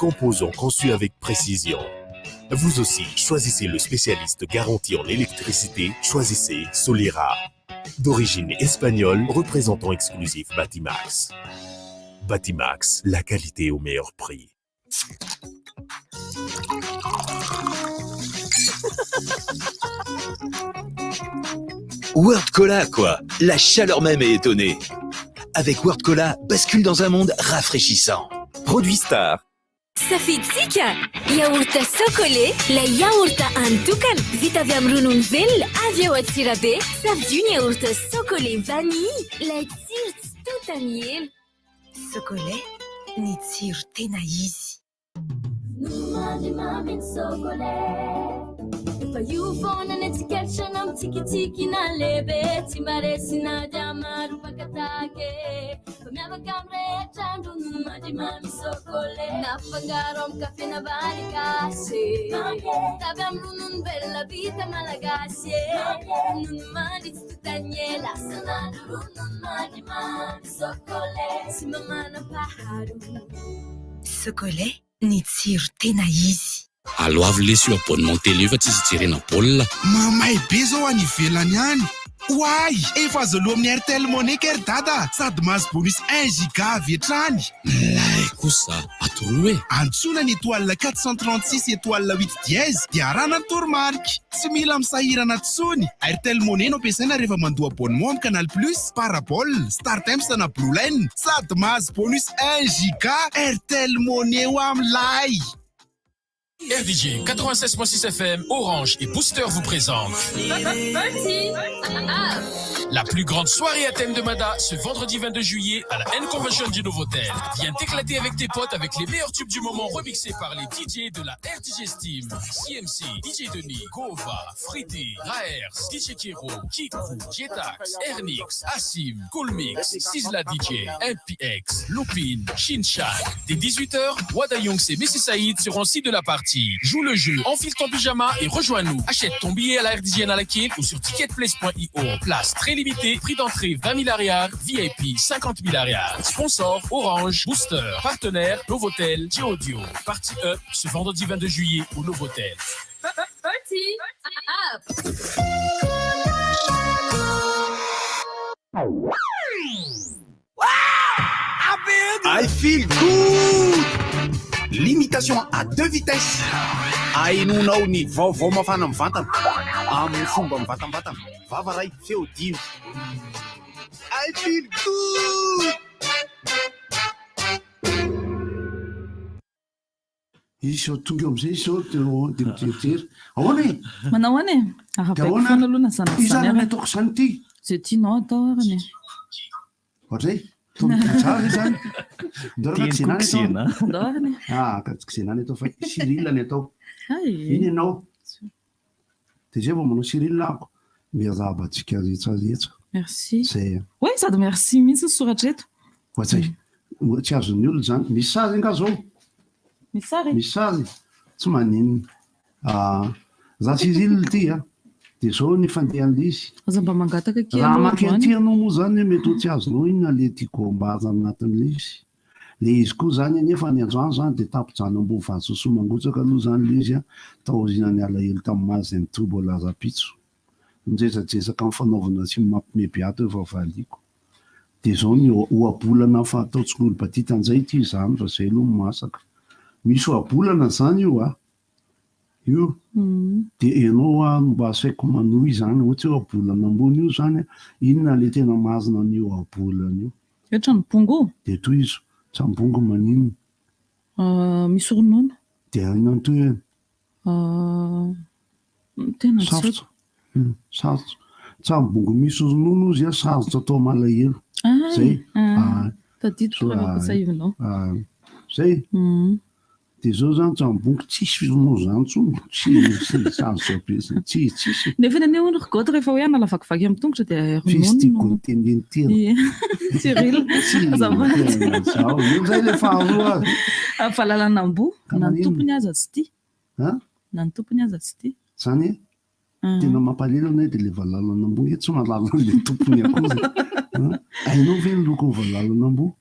Composants conçus avec précision. Vous aussi, choisissez le spécialiste garanti en électricité, choisissez Solera. D'origine espagnole, représentant exclusif Batimax. Batimax, la qualité au meilleur prix. World Cola, quoi La chaleur même est étonnée. Avec World Cola, bascule dans un monde rafraîchissant. Produit Star. Safiditsika! Yaourt Socolait, ilay yaourt an'ny-tokana, vita avy amin'ny ronono velona avy ao Antsirabe. Safidio ny yaourt Socolait vanille, ilay tsiro tsy tontan'ny ela. Socolait, ny tsiro tena izy. Ronono mamy Socolait. Efa io foana ny antsika na mitsikitsiky na lehibe, tsy mba resy na dia maro mpakatake. Fa miavaka amin'ny rehetra ny ronono mandry Socolait. Nafangaro amin'ny kafe na vary gasy. Tavy amin'ny ronono velona vita malagasy. Ronono mandry tsy tontan'ny ela. Sanandro ronono mandry mamy Socolait. Tsy mba manam-paharoa. Socolait, ny tsiro tena izy. Aloavy lesy io abonnement télé io fa tsisy hijerena baolina. Mamay be zao any ivelany any. Oay, efa azo aloha amin'ny Airtel Money ker dada, sady mahazo bonus 1 giga avy hatrany. Milay kosa, atoroy e. Antsoina ny étoile 436 étoile 8 dièse dia arahana ny toromarika. Tsy mila misahirana intsony. Airtel Money no ampiasaina rehefa mandoa abonnement amin'ny Canal Plus, Parabole, StarTimes na Blue Line, sady mahazo bonus 1 giga. Airtel Money ho amilay. RDJ 96.6 FM, Orange et Booster vous présentent la plus grande soirée à thème de Mada ce vendredi 22 juillet à la N Convention du Novotel. Viens t'éclater avec tes potes avec les meilleurs tubes du moment remixés par les DJ de la RDJ Steam, CMC, DJ Denis, Gova, Friti, Raers, DJ Kiro, Kiku, Jetax, Ernix, Asim, Coolmix, Sizzla DJ, MPX, Lupin, Shinchan. Dès 18h, Wada Youngs et Messi Saïd seront aussi de la partie. Joue le jeu, enfile ton pyjama et rejoins-nous. Achète ton billet à la RDJ Analakely ou sur ticketplace.io. Place très limitée, prix d'entrée 20 000 ariary, VIP 50 000 ariary. Sponsor Orange, Booster, partenaire Novotel, Audio. Party Up ce vendredi 22 juillet au Novotel. Party up! I feel good! Limitation à deux vitesses. Ahenoanao ny vaovao mafana mivantana amin'ny fomba mivantambatana. Vava ray, feo dimy. I feel good! Izy zao tonga eo amin'izay izy zao dia mijerijery. Ahoana e? Manao ahoana e? Dia Arahabaiko ahoana? foana aloha na zany na Iza zany ary ary. ny ataoko izany ity? Izay tianao atao ary e. Ohatray, toa tsara ve izany? Ndao raha Tiany koa Xena ny atao. Xena. Ndao ary e. Ah, ka tsy Xena ny atao fa Cyril ny atao. Hay. Iny ianao. Dia izay vao manao Cyril aho. Miarahaba antsika rehetra rehetra. Merci. Izay. Oay, sady merci mihitsy ny soratra eto. Ohatray, tsy azon'ny olona izany. Misy sary angaha izao? Misy sary? Misy sary? Tsy maninona. Ah, raha Cyril ity a, dia izao ny fandehan'ilay izy. Aza mba mangataka akia Raha aloha maka androany. ity ianao moa izany mety ho tsy azonao inona ilay tiako ambara anatin'ilay izy. Ilay izy koa izany anefa ny androany izany dia tapi-drano ambony vasosoa mangotraka aloha izany ilay izy a, taorian'ny alahelo tamin'ny maha izay nitohy mbola rahampitso. Miresadresaka amin'ny fanaovana sy mampime be ato efa valiako. Dia izao ny ohabolana fa ataontsika olo-batita indray ity izany fa izay aloha no masaka. Misy ohabolana izany io a! Io dia ianao hoa no mba asaiko manohy izany, ohatra hoe ohabolana ambony io izany a, inona ilay tena marina an'io ohabolana io? Hoe trano bongo? Dia tohizo, trano bongo maninona? Misy ronono. Dia inona ny tohiny? Tena tsy Sarotra. haiko. Sarotra. Trano bongo misy ronono ozy a, sarotra atao malahelo. Ay, Zay. ah, Ah, tadidiko so, raha ah, mampatsiahivinao. ah, zay. Dia zao zany trano bongo tsisy ronono zany intsony. Tsy tsy sarotra be zany. Tsy tsisy. Nefa ny anie hono ry Goty rehefa hoe hanala vakivaky amin'ny tongotra dia F'izy ronono tiako no. niteneniny tena. Ie. Cyril, Tsy azafady. tena zaho. Io zay le faharoa azy. Valalan'amboa, Ka na ny maninona? tompony aza tsy tia. Ha? Na ny tompony aza tsy tia. Zany e? Tena mampalahelo anie dia le valalan'amboa nge tsy mahalala an'le tompony akory. Hainao ve ny lokon'ny valalan'amboa?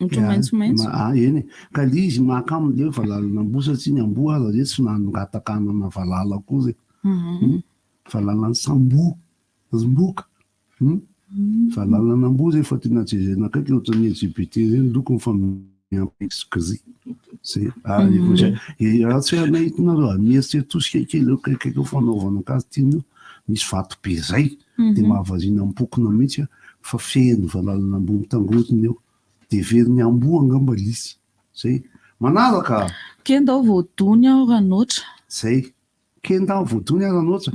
Ohatran'ny maitsomaitso. Ah, eny e. Ka le izy mahakamo le hoe valalan'amboa satria ny amboa aza ve tsy nangataka hanana valala akory e. Valalan'ny samboa, zmboka. Valalan'amboa zay fa tena jerena akaiky ohatran'ny LGBT ireny lokony fa miampy gris. Zay. Ary zay. Raha tsy hoe nahitinareo a, mieritreri-tosika kely eo akaikikaiky eo fanaovana azy tiana io, misy vato be zay dia mahavariana mipokona mihitsy a, fa feno valalan'amboa mitangorona eo. Dia heverin'ny amboa angamba lisy. Zay. Manaraka! Kenda aho voadony aho ranoatra. Zay. Kenda aho voadony aho ranoatra.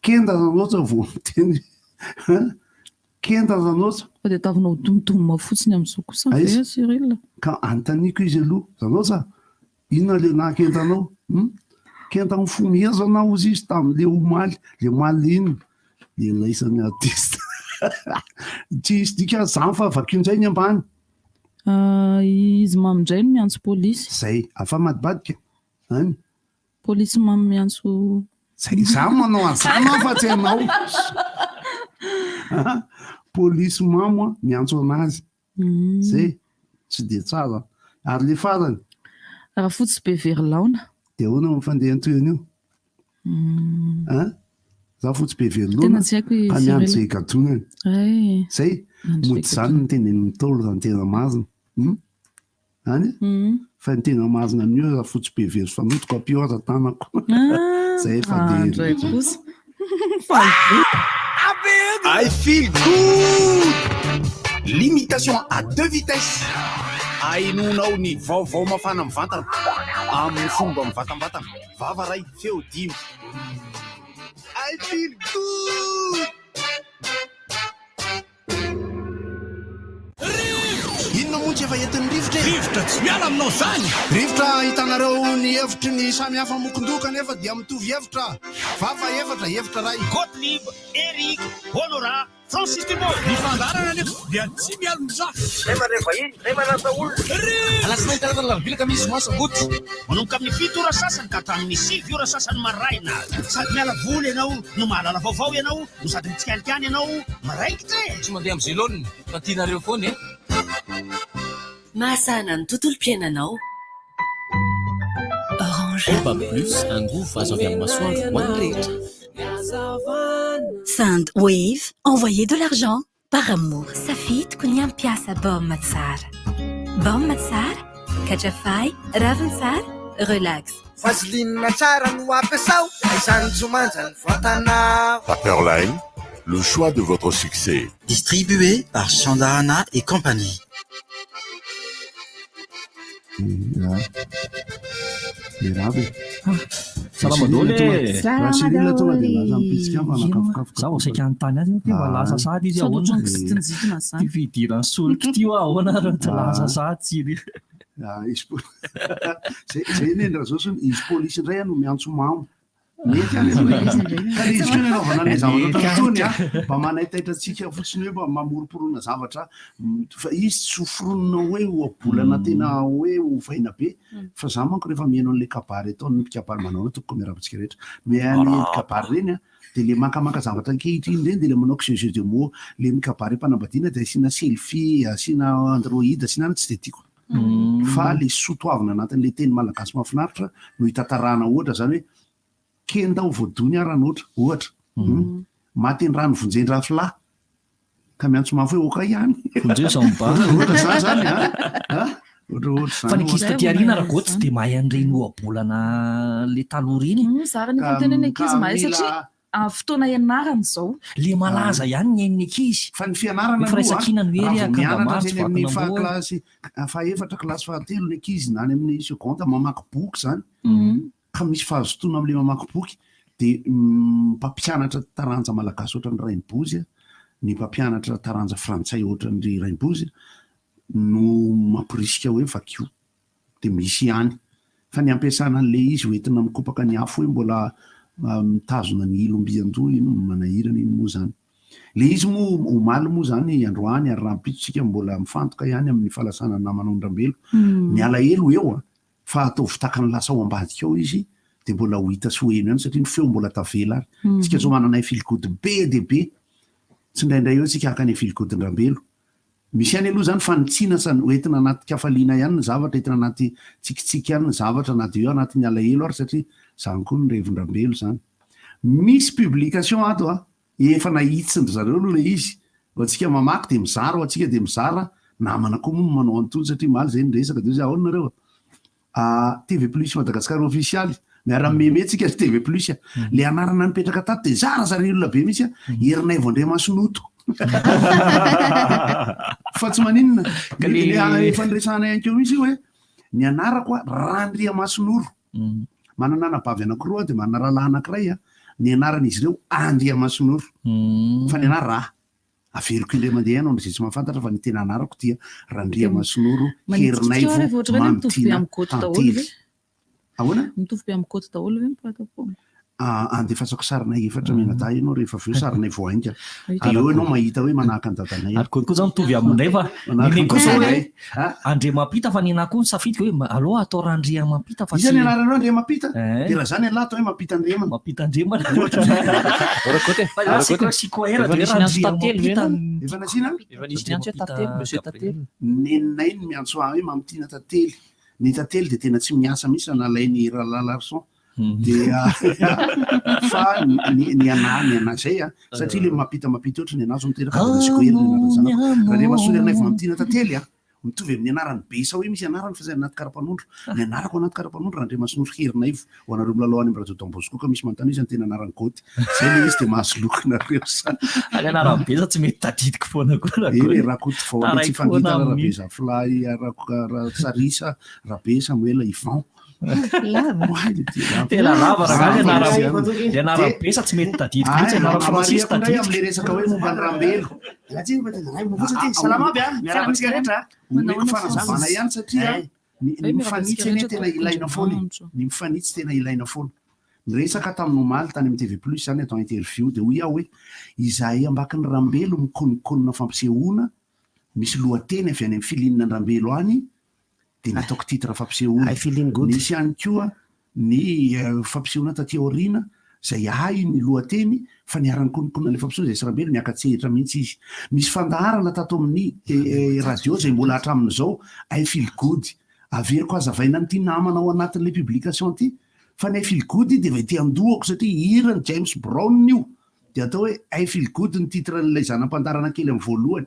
Kenda ranoatra vao miteny. Kenda ranoatra. Fa dia tavinao ho domdomina fotsiny amin'izao kosa ve Aiza? Cyril? Ka anontaniako izy aloha. Ranoatra, inona ilay nahakenda anao? Kenda amin'ny fo mihezana aho hozy izy tamin'ilay omaly. Ilay omaly ilay inona? Ilay laisan'ny artiste. Tsy hisy dikany izany fa vakio indray ny ambany. Ah, izy mamy indray no miantso polisy. Zay, afamadibadika. Any. Polisy mamy miantso. Zay, izaho manao an'izany aho fa tsy ianao. Polisy mamo a, miantso anazy. Zay, tsy dia tsara. Ary le farany. Rafotsy be very laona. Dia ahoana no fandehan'ny tohiny io? Hein? Za fotsy be very laona. Tena tsy haiko i Ka miandry Cyril. izay higadonany. Ay. Zay, Miandry mody izay izany no tenenin'ny Ntaolo raha ny tena marina. Any? Fa ny tena marina amin'io raha fotsy be very fanotoko ampio aza tanako. Zay efa Ah, dia. ndray kosa. Faly be. I feel good! Limitation à deux vitesses. Ahenoanao ny vaovao mafana mivantana amin'ny fomba mivantambatana. Vava ray, feo dimy. I feel good! Inona moa tsy efa entin'ny rivotra e? Rivotra tsy miala aminao zany! Rivotra ahitanareo ny hevitry ny samy hafa mokon-doha kanefa dia mitovy hevitra. Vava efatra, hevitra iray. Gottlieb, Eric, Honorat, Francis Thibault. Ny fandaharana anefa dia tsy mialon-dra. Zay mandray vahiny, zay manasa olona. Alatsinainy, talata, alarobia, alakamisy, zoma, sabotsy. Manomboka amin'ny fito ora sasany ka hatramin'ny sivy ora sasany maraina. Sady miala voly ianao no mahalala vaovao ianao no sady mitsikalikany ianao miraikitra e! Tsy mandeha amin'ny zelone fa tianareo foana e! Mahasahana ny tontolom-piainanao. Orange. Oba Plus, angovo azo avy amin'ny masoandro ho an'ny rehetra. Send Wave, envoyez de l'argent par amour. Safidiko ny hampiasa baoma tsara. Baoma tsara, katrafay, ravintsara, relax. Vaseline tsara no ampiasao, izany tsy manja ny vatanao. Paperline, le choix de votre succès. Distribué par Sandahana et compagnie. Mirava e. Salama daholo e. Raha Cyril tonga dia lasa mipitsika fa nakafokafoka. Za vao saika hanontany azy hoe mba lasa sahady izy Sao ahoana? ohatran'ny kizitinjitina izany. Ty fidiran'ny solika ity hoa ahoana raha tsy lasa sahady Cyril? Ah, izy po- Zay zay anie Rajoson, izy polisy indray no miantso mamo. Mety any aloha e. Ka le izy koa nanaovana an'ilay zavatra ohatran'itony a, mba manaitaitra antsika fotsiny hoe mba mamoromporona zavatra fa izy tsy ho foronina hoe ohabolana tena hoe ovaina be fa za manko rehefa mihaino an'ilay kabary ataon'ny mpikabary manao hoe tompoko miarahaba antsika rehetra mihaino Miarahaba. kabary ireny a dia le mankamaka zavatra ankehitriny ireny dia le manao jeu jeu de mots le mikabary am-panambadiana dia asiana selfie asiana android asiana any tsy dia tiako fa le soa toavina anatin'le teny malagasy mahafinaritra no hitantarana ohatra zany hoe kenda ho voadony aho ranoatra ohatra maty ny rano vonjen-drafilahy ka miantso mafy hoe oka ihany Vonjeo izao mibahana. ohatra zany zany a a ohatra ohatra Fa zany ny ankizy ohatra. taty aoriana raha goa tsy dia mahay an'ireny ohabolana le taloha ireny. Zara nefa miteny hoe ny ankizy Ka mahay mila- satria amin'ny fotoana ianarana izao. Le malaza ihany ny ain'ny ankizy. Fa ny fianarana Ny aloha firaisankina no hery raha vao akanga mianatra maro tsy teny amin'ny vakina amboa. fahakilasy fahaefatra kilasy fahatelo ny ankizy na any amin'ny seconde mamaky boky zany ka misy fahazotoana amin'ilay mamaky boky dia mpampianatra taranja malagasy ohatran'ny Rainibozy a, ny mpampianatra taranja frantsay ohatran'ny Rainibozy no mamporisika hoe vakio dia misy ihany. Fa ny ampiasana an'ilay izy hoentina mikopaka ny afo hoe mbola mitazona ny ilo mby an-doha iny no manahirana iny moa izany. Ilay izy moa omaly moa izany androany ary rahampitso tsika mbola mifantoka ihany amin'ny fahalasana ny namana Ondrambelo. Ny alahelo eo an, fa ataovy tahaka ny lasa ao ambadika ao izy dia mbola ho hita sy ho heno ihany satria ny feo mbola tavela ary. Tsika izao manana feelgood be dia be. Tsindraindray eo tsika haka ny feelgood-ndrambelo. Misy ihany aloha izany fanitsiana sa hoentina anaty kafaliana ihany ny zavatra, entina anaty tsikitsiky ihany ny zavatra na dia eo anatin'ny alahelo ary satria izany koa ny revin-dRambelo izany. Misy publication ato a! Efa nahitsin-dry zareo aloha ilay izy, ho antsika mamaky dia mizara, ho antsika dia mizara, namana koa moa no manao an'itony satria omaly izay niresaka dia hoy izy ahoana nareo a? TV plus Madagascar ofisialy, miara meme tsika ry TV plus a. Le anarana nipetraka tato de zarazarain'ny olona be mihitsy a, Herinaivo Andriamasinoto. Fa tsy maninona, le efa niresahana ihany koa mihitsy io hoe ny anarako a Randriamasinoro. Manana anabavy anankiroa aho de manana rahalahy anankiray a, ny anaran'izy ireo Andriamasinoro. Fa ny anah Ra. Averiko indray mandeha ihany ho an'izay tsy mahafantatra fa ny tena anarako dia Randriamasinoro Manitikitika aho Herinaivo rehefa ohatra hoe mitovy be Mamitiana amin'ny Goty daholo Tantely. ve? Ahoana? Mitovy be amin'ny Goty daholo ve ny mpiray-tampo? Ah, andefasako sarinay efatra mianadahy ianao rehefa avy eo, sarinay vao haingana. Dia eo ianao mahita hoe manahaka an'i dadanay aho. Ary koa zany mitovy aminay fa Manahaka ny an'i koa zao hoe dadanay. Ah? Andriamampita fa ny anahy koa ny safidiko hoe aleo atao Randriamampita fa Iza tsy ny anaranao Andriamampita? Eh. Dia raha izany ialahy atao hoe Mampitandremana. Mampitandremana. Ohatra izany. Rakoto e. Fa za Rakoto e. siko era Efa dia nisy niantso tantely ve Randriamampita ianao? Efa nasiana? Efa nisy niantso hoe tantely, monsieur tantely. Neninay no miantso ahy hoe Mamitiana Tantely. Ny tantely dia tena tsy miasa mihitsy raha nalain'i Rahalahy Larson. Dia fa ny ny anah ny anah zay a satria le mampita mampita ohatry ny anah zao miteraka dia nasiako hery ny anaran'ny zanako. Randriamasoa Herinaivo Mamitiana Tantely a. Mitovy amin'ny anaran'i Bessa hoe misy anarany fa izay anaty karapanondro. Ny anarako anaty karapanondro Randriamasinoro Herinaivo. Ho anareo milalao any amin'ny Radio Don Bosco ka misy manontany hoe iza no tena anaran'i Goty. Izay ilay izy dia mahazo loko nareo sa. Ary anaran'i Bessa tsy mety tadidiko foana koa Eny Rakoto. e, Rakotovao Taraiky foana Andriatsifangitana, amin'iny. Rabezafilahy, Ratsarisa, Rabe, Samoela, Yvan. Lava. Tena lava rangahy ny anarana. Ny anarana Bessa tsy mety tadidiko mihitsy, anarana Francis Marihako indray tadidiko. amin'ilay resaka hoe momba ny Rambelo. Salama aby a, miarahaba antsika rehetra a. Omeko fanazavana ihany satria ny ny mifanitsy anie tena ilaina foana e. Ny mifanitsy tena ilaina foana. Niresaka tamin'ny omaly tany amin'ny TV Plus izany atao interview dia hoy aho hoe izahay ambakin'ny Rambelo mikononkonona fampisehoana misy lohateny avy any amin'ny filinina an-dRambelo any dia nataoko titre fampisehoana. I feeling good. Nisy ihany koa ny fampisehoana taty aoriana izay ahy ny lohateny fa niara-nikononkonona ilay fampisehoana izay sy Rambelo niaka-tsehitra mihitsy izy. Misy fandaharana tato amin'ny radio izay mbola hatramin'izao I feel good. Averiko hazavaina amin'ity namana ao anatin'ilay publication ity fa ny I feel good dia efa ety an-dohako satria hiran'i James Brown io dia atao hoe I feel good ny titre-n'ilay zana-pandaharana kely amin'ny voalohany.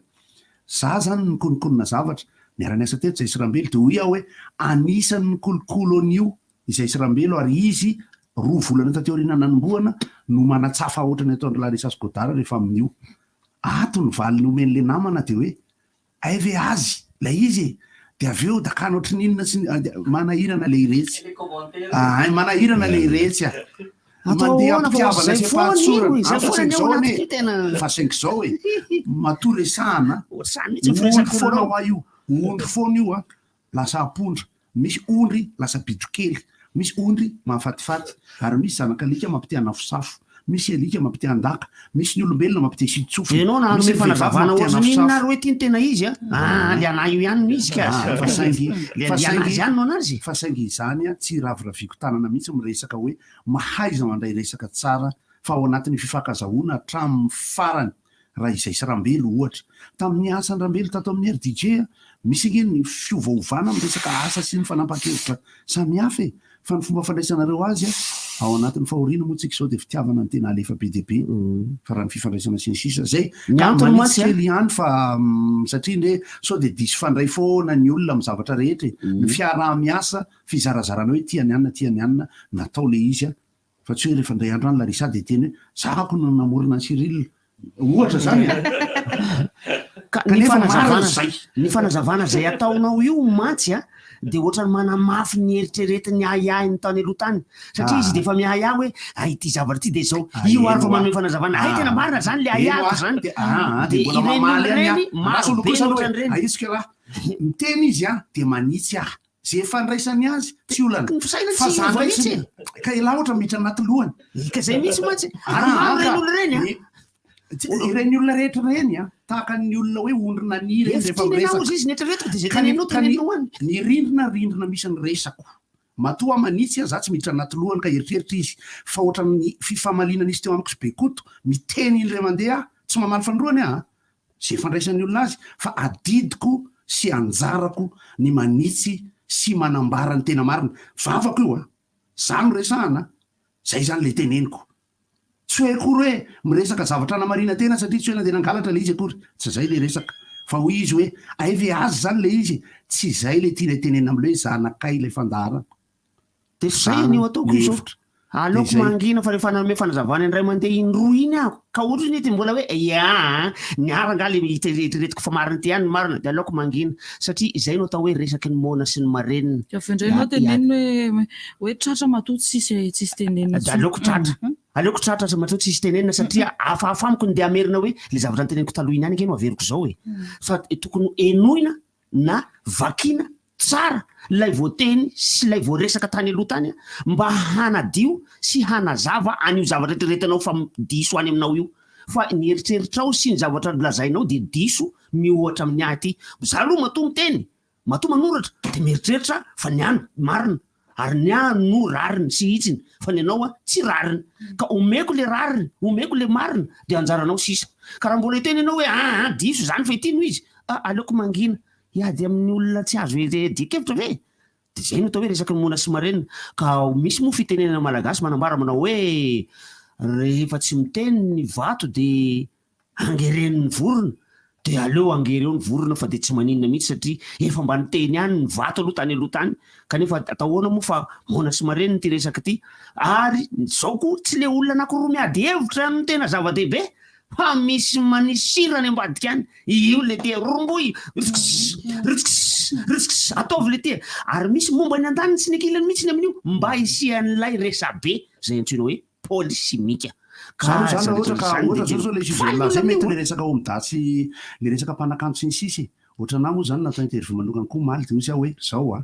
Za zany nikononkonona zavatra, niara-niasa teto zay sy Rambelo de hoy aho hoe anisan'ny nikolokolo an'io izay sy Rambelo ary izy roa volana taty aoriana nanombohana no manatsafa ohatrany ataon-dry Larissa sy Godard rehefa amin'io. Ato ny valiny omen'le namana de hoe hay ve azy ilay izy e! De avy eo dakana ohatry ny inona sy ny manahirana le iretsy. Ahay manahirana le iretsy a! Atao Mandeha ahoana fa am-pitiavana zay sy foana io am-pahatsorana. e, zay An, fa foana saingy ny ao zao anaty anie, ty tena. fa saingy zao e, matoa resahana, Ohatr'izany mihitsy ny ondry firesak'olona foana ao. hoa io, ondry foana io a, lasa ampondra, misy ondry lasa bitro kely, misy ondry mahafatifaty, ary misy zanak'alika mampite hanafosafo, misy alika mampite handaka, misy ny olombelona mampite hisintsofina, Ianao na misy hanome ny vehivavy fanazavana mampite ohatran'ny inona hanafosafo. ary hoe ty no tena izy a? Ah, le anah io ihany no izy ka. Ah, fa saingy, Le fa le saingy, anazy ihany no anazy. fa saingy izany a, tsy iraviraviko tanana mihitsy miresaka hoe Mahaiza mandray resaka tsara fa ao anatin'ny fifankazahoana hatramin'ny farany raha izay sy Rambelo ohatra. Tamin'ny asan'i Rambelo tato amin'ny RDJ misy ange ny fiovaovana amin'ny resaka asa sy ny fanapahan-kevitra samihafa e! Fa ny fomba fandraisanareo azy ao anatin'ny fahoriana moa tsika izao dia fitiavana no tena alefa be dia be fa raha ny fifandraisana sy ny sisa izay Ny ka antony manitsy mantsy a. kely ihany fa satria ndre sao dia diso fandray foana ny olona amin'ny zavatra rehetra e! Ny fiaraha-miasa Fizarazarana hoe tia an'i anona tia an'i anona natao le izy a! Fa tsy hoe rehefa indray andro any Larissa dia hiteny hoe za ko no namorona an'i Cyril ohatra zany a! Ka ny Kanefa marina fanazavana zay. ny fanazavana zay ataonao io mantsy a dia ohatran'ny manamafy ny eritreretin'ny ahiahiny tany aloha tany satria izy dia efa miahiahy hoe hay ity zavatra ity dia zao Ah, io ary eny fa hoa. manome fanazavana hay tena Ah, marina zany le eny ahiahiko hoa. zany Dia ah, ah, dia dia mbola ireny mamaly olona ihany aho. ireny Andraso maro aloha be kosa ny aloha e. ohatran'ireny. Ahitsiko ialahy. Miteny izy an, dia manitsy aho. Ze fandraisany azy tsy olana. Ny fisainany Fa tsy za hiova ndray mihitsy tsy e. ka elah ohatra miditra anaty lohany. Ka zay mihitsy mantsy. Ary Ah, maro ka ireny olona ireny a. ny tsy ireny olona rehetra ireny a, tahaka ny olona hoe ondry naniry ireny Efa rehefa tiany ianao miresaka. ozy izy neritreretiko dia zay Ka ny teneninao ka ny teneninao any. ny rindrina rindrina misy ny resako. Matoa aho manitsy a, za tsy miditra anaty lohany ka eritreritra izy. Fa ohatran'ny fifamaliana nisy teo amiko sy Bekoto, miteny indray mandeha aho, tsy mamaly fanindroany aho a. izay fandraisan'ny olona azy fa adidiko sy anjarako ny manitsy sy manambara ny tena marina. Vavako io a! Za no resahana a! Zay zany le teneniko. Tsy hoe akory hoe miresaka zavatra hanamarina tena satria tsy hoe nandeha nangalatra le izy akory. Tsy zay le resaka. Fa hoy izy hoe ay ve azy zany le izy e! Tsy zay le tianay tenenina amle hoe zanakay ilay fandaharana. Dia zay anio ataoko izao. Dia Aleoko zay. mangina fa rehefa nanome fanazavana indray mandeha indroa iny aho ka ohatry ny mbola hoe ya a, niara angaha le eritreretiko fa marina ity ihany ny marina dia aleoko mangina satria izay no atao hoe resaky ny moana sy ny marenina. Dia avy eo indray ianao tenenina hoe hoe tratra matoa tsisy tsisy tenenina Dia intsony. aleoko tratra. Aleoko tratra matoa tsisy tenenina satria hafahafa amiko ny dia hamerina hoe le zavatra noteneniko taloha iny ihany ange no averiko izao e. Fa tokony henoina na vakiana tsara ilay voateny sy ilay voaresaka tany aloha tany mba hanadio sy hanazava an'io zavatra eritreretinao fa diso any aminao io. Fa ny eritreritrao sy ny zavatra lazainao dia diso miohatra amin'ny ahy ity. Za aloha matoa miteny, matoa manoratra dia mieritreritra fa ny ahy no marina ary ny ahy no rariny sy hitsiny fa ny anao tsy rariny. Ka omeko le rariny, omeko le marina dia anjaranao sisa. Ka raha mbola hiteny ianao hoe aa diso izany fa ity no izy, ah aleoko mangina. Hiady amin'ny olona tsy azo iadian-kevitra ve? Dia izay no atao hoe resaky ny moana sy marenina. Ka misy moa fitenenana malagasy manambara manao hoe rehefa tsy miteny ny vato dia angeren'ny vorona. Dia aleo angereo ny vorona fa dia tsy maninona mihitsy satria efa mba niteny ihany ny vato aloha tany aloha tany. Kanefa atao ahoana moa fa moana sy marenina ity resaka ity. Ary izao koa tsy ilay olona anankiroa miady hevitra no tena zava-dehibe Fa misy manisy sira any ambadika any, io le tia romboy, rtss, rtss, rtss, ataovy le tia. Ary misy momba ny andaniny sy ny ankilany mihitsy ny amin'io mba hisian'ilay resabe izay antsoina hoe polysimika. Ka Ka zany izany raha ohatra rehetra ka izany ohatra dia zao zao tena le sujet faly lahy olona zay mety amin'io le an! resaka omda sy le resaka mpanakanto sy ny sisa e. Ohatranà moa zany natao interview manokana koa omaly de hoy aho hoe zao a,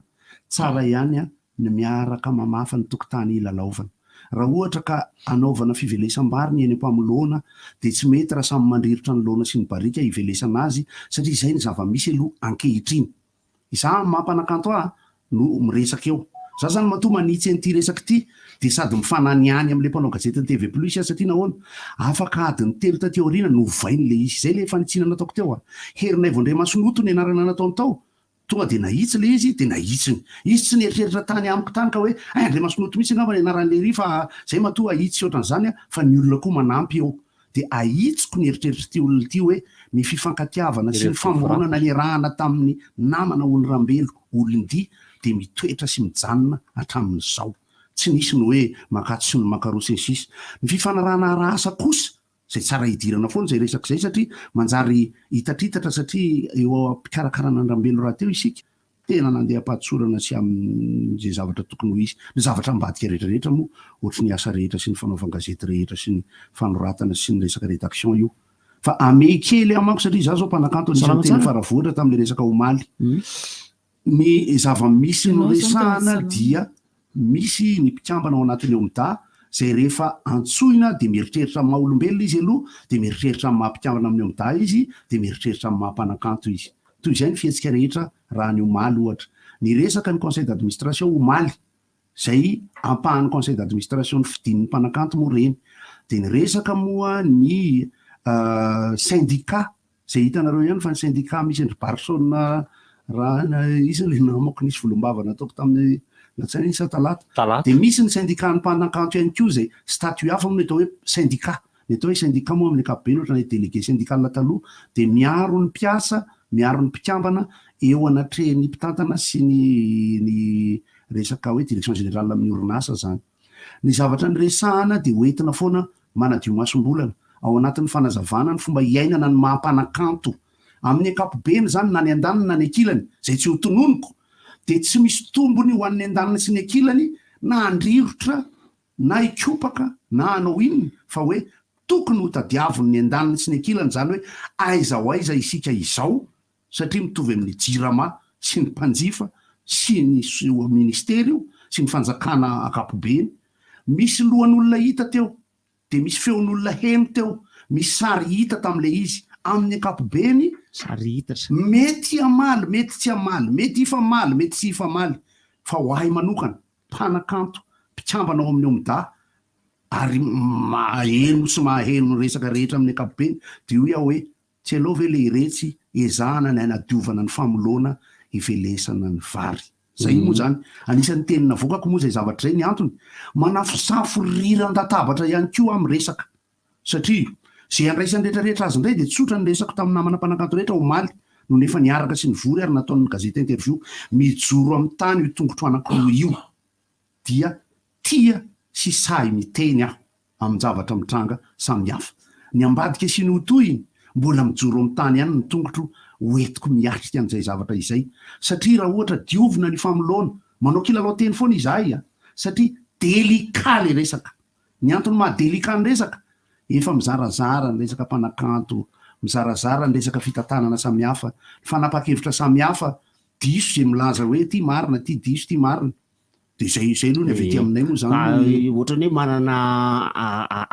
tsara ihany a ny miaraka mamafa ny tokotany hilalaovana. Raha ohatra ka anaovana fivelesam-bary ny eny am-pamoloana dia tsy mety raha samy mandrirotra ny laona sy ny barika hivelesana azy satria izay ny zava-misy aloha ankehitriny. Izaho amin'ny maha mpanakanto ahy no miresaka eo. Izaho izany matoa manitsy an'ity resaka ity dia sady mifananihany amin'ilay mpanao gazetin'ny TV Plus aho satria nahoana? Afaka adiny telo taty aoriana novainy ilay izy. Izay ilay fanitsiana nataoko teo. Herinaivo Andriamasinoto ny anarana nataony tao Tonga dia nahitsy ilay izy dia nahitsiny. Izy tsy nieritreritra tany amiko tany ka hoe hay Andriamasinoto mihitsy angamba ny anaran'i Lery fa zay matoa ahitsy ohatran'izany a, fa ny olona koa manampy eo. Dia ahitsiko ny eritreritr'ity olona ity hoe ny fifankatiavana sy ny famoronana niarahana tamin'ny namana Ony Rambelo olon-dia dia mitoetra sy mijanona hatramin'izao. Tsy nisy ny hoe mankatsy sy ny mankaroa sy ny sisa. Ny fifanarahana ara-asa kosa Izay tsara hidirana foana izay resaka izay satria manjary hitatritatra satria eo am-pikarakarana an-dRambelo rahateo isika, tena nandeha am-pahatsorana sy amin'izay zavatra tokony ho izy. Ny zavatra ambadika rehetra rehetra moa ohatry ny asa rehetra sy ny fanaovan-gazety rehetra sy ny fanoratana sy ny resaka rédaction io. Fa amehy kely aho manko satria izaho izao mpanakanto anisan'ny teny Faravohitra tamin'ilay resaka omaly. Ny zava-misy noresahana dia misy ny mpikambana ao anatin'ny OMDA izay rehefa antsoina dia mieritreritra amin'ny maha olombelona izy aloha, dia mieritreritra amin'ny maha mpikambana amin'ny OMDA izy, dia mieritreritra amin'ny maha mpanakanto izy. Toy izay ny fihetsika rehetra raha ny omaly ohatra. Niresaka ny conseil d'administration omaly, izay ampahan'ny conseil d'administration nofidin'ny mpanakanto moa ireny, dia niresaka moa ny syndicat Izay hitanareo ihany fa ny syndicat misy an-dry Barson raha iza ilay namako nisy volombava nataoko tamin'ny latsinainy iny sa talata. Talata. Dia misy ny syndicat ny mpanakanto ihany koa izay statut hafa moa ny atao hoe syndicat. Ny atao hoe syndicat moa amin'ny ankapobeny ohatra ny délégué syndical taloha dia miaro ny mpiasa, miaro ny mpikambana eo anatrehan'ny mpitantana sy ny ny resaka hoe direction générale amin'ny orinasa izany. Ny zavatra niresahana dia hoentina foana manadio masom-bolana, ao anatin'ny fanazavana ny fomba iainana ny maha mpanakanto. Amin'ny ankapobeny izany na ny andaniny na ny ankilany, izay tsy ho tononiko, dia tsy misy tombony ho an'ny andaniny sy ny ankilany na handrirotra na hikopaka na hanao inona fa hoe tokony ho tadiavin'ny andaniny sy ny ankilany izany hoe aiza ho aiza isika izao satria mitovy amin'ny jirama sy ny mpanjifa sy ny ministera io sy ny fanjakana ankapobeny. Misy lohan'olona hita teo, dia misy feon'olona heno teo, misy sary hita tamin'ilay izy. Amin'ny ankapobeny, Sary hitatra. mety hamaly, mety tsy hamaly, mety hifamaly, mety tsy hifamaly. Fa ho ahy manokana, mpanakanto, mpikambana ao amin'ny OMDA, ary maheno sy maheno ny resaka rehetra amin'ny ankapobeny, dia hoy aho hoe. Tsy aleo ve le iretsy ezahana ny hanadiovana ny famoloana hivelesana ny vary. Zay moa zany. Anisan'ny teny navoakako moa zay zavatra zay ny antony. Manafosafo riran-databatra ihany koa aho miresaka. Satria zay andraisan'ny rehetra rehetra azy indray dia tsotra ny resako tamin'ny namana mpanakanto rehetra omaly no nefa niaraka sy nivory ary nataon'ny gazety interview. Mijoro amin'ny tany io tongotro anankiroa io dia tia sy sahy miteny aho. amin-javatra mitranga samihafa. Ny ambadika sy ny ho tohiny, mbola mijoro amin'ny tany ihany ny tongotro ho entiko miatrika an'izay zavatra izay. Satria raha ohatra diovina ny famoloana, manao kilalao teny foana izahay a! Satria délicat le resaka. Ny antony maha délicat ny resaka, efa mizarazara ny resaka mpanakanto, mizarazara ny resaka fitantanana samihafa, ny fanapahan-kevitra samihafa, diso izay milaza hoe ity marina, ity diso, ity marina. Dia izay izay aloha ny avy aty aminay moa izany ny. Ohatran'ny hoe manana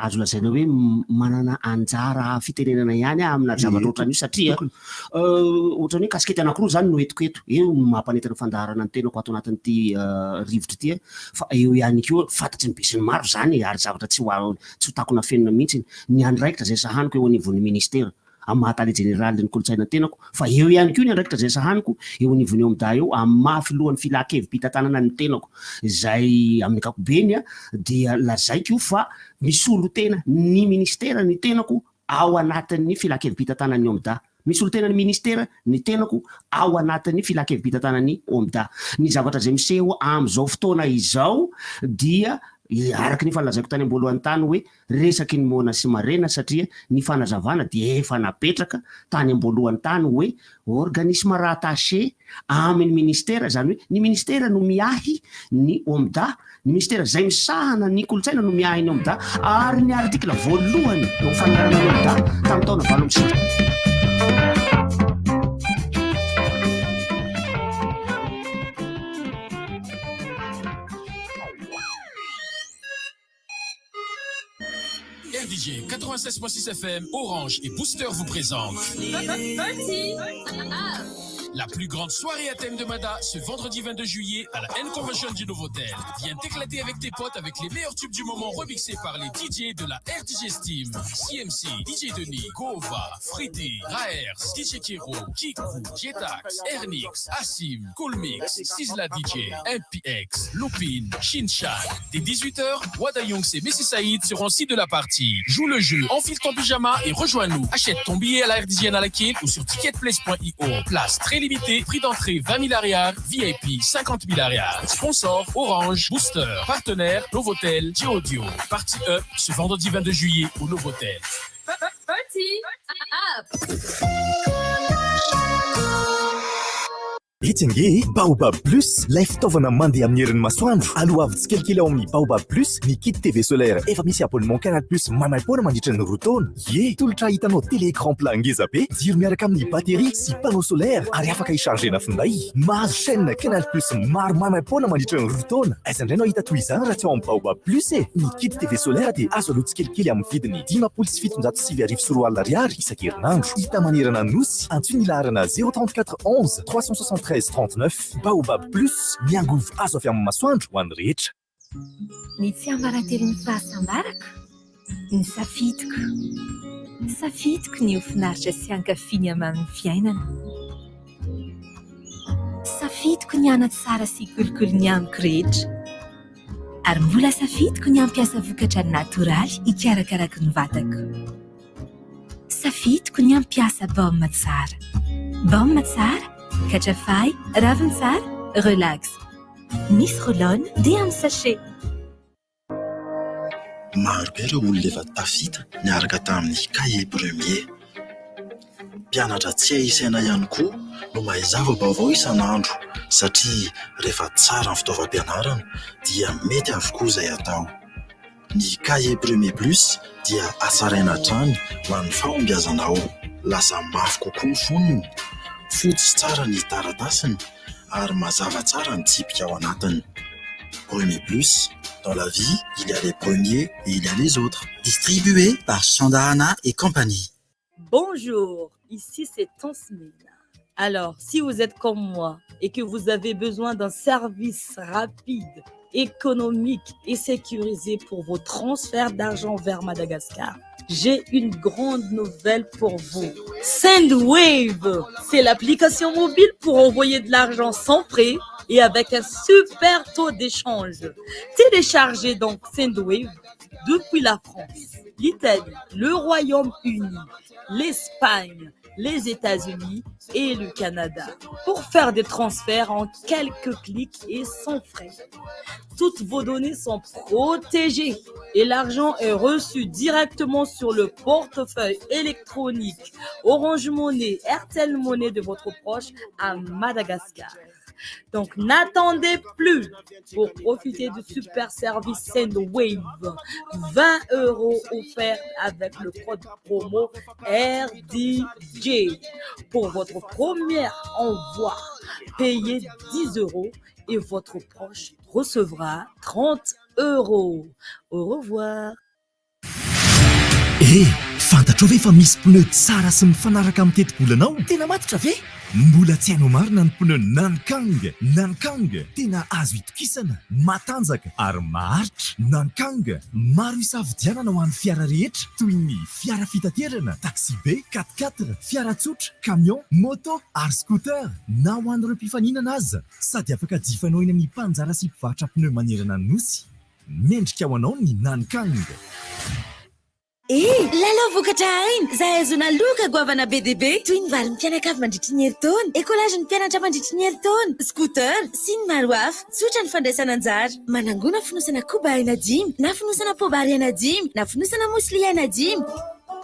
azo lazaina hoe manana anjara fitenenana ihany aho amina zavatra ohatran'io satria ohatran'ny hoe kasikety anankiroa izany no entiko eto. Eo ny maha mpanentana fandaharana ny tenako ato anatin'ity rivotra ity fa eo ihany koa fantatry ny besinimaro izany e, ary zavatra tsy ho tsy ho takona afenina mihitsy ny andraikitra izay sahaniko eo anivon'ny ministera. amin'ny maha tale jeneralin'ny kolontsaina ny tenako, fa eo ihany koa ny andraikitra izay sahaniko eo anivon'ny OMDA eo amin'ny maha filohan'ny filan-kevi-pitantanana ny tenako, izay amin'ny ankapobeny dia lazaiko fa misolo tena ny minisitera ny tenako ao anatin'ny filan-kevi-pitantanan'ny OMDA. Misolo tena ny minisitera ny tenako ao anatin'ny filan-kevi-pitantanan'ny OMDA. Ny zavatra izay miseho amin'izao fotoana izao dia araka ny efa nolazaiko tany am-boalohany tany hoe Resaky ny moana sy marena satria ny fanazavana dia efa napetraka tany am-boalohany tany hoe organisme rattaché amin'ny ministera, izany hoe ny ministera no miahy ny OMDA, ny ministera izay misahana ny kolontsaina no miahy ny OMDA ary ny article voalohany eo amin'ny fananganana ny OMDA tamin'ny taona 98. RDJ 96.6 FM, Orange et Booster vous présentent la plus grande soirée à thème de Mada ce vendredi 22 juillet à la N-Convention du Novotel. Viens t'éclater avec tes potes avec les meilleurs tubes du moment remixés par les DJ de la RDJ Steam, CMC, DJ Denis, Gova, Fridi, Raers, DJ Kiro, Kiku, Jetax, Ernix, Asim, Coolmix, Sizzla DJ, MPX, Lupin, Shinchan. Dès 18h, Wada Youngs et Messi Saïd seront aussi de la partie. Joue le jeu, enfile ton pyjama et rejoins-nous. Achète ton billet à la RDJ Analakely ou sur ticketplace.io. Place très limitée, prix d'entrée 20 000 ariary, VIP 50 000 ariary. Sponsor Orange, Booster, partenaire Novotel, Audio. Partie Up ce vendredi 22 juillet au Novotel. Party up! Etsy ange e! Baobab Plus, ilay fitaovana mandeha amin'ny herin'ny masoandro. Aloavy tsikelikely ao amin'ny Baobab Plus ny kit TV solaire efa misy abonnement Canal Plus maimaimpoana mandritra ny 2 taona. Ie! Tolotra ahitanao télé écran plat ngeza be, jiro miaraka amin'ny batterie sy panneau solaire ary afaka hi-charger-na finday. Mahazo chaîne Canal Plus maro maimaimpoana mandritra ny 2 taona. Aiza indray no hahita toy izany raha tsy ao amin'ny Baobab Plus e! Ny kit TV solaire dia azo aloa tsikelikely amin'ny vidiny 2050 ariary isan-kerinandro. Hita manerana ny Nosy, antsoy ny laharana 034 11 373 39. Baobab Plus, ny angovo azo avy amin'ny masoandro ho an'ny rehetra. Ny tsiambaratelon'ny fahasambarako? Ny safidiko. Safidiko ny ho finaritra sy hankafy ny hamamin'ny fiainana. Safidiko ny hanatsara sy hikolokolo ny amiko rehetra. Ary mbola safidiko ny hampiasa vokatra natoraly hikarakarako ny vatako. Safidiko ny hampiasa baume tsara. Baume tsara, katrafay, ravintsara, relax. Misy roll-on dia amin'ny sachet. Maro be ireo olona efa tafita niaraka tamin'ny Cahier Premier. Mpianatra tsy hay isaina ihany koa no mahay zava-baovao isan'andro satria rehefa tsara ny fitaovam-pianarana dia mety avokoa izay atao. Ny Cahier Premier Plus dia hatsaraina hatrany ho an'ny fahombiazanao. Lasa mafy kokoa ny fonony, fotsy tsara ny taratasiny ary mazava tsara ny tsipika ao anatiny. Premier Plus, dans la vie, il y a les premiers et il y a les autres. Alors, si vous êtes comme moi et que vous avez besoin d'un service rapide, économique et sécurisé pour vos transferts d'argent vers Madagascar, j'ai une grande nouvelle pour vous. Sendwave, c'est l'application mobile pour envoyer de l'argent sans frais et avec un super taux d'échange. Téléchargez donc Sendwave depuis la France, l'Italie, le Royaume-Uni, l'Espagne, les États-Unis et le Canada pour faire des transferts en quelques clics et sans frais. Toutes vos données sont protégées et l'argent est reçu directement sur le portefeuille électronique Orange Money, Airtel Money de votre proche à Madagascar. Donc n'attendez plus pour profiter du super service Sendwave. 20 euros offerts avec le code promo RDJ. Pour votre premier envoi, payez 10 euros et votre proche recevra 30 euros. Au revoir. Eh, fantatrao ve fa misy pneu tsara sy mifanaraka amin'ny tetibolanao? Tena matotra ve? Mbola tsy hainao marina ny pneu Nankang. Nankang, tena azo itokisana, matanjaka ary maharitra. Nankang, maro isafidianana ho an'ny fiara rehetra toy ny fiara fitaterana, taxi-be, quatre-quatre, fiara tsotra, camion, moto ary scooter na ho an'ireo mpifaninana aza. Sady afaka jifainao eny amin'ny mpanjara sy mpivarotra pneu manerana ny nosy. Mendrika ho anao ny Nankang. Eh! Lalao vokatra aina, izay ahazoana loka goavana be dia be, toy ny valin'ny mpianakavy mandritry ny herintaona, ekolazin'ny mpianatra mandritry ny herintaona, scooter, sy ny maro hafa. Tsotra ny fandraisana anjara. Manangona fonosana koba aina dimy, na fonosana poabary aina dimy, na fonosana muesli aina dimy.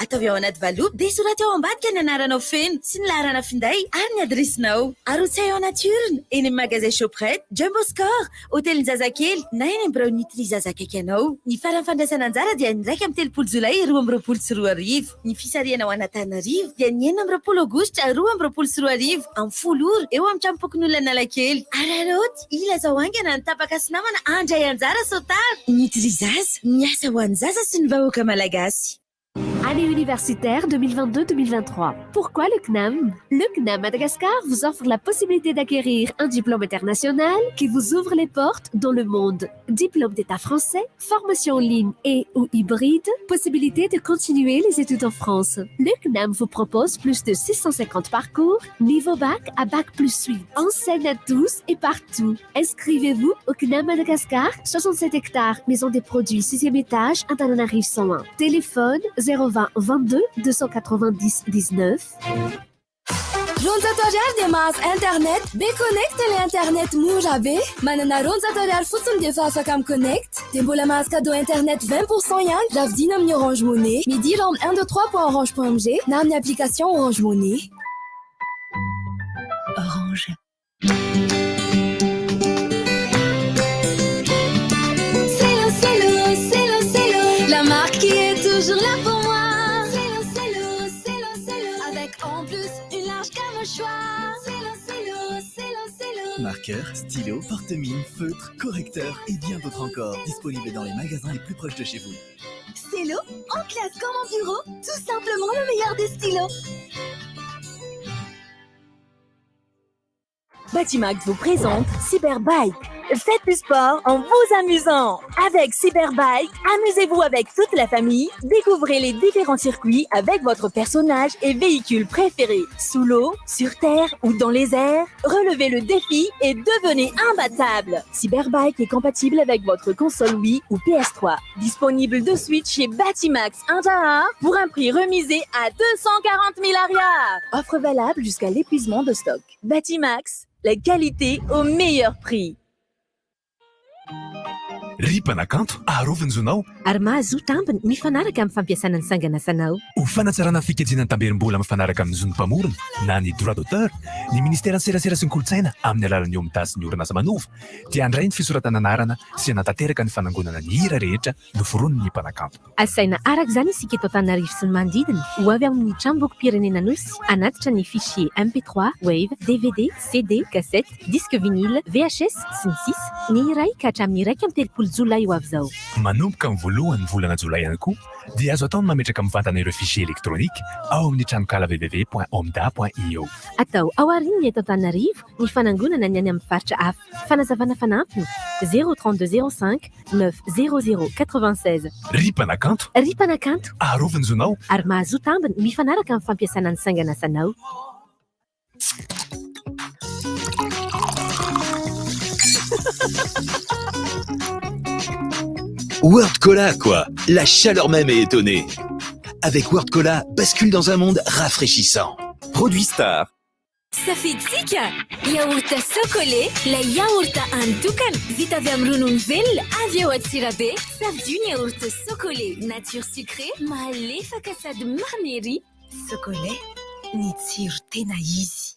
Ataovy ao anaty valopy dia soraty ao ambadika ny anaranao feno sy ny laharana finday ary ny adiresinao. Arotsahy ao anaty urne eny amin'ny magazay Shoprite, Jumbo Score, Hotelin-jazakely na eny amin'ny biraon'ny Nutri Zaza akaiky anao. Ny faran'ny fandraisana anjara dia ny 31 jolay 2022. Ny fisarihana ho an'Antananarivo dia ny 26 aogositra 2022 amin'ny 10 ora eo amin'ny tranompokonolona Analakely. Araraoty, ilazao haingana ny tapaka sy namana handray anjara sao tara. Nutri Zaza, miasa ho an'ny zaza sy ny vahoaka malagasy. Année universitaire 2022-2023. Pourquoi le CNAM Le CNAM Madagascar vous offre la possibilité d'acquérir un diplôme international qui vous ouvre les portes dans le monde. Diplôme d'État français, formation en ligne et ou hybride, possibilité de continuer les études en France. Le CNAM vous propose plus de 650 parcours, niveau bac à bac plus 8. Enseigne à tous et partout. Inscrivez-vous au CNAM Madagascar, 67 hectares, maison des produits, 6e étage, Antananarivo 101. Téléphone 020 22 290 19. 200 ariary dia mahazo internet be connect le internet mora be. Manana 200 ariary fotsiny dia efa afaka mi-connect. Dia mbola mahazo cadeau internet 20% ihany raha vidiana amin'ny Orange Money. Midira amin'ny 1 2 3 point orange point mg na amin'ny application Orange Money. Orange. Cello, Cello, Cello, Cello, la marque qui est toujours là pour moi. Cello, Cello, Cello, Cello, avec en plus une large gamme au choix. Cello, Cello, Cello, Cello. Marqueur, stylo, porte-mine, feutre, correcteur et bien d'autres encore. Disponibles dans les magasins les plus proches de chez vous. Cello, en classe comme en bureau, tout simplement le meilleur des stylos. Batimax vous présente Cyberbike. Faites du sport en vous amusant. Avec Cyberbike, amusez-vous avec toute la famille. Découvrez les différents circuits avec votre personnage et véhicule préféré. Sous l'eau, sur terre ou dans les airs, relevez le défi et devenez imbattable. Cyberbike est compatible avec votre console Wii ou PS3. Disponible de suite chez Batimax 1 pour un prix remisé à 240 000 ariary. Offre valable jusqu'à l'épuisement de stock. Batimax, la qualité au meilleur prix. Ry mpanakanto, arovy ny zonao. Ary mahazoa tambiny mifanaraka amin'ny fampiasana ny sanganasanao. Ho fanatsarana ny fikajiana ny tamberim-bola mifanaraka amin'ny zon'ny mpamorona na ny droit d'auteur, ny Ministeran'ny Serasera sy ny Kolontsaina amin'ny alalan'ny OMDA sy ny orinasa Manova dia handray ny fisoratana anarana sy hanatanteraka ny fanangonana ny hira rehetra noforonin'ny mpanakanto. Asaina araka izany isika eto Antananarivo sy ny manodidina ho avy amin'ny Tranombokim-pirenena Anosy hanatitra ny fichier MP3, Wave, dvd, CD, cassette, disque vinyle, VHS, sy ny sisa Ny iray ka hatramin'ny 31. jolay ho avy izao. Manomboka amin'ny voalohan'ny volana jolay ihany koa dia azo atao ny mametraka mivantana ireo fichier électronique ao amin'ny tranonkala www.omda.io. Atao ao aorian'ny eto Antananarivo ny fanangonana ny any amin'ny faritra hafa. Fanazavana fanampiny, 0 32 05 9 00 96. Ry mpanakanto! Ry mpanakanto! Arovy ny zonao! Ary mahazoa tambiny mifanaraka amin'ny fampiasana ny sangan'asanao. World Cola, quoi. La chaleur même est étonnée. Avec World Cola, bascule dans un monde rafraîchissant. Produit Star. Safiditsika! Yaourt Socolait, ilay yaourt an'ny-tokana, vita avy amin'ny ronono velona avy ao Antsirabe. Safidio ny yaourt Socolait, nature sucrée, malefaka sady mamy ery. Socolait, ny tsiro tena izy.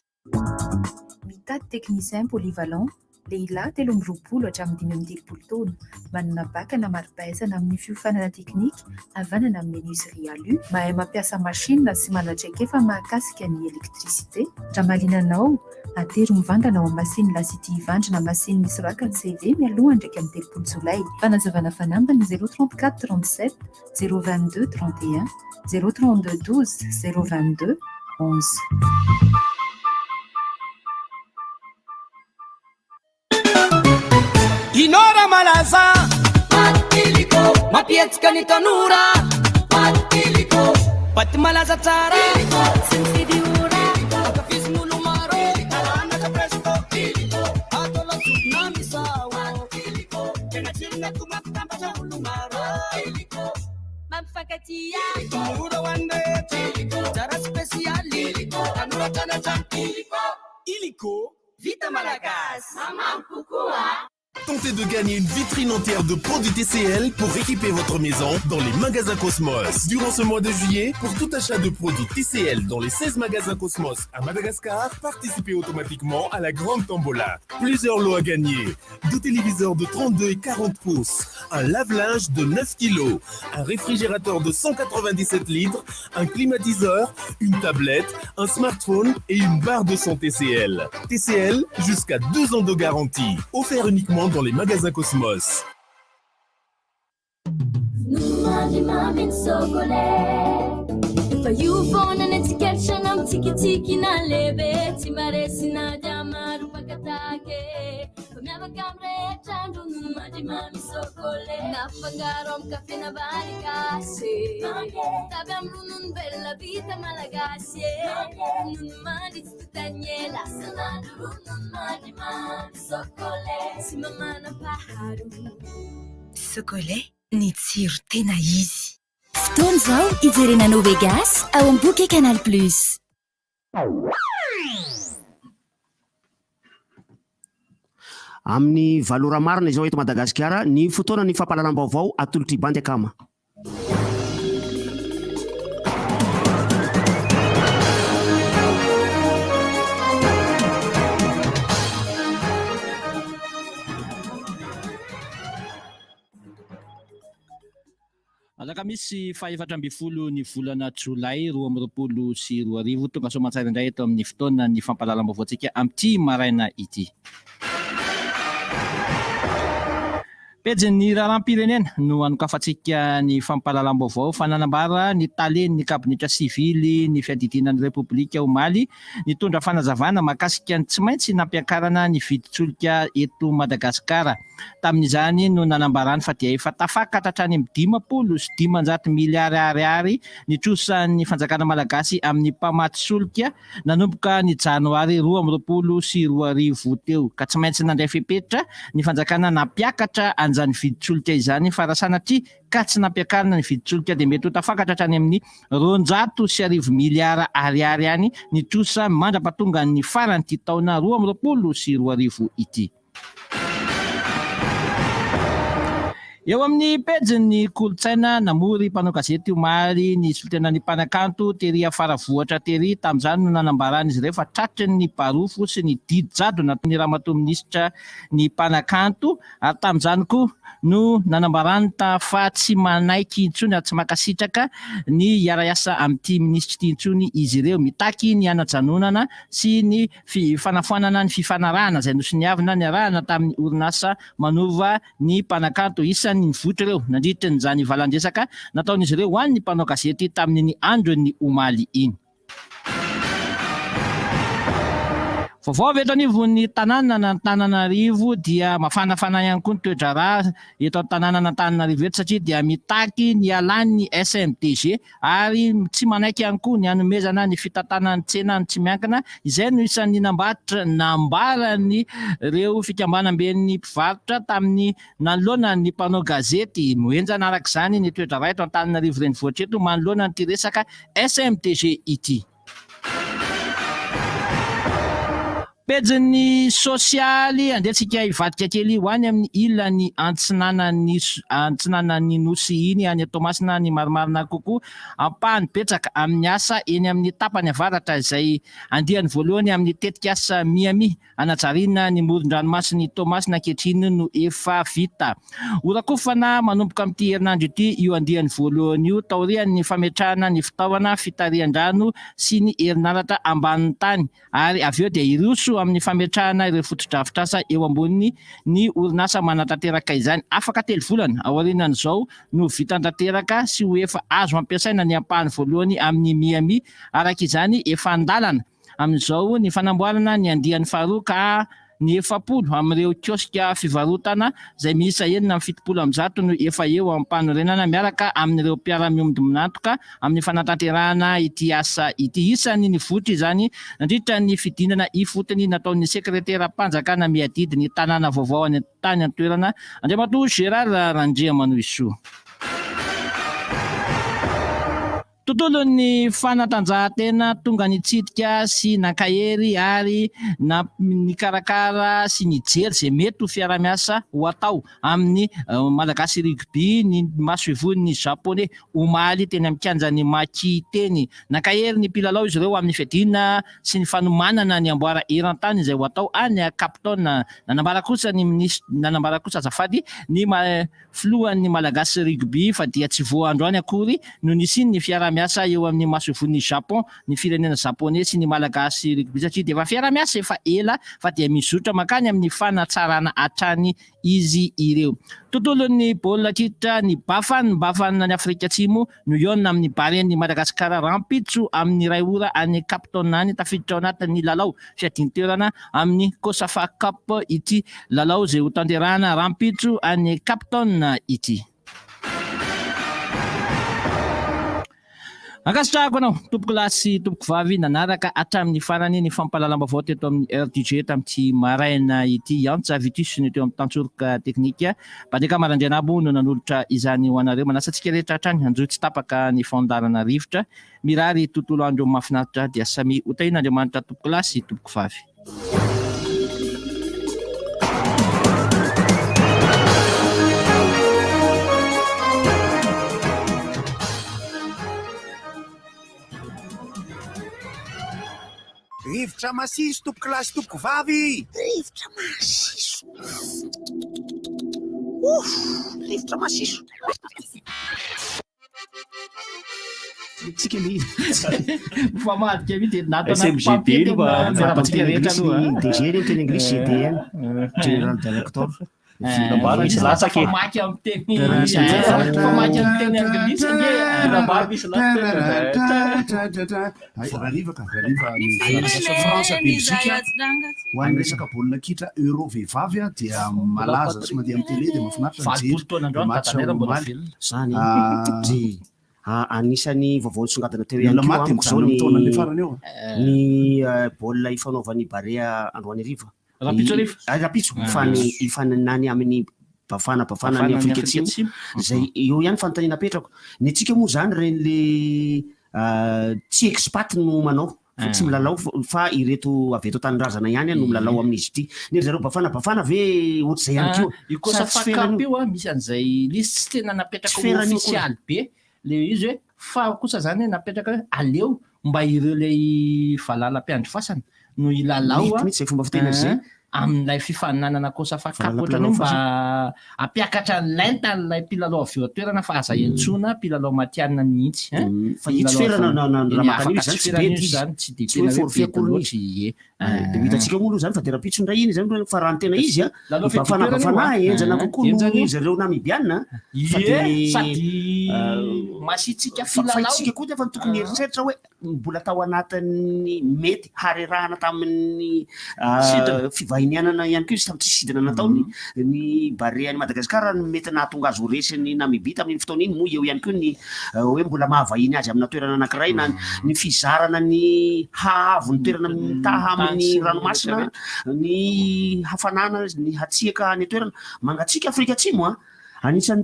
Mitady technicien polyvalent, lehilahy 23 hatramin'ny 35 taona, manana bac na mari-pahaizana amin'ny fiofanana teknika, havanana amin'ny menuiserie alu, mahay mampiasa machine sy manana traikefa mahakasika ny électricité. Raha mahaliana anao, atero mivantana ao amin'ny Masine La City Ivandry na Masine Isoraka ny CV mialoha ny 31 jolay. Fanazavana fanampiny 034 37 022 31 032 12 022 11. Inora malaza Matiliko Mampietsika ny tanora Matiliko Paty malaza tsara Tsy mifidy ora Ankafizin'olo maro Alanaka presto Atao lasopy na misao Tena tsirony ato mampitambatra olo maro Mampifankatia Mora ho an'ny rehetra Tsara spesialy Tanora tanatra Illico Vita malagasy Mamamy kokoa. Tentez de gagner une vitrine entière de produits TCL pour équiper votre maison dans les magasins Cosmos. Durant ce mois de juillet, pour tout achat de produits TCL dans les 16 magasins Cosmos à Madagascar, participez automatiquement à la grande tombola. Plusieurs lots à gagner. Deux téléviseurs de 32 et 40 pouces, un lave-linge de 9 kilos, un réfrigérateur de 197 litres, un climatiseur, une tablette, un smartphone et une barre de son TCL. TCL, jusqu'à 2 ans de garantie. Offert uniquement dans les magasins Cosmos. Ronono mamy ny Socolait. Fa io foana ny antsika na mitsikitsiky na lehibe tsy mba resy na dia maro mpakatake. Fa miavaka amin'ny rehetra ny ronono mandry mamy Socolait. Na fangaro amin'ny kafe na vary gasy. Tavy amin'ny ronono velona vita malagasy. Ronono mandry tsy totany ela. Sanandro ronono mandry mamy Socolait. Tsy mba manam-paharoa. Socolait, ny tsiro tena izy. Fotoana izao hijerena No Vegas ao amin'ny bouquet Canal Plus. Amin'ny 8 ora marina izao eto Madagasikara ny fotoana ny fampahalalam-baovao atolotr'i Bandy Akama. Alakamisy faha-14 ny volana jolay 2022, tonga soamantsara indray eto amin'ny fotoana ny fampahalalam-baovaontsika amin'ity maraina ity. Pejin'ny raharaham-pirenena no anokafantsika ny fampahalalam-baovao fa nanambara ny talen'ny kabinetra sivily ny fiadidiana ny Repoblika omaly nitondra fanazavana mahakasika ny tsy maintsy nampiakarana ny vidin-tsolika eto Madagasikara. Tamin'izany no nanambarany fa dia efa tafakatra hatrany amin'ny 550 miliara ariary ny trosan'ny fanjakana malagasy amin'ny mpamatsy solika nanomboka ny janoary 2022 teo ka tsy maintsy nandray fepetra ny fanjakana nampiakatra an'izany vidin-tsolika izany fa raha sanatria ka tsy nampiakarina ny vidin-tsolika dia mety ho tafakatra hatrany amin'ny 1200 miliara ariary any ny trosa mandra-pahatongan'ny faran'ity taona 2022 ity. Eo amin'ny pejin'ny kolontsaina, namory mpanao gazety omaly ny solontenan'ny mpanakanto tery Faravohitra tery. Tamin'izany no nanambaran'izy ireo fa tratry ny barofo sy ny didy jadona nataon'ny ramatoa minisitra ny mpanakanto ary tamin'izany koa no nanambarany fa tsy manaiky intsony ary tsy mankasitraka ny hiara-hiasa amin'ity minisitra ity intsony izy ireo. Mitaky ny hanajanonana sy ny fanafoanana ny fifanarahana izay nosoniavina niarahana tamin'ny orinasa manova ny mpanakanto. Isan'ny nivoitra ireo nandritra izany valan-dresaka nataon'izy ireo ho an'ny mpanao gazety tamin'iny andron'ny omaly iny. Vaovao avy eto anivon'ny tanànan'Antananarivo dia mafanafana ihany koa ny toe-draharaha eto an-tanànan'Antananarivo eto satria dia mitaky ny hialan'ny SMDG ary tsy manaiky ihany koa ny hanomezana ny fitantanan'ny tsena ny tsy miankina, izay no isan'ny nambaritra nambaran'ireo fikambanamben'ny mpivarotra tamin'ny nanoloana ny mpanao gazety. Mihenjana araka izany ny toe-draharaha eto Antananarivo renivohitra eto manoloana an'ity resaka SMDG ity. Pejin'ny sosialy, andeha tsika hivadika kely ho any amin'ny ilany antsinanan'ny antsinanan'ny Nosy iny, any Toamasina ny marimarina kokoa. Ampahany betsaka amin'ny asa eny amin'ny tapany avaratra izay andiany voalohany amin'ny tetikasa Miami hanajariana ny moron-dranomasin'i Toamasina ankehitriny no efa vita. Horakofana manomboka amin'ity herinandro ity io andiany voalohany io taorian'ny fametrahana ny fitaovana fitarihan-drano sy ny herinaratra ambanin'ny tany ary avy eo dia hiroso amin'ny fametrahana ireo fotodrafitrasa eo amboniny ny orinasa manatanteraka izany. Afaka telo volana aorianan'izao no vita tanteraka sy ho efa azo ampiasaina ny ampahany voalohany amin'ny Miami. Araka izany, efa an-dalana amin'izao ny fanamboarana ny andiany faharoa ka Ny 40 amin'ireo kioska fivarotana izay miisa 176 no efa eo am-panorenana miaraka amin'ireo mpiara-miombon'antoka amin'ny fanatanterahana ity asa ity. Isan'ny nivoitra izany nandritra ny fidinana ifotony nataon'ny sekreteram-panjakana miadidy ny tanàna vaovao any tany an-toerana, Andriamatoa Gérard Randriamanohisoa. Tontolon'ny fanatanjahantena tonga nitsidika sy nankahery ary nikarakara sy nijery izay mety ho fiarahamiasa ho atao amin'ny Malagasy Rugby ny masoivohon'ny Japoney omaly teny amin'ny kianjan'ny Maki teny. Nankahery ny mpilalao izy ireo amin'ny fiadiana sy ny fanomanana ny amboara eran-tany izay ho atao any Cape Town. Nanambara kosa ny minisitry nanambara kosa azafady ny filohan'ny Malagasy Rugby fa dia tsy vao androany akory no nisian'ny fiaraha-miasa eo amin'ny masoivohon'i Japon, ny firenena Japoney sy ny Malagasy Rugby satria dia efa fiaraha-miasa efa ela fa dia mizotra mankany amin'ny fanatsarana hatrany izy ireo. Tontolon'ny baolina kitra, ny Bafan Bafan any Afrika Atsimo no hihaona amin'ny Baren'i Madagasikara rahampitso amin'ny iray ora any Cape Town any, tafiditra ao anatin'ny lalao fiadian-toerana amin'ny Cosafa Cup ity lalao izay hotanterahana rahampitso any Cape Town ity. Ankasitrahako anao tompokolahy sy tompokovavy nanaraka hatramin'ny farany ny fampahalalam-baovao teto amin'ny RDJ tamin'ity maraina ity. Antsa Vitus no teo amin'ny tantsoroka teknika. Badeka Marandrianabo no nanolotra izany ho anareo. Manasa antsika rehetra hatrany hanjohy tsy tapaka ny fandaharana rivotra. Mirary tontolo andro mahafinaritra dia samia ho tahian'Andriamanitra tompokolahy sy tompokovavy. Rivotra masiso tompokolahy sy tompokovavy! Rivotra masiso! Ouf! Rivotra masiso! Tsika le izy. Mifamadika mihitsy e. Nato anaty SMGD papier io mba tena miarahaba antsika rehetra aloha a. DG iny teny anglisy GDN, General Director. Mba misy latsaka e. Famaky amin'ny teny famaky amin'ny teny anglisy ange. Mba misy latsaka. Rariva ka, rariva ny France Belgique. Ho an'ny resaka baolina kitra Euro vehivavy dia malaza sy mandeha amin'ny télé dia mahafinaritra mijery 80 taona androany match Dadanera mbola omaly. velona. Zany dry anisan'ny vaovao nisongadina teo Ny ihany olona koa maty amiko izao mijanona ny amin'ny taonan'ilay farany eo. ny baolina ifanaovan'ny Barea androany hariva. Rahampitso hariva. Ah, rahampitso fa ny ifaninany amin'ny Bafana Bafana ny Afrika Atsimo. Izay eo ihany fanontaniana apetrako. Ny antsika moa izany ireny le tsy expat no manao. Fa tsy milalao fa ireto avy eto an-tanindrazana ihany no milalao amin'izy ity. Ny ry zareo Bafana Bafana ve ohatr'izay ihany koa? Io Sa Kosafa tsy ferana Cup io? io an, misy an'izay izy tsy tena napetraka Tsy ho ferana io akory. ofisialy be le izy hoe fa kosa zany hoe napetraka hoe aleo mba ireo ilay valala mpiandry fasana no hilalao Mety mihitsy izay fomba fiteny izay. amin'ilay fifaninanana Kosafa Cup Valala ohatran'ny hoe mpilalao mba fasana. hampiakatra ny lentan'ilay mpilalao avy eo an-toerana fa aza iantsoana mpilalao matihanina mihitsy hein. Fa io tsy Mpilalao ferana avy na na eny raha makany afaka io tsy izany tsy ferana io bedy izy. zany tsy dia Tsy hoe tena hoe forfait bedy akory loatra izy. ie. Dia ho hitantsika moa aloha izany fa dia rahampitso indray iny izany fa raha ny tena izy an, Lalao Bafana fiadiam-toerana io Bafana an. henjana kokoa noho Henjana io. zareo Namibiana fa Ie, dia sady masiantsika fa fa filalao. isika koa nefa no tokony hieritreritra hoe mbola tao anatin'ny mety harerahana tamin'ny Sidina. fivahinianana ihany koa izy tamin'ny tsy sidina nataony ny Barea an'i Madagasikara no mety nahatonga azy ho resin'i Namibia tamin'iny fotoana iny moa eo ihany koa ny hoe mbola maha vahiny azy amina toerana anankiray na ny fizarana ny haavon'ny toerana mitaha amin'ny ranomasina ny hafanana ny hatsiaka any an-toerana mangatsiaka Afrika Atsimo a anisan'ny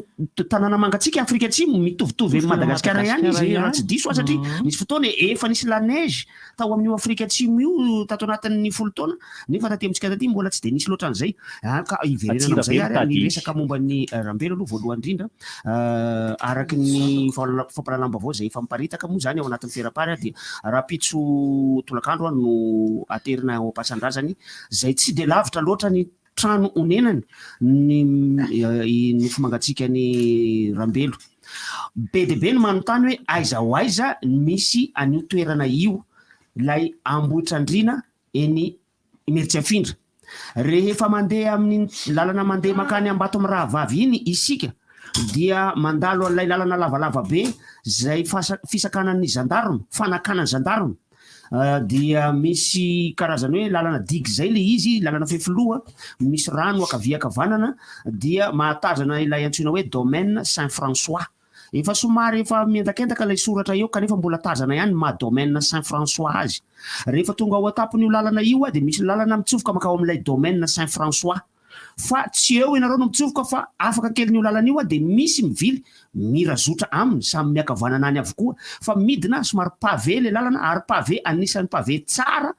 tanàna mangatsiaka Afrika Atsimo mitovitovy amin'i Madagasikara ihany izy raha tsy diso aho satria nisy fotoana efa nisy la neige tao amin'io Afrika Atsimo io tato anatin'ny 10 taona nefa taty amintsika taty mbola tsy dia nisy loatra an'izay. Ka hiverenana amin'izay ary ny resaka momba ny Rambelo aloha voalohany indrindra araka ny fampahalalam-baovao izay efa miparitaka moa izany ao anatin'ny Ferapary dia rahampitso tolakandro no aterina ao am-pasandrazany izay tsy dia lavitra loatra ny trano onenany ny nofo mangatsiakan'i Rambelo. Be dia be ny manontany hoe aiza ho aiza misy an'io toerana io, ilay Ambohitrandriana eny Imeritsiafindra. Rehefa mandeha amin'iny lalana mandeha mankany Ambatomirahavavy iny isika dia mandalo an'ilay lalana lavalava be izay fisakanan'ny zandarma, fanakanan'ny zandarma. Dia misy karazany hoe lalana digue izay ilay izy, lalana fefiloha, misy rano ankavia ankavanana, dia mahatazana ilay antsoina hoe domaine Saint François. Efa somary efa miendakendaka ilay soratra eo kanefa mbola tazana ihany ny maha domaine Saint François azy. Rehefa tonga ao an-tampon'io lalana io dia misy lalana mitsofoka mankao amin'ilay domaine Saint François. Fa tsy eo ianareo no mitsofoka fa afaka kelin'io lalana io dia misy mivily mirazotra aminy, samy miakavanana any avokoa fa midina somary pavé ilay lalana ary pavé anisan'ny pavé tsara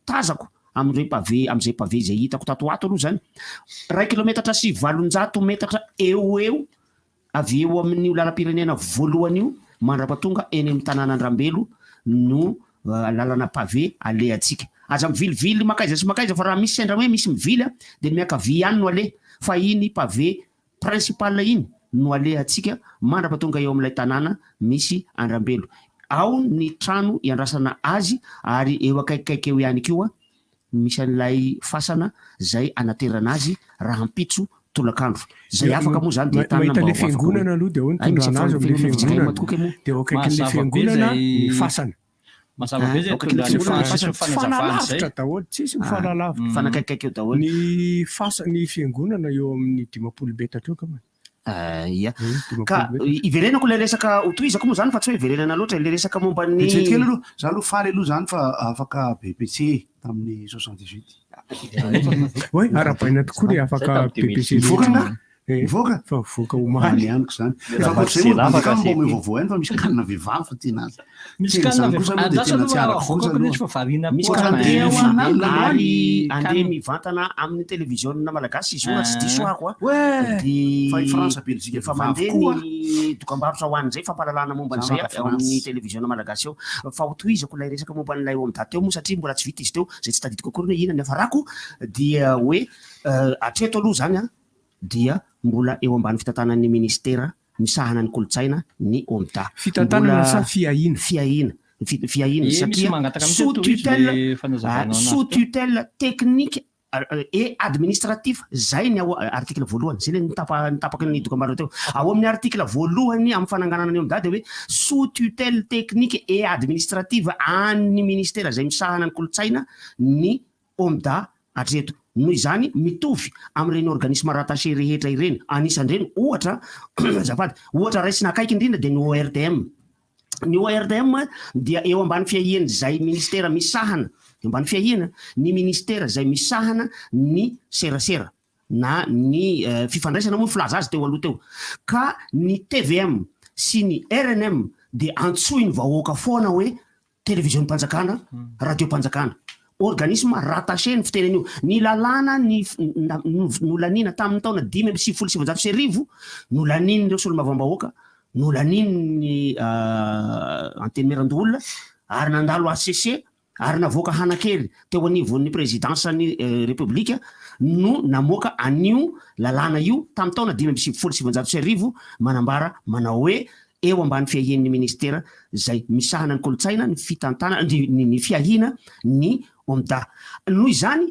tazako amin'ireo pavé amin'izay pavé izay hitako tato ho ato aloha izany. Iray kilometatra sy 800 metatra eo ho eo Avy eo amin'io lalam-pirenena voalohany io mandra-pahatonga eny amin'ny tanàn'Andrambelo no lalana pavé alehantsika. Aza mivilivily mankaiza sy mankaiza fa raha misy sendra hoe misy mivily dia ny miankavia ihany no aleha fa iny pavé principal iny no alehantsika mandra-pahatonga eo amin'ilay tanàna misy Andrambelo. Ao ny trano iandrasana azy ary eo akaikikaiky eo ihany koa misy an'ilay fasana izay anaterana azy rahampitso tolakandro. Izay afaka moa izany dia entanina Mahita mba ilay ho afaka hoe fiangonana aloha dia ao hay misy nitondrana azy ao amin'ilay fiangonana fiangonana. matoky moa. Dia ao akaikin'ilay Mazava be fiangonana izay ny fasana. Mazava be izay Ao akaikin'ilay tondrana fiangonana ny fasana. fanazavana izay. Mifanalavitra daholo, tsisy mifanalavitra. Mifanakaikikaiky eo daholo. Ny fasa- ny fiangonana eo amin'ny 50 metatra eo angambany. Ia. Ka iverenako ilay resaka hotohizako moa izany fa tsy hoe iverenana loatra ilay resaka momba ny. Vetivety kely aloha, za aloha faly aloha izany fa afaka BEPC tamin'ny 78. Oay, arahabaina tokoa le afaka BEPC. Nivoaka angaha? Nivoaka? Fa nivoaka omaly. Any amiko izany. Fa ankoatr'izay moa Bandicam mba omeo vaovao ihany fa misy canne vehivavy fa tena Misy tena canne izany kosa aloha dia Andraso tena tsy aloha arako kosa avoakako aloha. fa variana Misy koa canne ny demi-finale ary canne. andeha mivantana amin'ny televiziona malagasy izy io raha tsy diso aho a. Ouais. Dia Fa i France, Belgique efa vehivavy mandeha koa. ny dokambarotra ho an'izay fampahalalana momba an'izay Za maka ao amin'ny France. televiziona malagasy ao. Fa hotohizako ilay resaka momba an'ilay OMDA teo moa satria mbola tsy vita izy teo, izay tsy tadidiko akory hoe inona ny hafarako dia hoe hatreto aloha izany an dia mbola eo ambany fitantanan'ny ministera misahana ny kolontsaina ny OMDA. Fitantanana Mbola sa fiahiana? Fiahiana. Fi- Fiahiana Eh, misy satria mangataka mihitsy sous hoe tohizo tutelle, le fanazavanao anazy sous teo. tutelle technique et administratif, zay ny ao article voalohany, zay le nitapa- nitapaky ny dokambarotra teo. Ao amin'ny article voalohany amin'ny fananganana ny OMDA dia hoe sous tutelle technique et administrative an'ny ministera izay misahana ny kolontsaina ny OMDA hatreto. Noho izany, mitovy amin'ireny organisme rattaché rehetra ireny, anisan'ireny ohatra, azafady, ohatra raisina akaiky indrindra dia ny ORTM. Ny ORTM dia eo ambany fiahian'izay ministera misahana, eo ambany fiahiana ny ministera izay misahana ny serasera na ny fifandraisana moa ny filaza azy teo aloha teo. Ka ny tvm sy ny rnm dia antsoin'ny vahoaka foana hoe. Televizionim-panjakana, radiom-panjakana. Organisme rattaché ny fiteny an'io. Ny lalàna ny nolaniana tamin'ny taona 1995, nolanian'ireo solombavambahoaka, nolanian'ny Antenimierandoholona ary nandalo hcc ary navoaka hanan-kery teo anivon'ny prezidansan'ny Repoblika no namoaka an'io lalàna io tamin'ny taona 1995 manambara manao hoe eo ambany fiahian'ny minisitera izay misahana ny kolontsaina, ny fitantanana, ny fiahiana ny OMDA. Noho izany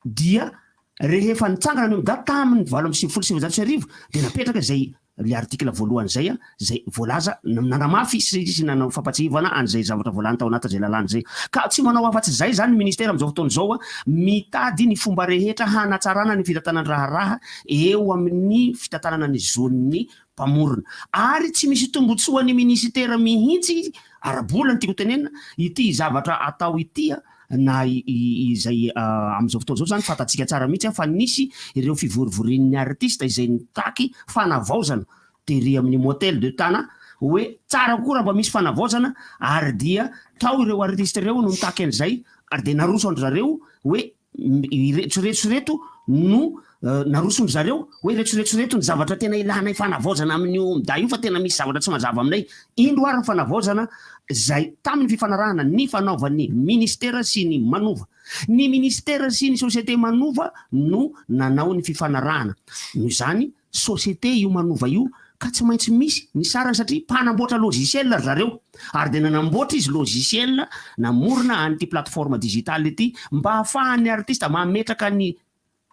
dia rehefa nitsangana ny OMDA tamin'ny 1998 dia napetraka izay ilay article voalohany izay izay voalaza nanamafy sy nanao fampatsiahivana an'izay zavatra voalany tao anatin'izay lalàna izay. Ka tsy manao afa-tsy izay izany ny minisitera amin'izao fotoana izao, mitady ny fomba rehetra hanatsarana ny fitantanan-draharaha eo amin'ny fitantanana ny zon'ny mpamorona. Ary tsy misy tombotsoan'ny minisitera mihitsy, ara-bola no tiako tenenina, ity zavatra atao ity na izay amin'izao fotoana izao izany fantatsika tsara mihitsy fa nisy ireo fivorivorian'ny artista izay nitaky fanavaozana tery amin'ny motel de Tana hoe tsara kokoa raha mba misy fanavaozana ary dia tao ireo artista ireo no nitaky an'izay ary dia naroso an-dry zareo hoe Ireto ireto ireto no naroson'ny zareo hoe ireto ireto ireto ny zavatra tena ilanay fanavaozana amin'io OMDA io fa tena misy zavatra tsy mazava aminay. Indro ary ny fanavaozana izay tamin'ny fifanarahana nifanaovan'ny Ministera sy ny Manova. Ny Ministera sy ny Société Manova no nanao ny fifanarahana. Noho izany, société io manova io ka tsy maintsy misy ny sarany satria mpanamboatra logiciel ry zareo ary dia nanamboatra izy logiciel namorona an'ity plateforme digitale ity mba ahafahan'ny artiste mametraka ny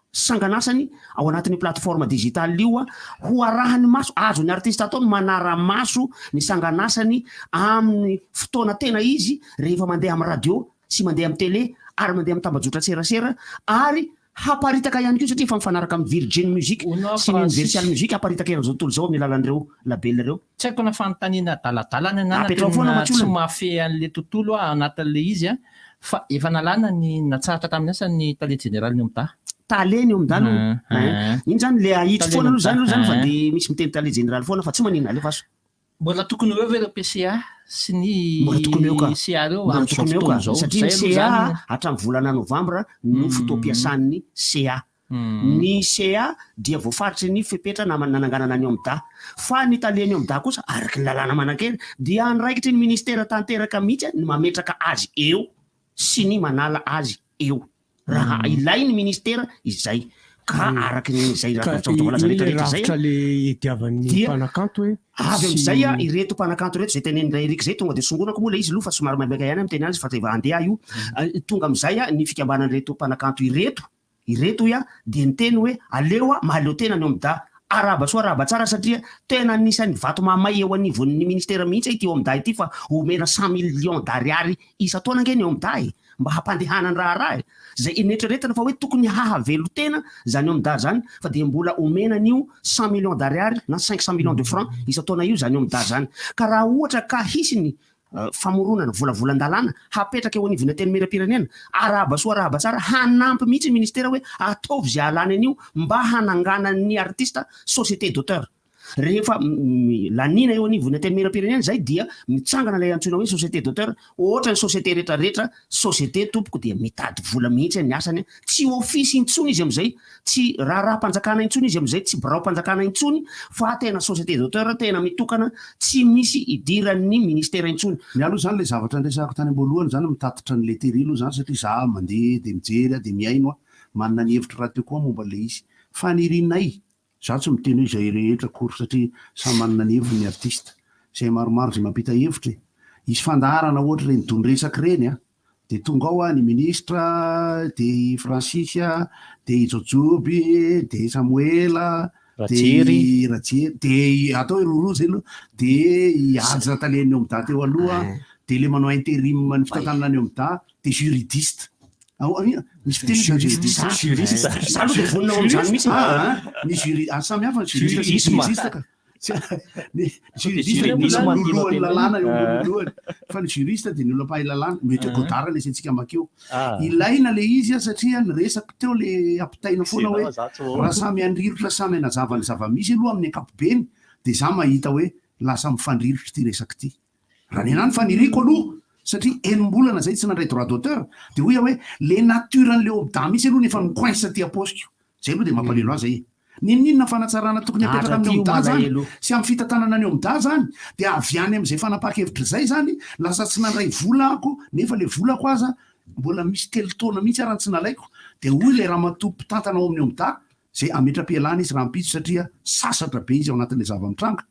sanganasany ao anatin'io plateforme digitale io ho arahany maso, azon'ny artiste atao ny manara-maso ny sanganasany amin'ny fotoana tena izy rehefa mandeha amin'ny radio sy mandeha amin'ny télé ary mandeha amin'ny tambajotran-tserasera ary Haparitaka ihany koa satria efa mifanaraka amin'ny Virgin Music sy ny Universal Music haparitaka eran'izao tontolo izao amin'ny alalan'ireo label ireo. Tsy haiko na fanontaniana adaladala ny anah na Apetraho foana tena fa tsy tsy olana. mahafehy an'le tontolo aho anatin'le izy an, fa efa nalana ny natsahatra tamin'ny asany ny tale jeneralin'ny OMDA. Tale ny OMDA aloha ein. Iny zany le ahitsy foana aloha zany aloha zany fa de misy miteny tale jeneraly foana fa tsy maninona alefaso. Mbola tokony ho eo ve ireo PCA sy ny Mbola tokony ho eo ka. CA ireo Mbola amin'izao tokony ho eo ka. fotoana izao? Satria ny Izay CA aloha izany. hatramin'ny volana novambra no fotoam-piasan'ny CA. Ny CA dia voafaritry ny fepetra nananganana ny OMDA. Fa ny talen'ny OMDA kosa, araka ny lalàna manan-kery, dia andraikitry ny minisitera tanteraka mihitsy ny mametraka azy eo sy ny manala azy eo. Raha ilain'ny ministera izay. Ka araka ny izay Ka zavatra voalaza iny rehetra le rehetra izay rafitra le idiavan'ny dia mpanakanto hoe avy tsy amin'izay ireto mpanakanto ireto izay tenenin'i Eric izay tonga dia songonako moa ilay izy aloha fa somary maimaika ihany aho miteny azy fa efa handeha aho io. Tonga amin'izay ny fikambanan'ireto mpanakanto ireto ireto hoy aho dia niteny hoe aleo mahaleo tena ny OMDA. Arahaba soa arahaba tsara satria tena anisan'ny vato mahamay eo anivon'ny ministera mihitsy ity OMDA ity fa omena cent millions d'ariary isan-taona ange ny OMDA e! mba hampandehana ny raharaha e! Izay neritreretina fa hoe tokony hahavelon-tena izany OMDA izany fa dia mbola omena an'io cent millions d'ariary na 500 millions de francs isan-taona io izany OMDA izany. Ka raha ohatra ka hisy ny famoronana volavolan-dalàna hapetraka eo anivon'ny Antenimierampirenena, arahaba soa arahaba tsara, hanampy mihitsy ny ministera hoe ataovy izay hahalany an'io mba hananganan'ny artista société d'auteur. Rehefa laniana eo anivon'ny Antenimierampirenena izay dia mitsangana ilay antsoina hoe société d'auteur. Ohatra ny société rehetra rehetra, société tompoko dia mitady vola mihitsy ny asany, tsy office intsony izy amin'izay, tsy raharaham-panjakana intsony izy amin'izay, tsy biraom-panjakana intsony fa tena société d'auteur tena mitokana, tsy misy idiran'ny ministera intsony. Ny ahy aloha izany ilay zavatra niresahako tany am-boalohany izany mitatitra an'ilay tery aloha izany satria za mandeha dia mijery aho dia mihaino aho, manana ny hevitro rahateo koa aho momba an'ilay izy. Fanirianay Za tsy miteny hoe izay rehetra akory satria samy manana ny heviny ny artiste. Izay maromaro izay mampita hevitra e. Hisy fandaharana ohatra ireny don-dresaka ireny an, dia tonga ao an ny ministra, dia i Francis an, dia i Jaojoby, dia i Samoela, dia i Rajery, dia i atao hoe Roro zay aloha, dia i Haja talen'ny Omda teo aloha, dia ilay manao interim ny fitantanana ny Omda, dia juridiste. Misy fiteny hoe juriste. Juriste. Za aloha dia vonona ho amin'izany mihitsy. Ah, ny juri, ah, samy hafa ny juriste sy ny juridiste ka. Ny juridiste ny olona lolohan'ny lalàna eo ambony lohany. Fa ny juriste dia ny olona mpahay lalàna. Mety hoe Godard ilay asiantsika makeo. Ilaina ilay izy satria ny resako teo ilay ampitaina foana hoe raha samy handrirotra samy hanazava ny zava-misy aloha amin'ny ankapobeny dia za mahita hoe lasa mifandrirotra ity resaka ity. Raha ny anah ny faniriako aloha. satria enim-bolana zay tsy nandray droit d'auteur de hoy aho hoe le nature an'le OMDA mihitsy aloha no efa mi-coince aty am-paosiko. Zay aloha de mampalelo ahy zay e. N'inon'inona fanatsarana tokony hapetraka amin'ny OMDA zany sy amin'ny fitantanana ny OMDA zany de avy any amin'izay fanapahan-kevitra izay zany lasa tsy nandray vola ako nefa le volako aza mbola misy telo taona mihitsy ara ny tsy nalaiko de hoy ilay ramatoa mpitantana ao amin'ny OMDA zay hametra-pialana izy rahampitso satria sasatra be izy ao anatin'ilay zava-mitranga.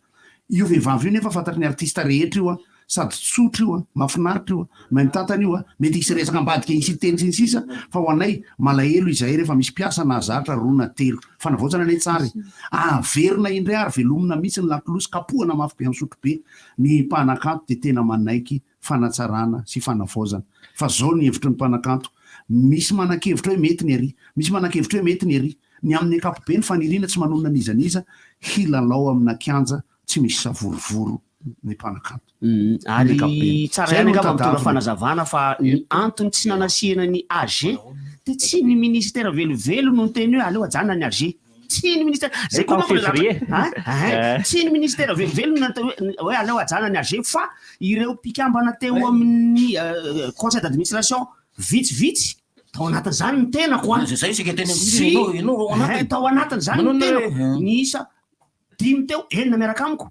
Io vehivavy io nefa fantatry ny artista rehetra io an, sady tsotra io an, mahafinaritra io an, mahay mitantana io an, mety hisy resaka ambadika hisy hiteny sy ny sisa fa ho anay malahelo izahay rehefa misy mpiasa nahazatra roa na telo. Fanavaozana anie tsara e. Averina indray ary velomina mihitsy ny lakolosy, kapohana mafy be amin'ny sotrobe ny mpanakanto dia tena manaiky fanatsarana sy fanavaozana. Fa zao ny hevitry ny mpanakanto, misy manan-kevitra hoe mety ny ary, misy manan-kevitra hoe mety ny ery. Ny amin'ny ankapobeny faniriana tsy manonona n'iza n'iza hilalao amina kianja tsy misy savorovoro ny mpanakanto. Ary Amin'ny ankapobeny. tsara Zay ihany no angamba mitondra tadiavina. fanazavana fa ny antony tsy nanasihana ny AG dia tsy ny ministera velively no niteny hoe aleo ajanona ny AG. Tsy ny ministera, zay koa manko le zavatra, ah, eh, tsy ny ministera velively no natao hoe hoe aleo ajanona ny AG fa ireo mpikambana teo amin'ny conseil d'administration vitsivitsy tao anatin'izany ny tenako an, Zay isika teny sy ianao ianao ao anatiny. eh, tao anatin'izany ny Manao tenako, hoe, niisa dimy teo, enina miaraka amiko,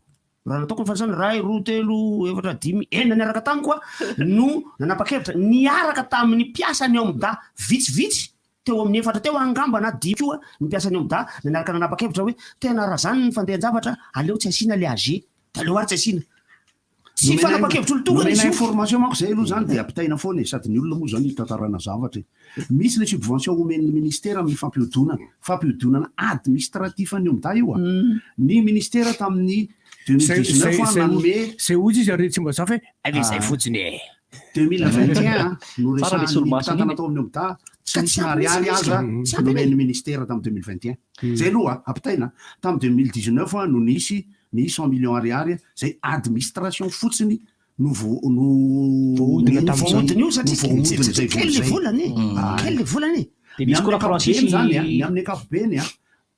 raha nataoko ny fanisana, iray, roa, telo, efatra, dimy, enina niaraka tamiko an, no nanapa-kevitra niaraka tamin'ny mpiasan'ny OMDA vitsivitsy Teo amin'ny efatra teo angamba na dimy koa ny mpiasan'ny OMDA nanaraka nanapa-kevitra hoe tena raha zany ny fandehan-javatra aleo tsy asiana le AG de aleo ary tsy asiana. Tsy fanapan-kevitr'olon-tokana Nomena izy io. information manko zay aloha zany de ampitaina foana e, sady ny olona moa zany itantarana zavatra e. Misy le subvention omen'ny ministera amin'ny fampiodonana, fampiodonana administratif an'ny OMDA io a. Ny ministera tamin'ny 2019 an nanome. Zay hozy izy ary Tsimbazaza hoe Aiza izay fotsiny e. 2021 no Tsara le resahan'ny solomaso mpitantana iny. tao amin'ny OMDA, tsy Ka nisy tsy na ampy ariary mihitsy aza izy, tsy ampy anie. nomen'ny ministera tamin'ny 2021. Zay aloha ampitaina, tamin'ny 2019 no nisy ny 100 millions ariary izay administration fotsiny no vo- no Voahodina no tamin'izay. Voahodina io no satria voahodina izay kely vola le izay. vola anie, kely le vola anie. Dia Ny misy koa amin'ny raha Francis ankapobeny zany a, ny amin'ny ankapobeny a,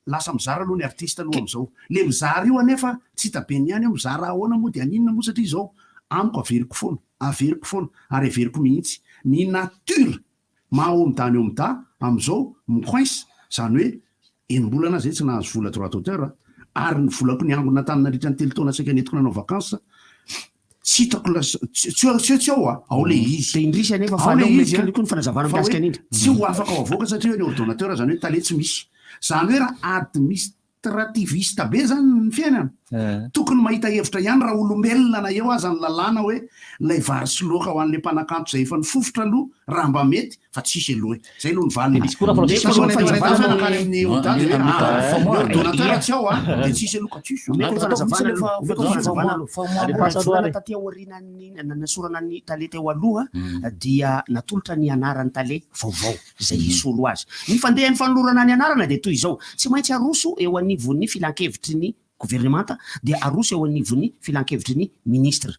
lasa mizara aloha ny artiste aloha amin'izao. Le mizara io anefa tsy hita be ny ihany hoe mizara ahoana moa dia haninona moa satria izao amiko averiko foana, averiko foana ary averiko mihitsy ny nature maha omda ny omda amin'izao mi-coince izany hoe enim-bolana aho izay tsy nahazo vola droit d'auteur ary ny volako niangona tany nandritra ny telo taona saika nentiko nanao vacances Tsy hitako lasa tsy tsy tsy tsy ao a, ao le izy. Dia indrisy anefa fa Ao le aleo izy mety a, kely koa ny fanazavana fa hoe mikasika an'iny. tsy ho afaka ho avoaka satria hoe ny ordonnateur zany hoe tale tsy misy. Zany hoe raha administrativiste be zany ny fiainana, tokony mahita hevitra ihany raha olombelona na eo aza ny lalàna hoe lay vary sy laoka ho an'le mpanakanto zay efa nifofotra aloha raha mba mety fa tsisy aloha e. Zay aloha ny valiny. Dia misy koa raha Francis Nefa aloha ny fanazavana fanazavana nankany amin'ny ODA dia hoe ah, ny ordonnateur Ia. tsy ao a, dia tsisy aloha ka tsisy. Omeko ny fanazavana aloha, omeko ny fanazavana aloha. Alefaso aloha Volana ary. taty aorianan'ny nanesorana ny tale teo aloha dia natolotra ny anaran'ny tale vaovao izay hisolo azy. Ny fandehan'ny fanolorana ny anarana dia toy izao, tsy maintsy aroso eo anivon'ny filankevitry ny governemanta dia aroso eo anivon'ny filankevitry ny ministra.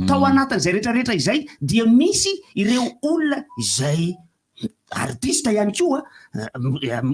Tao anatin'izay rehetrarehetra izay dia misy ireo olona izay artiste ihany koa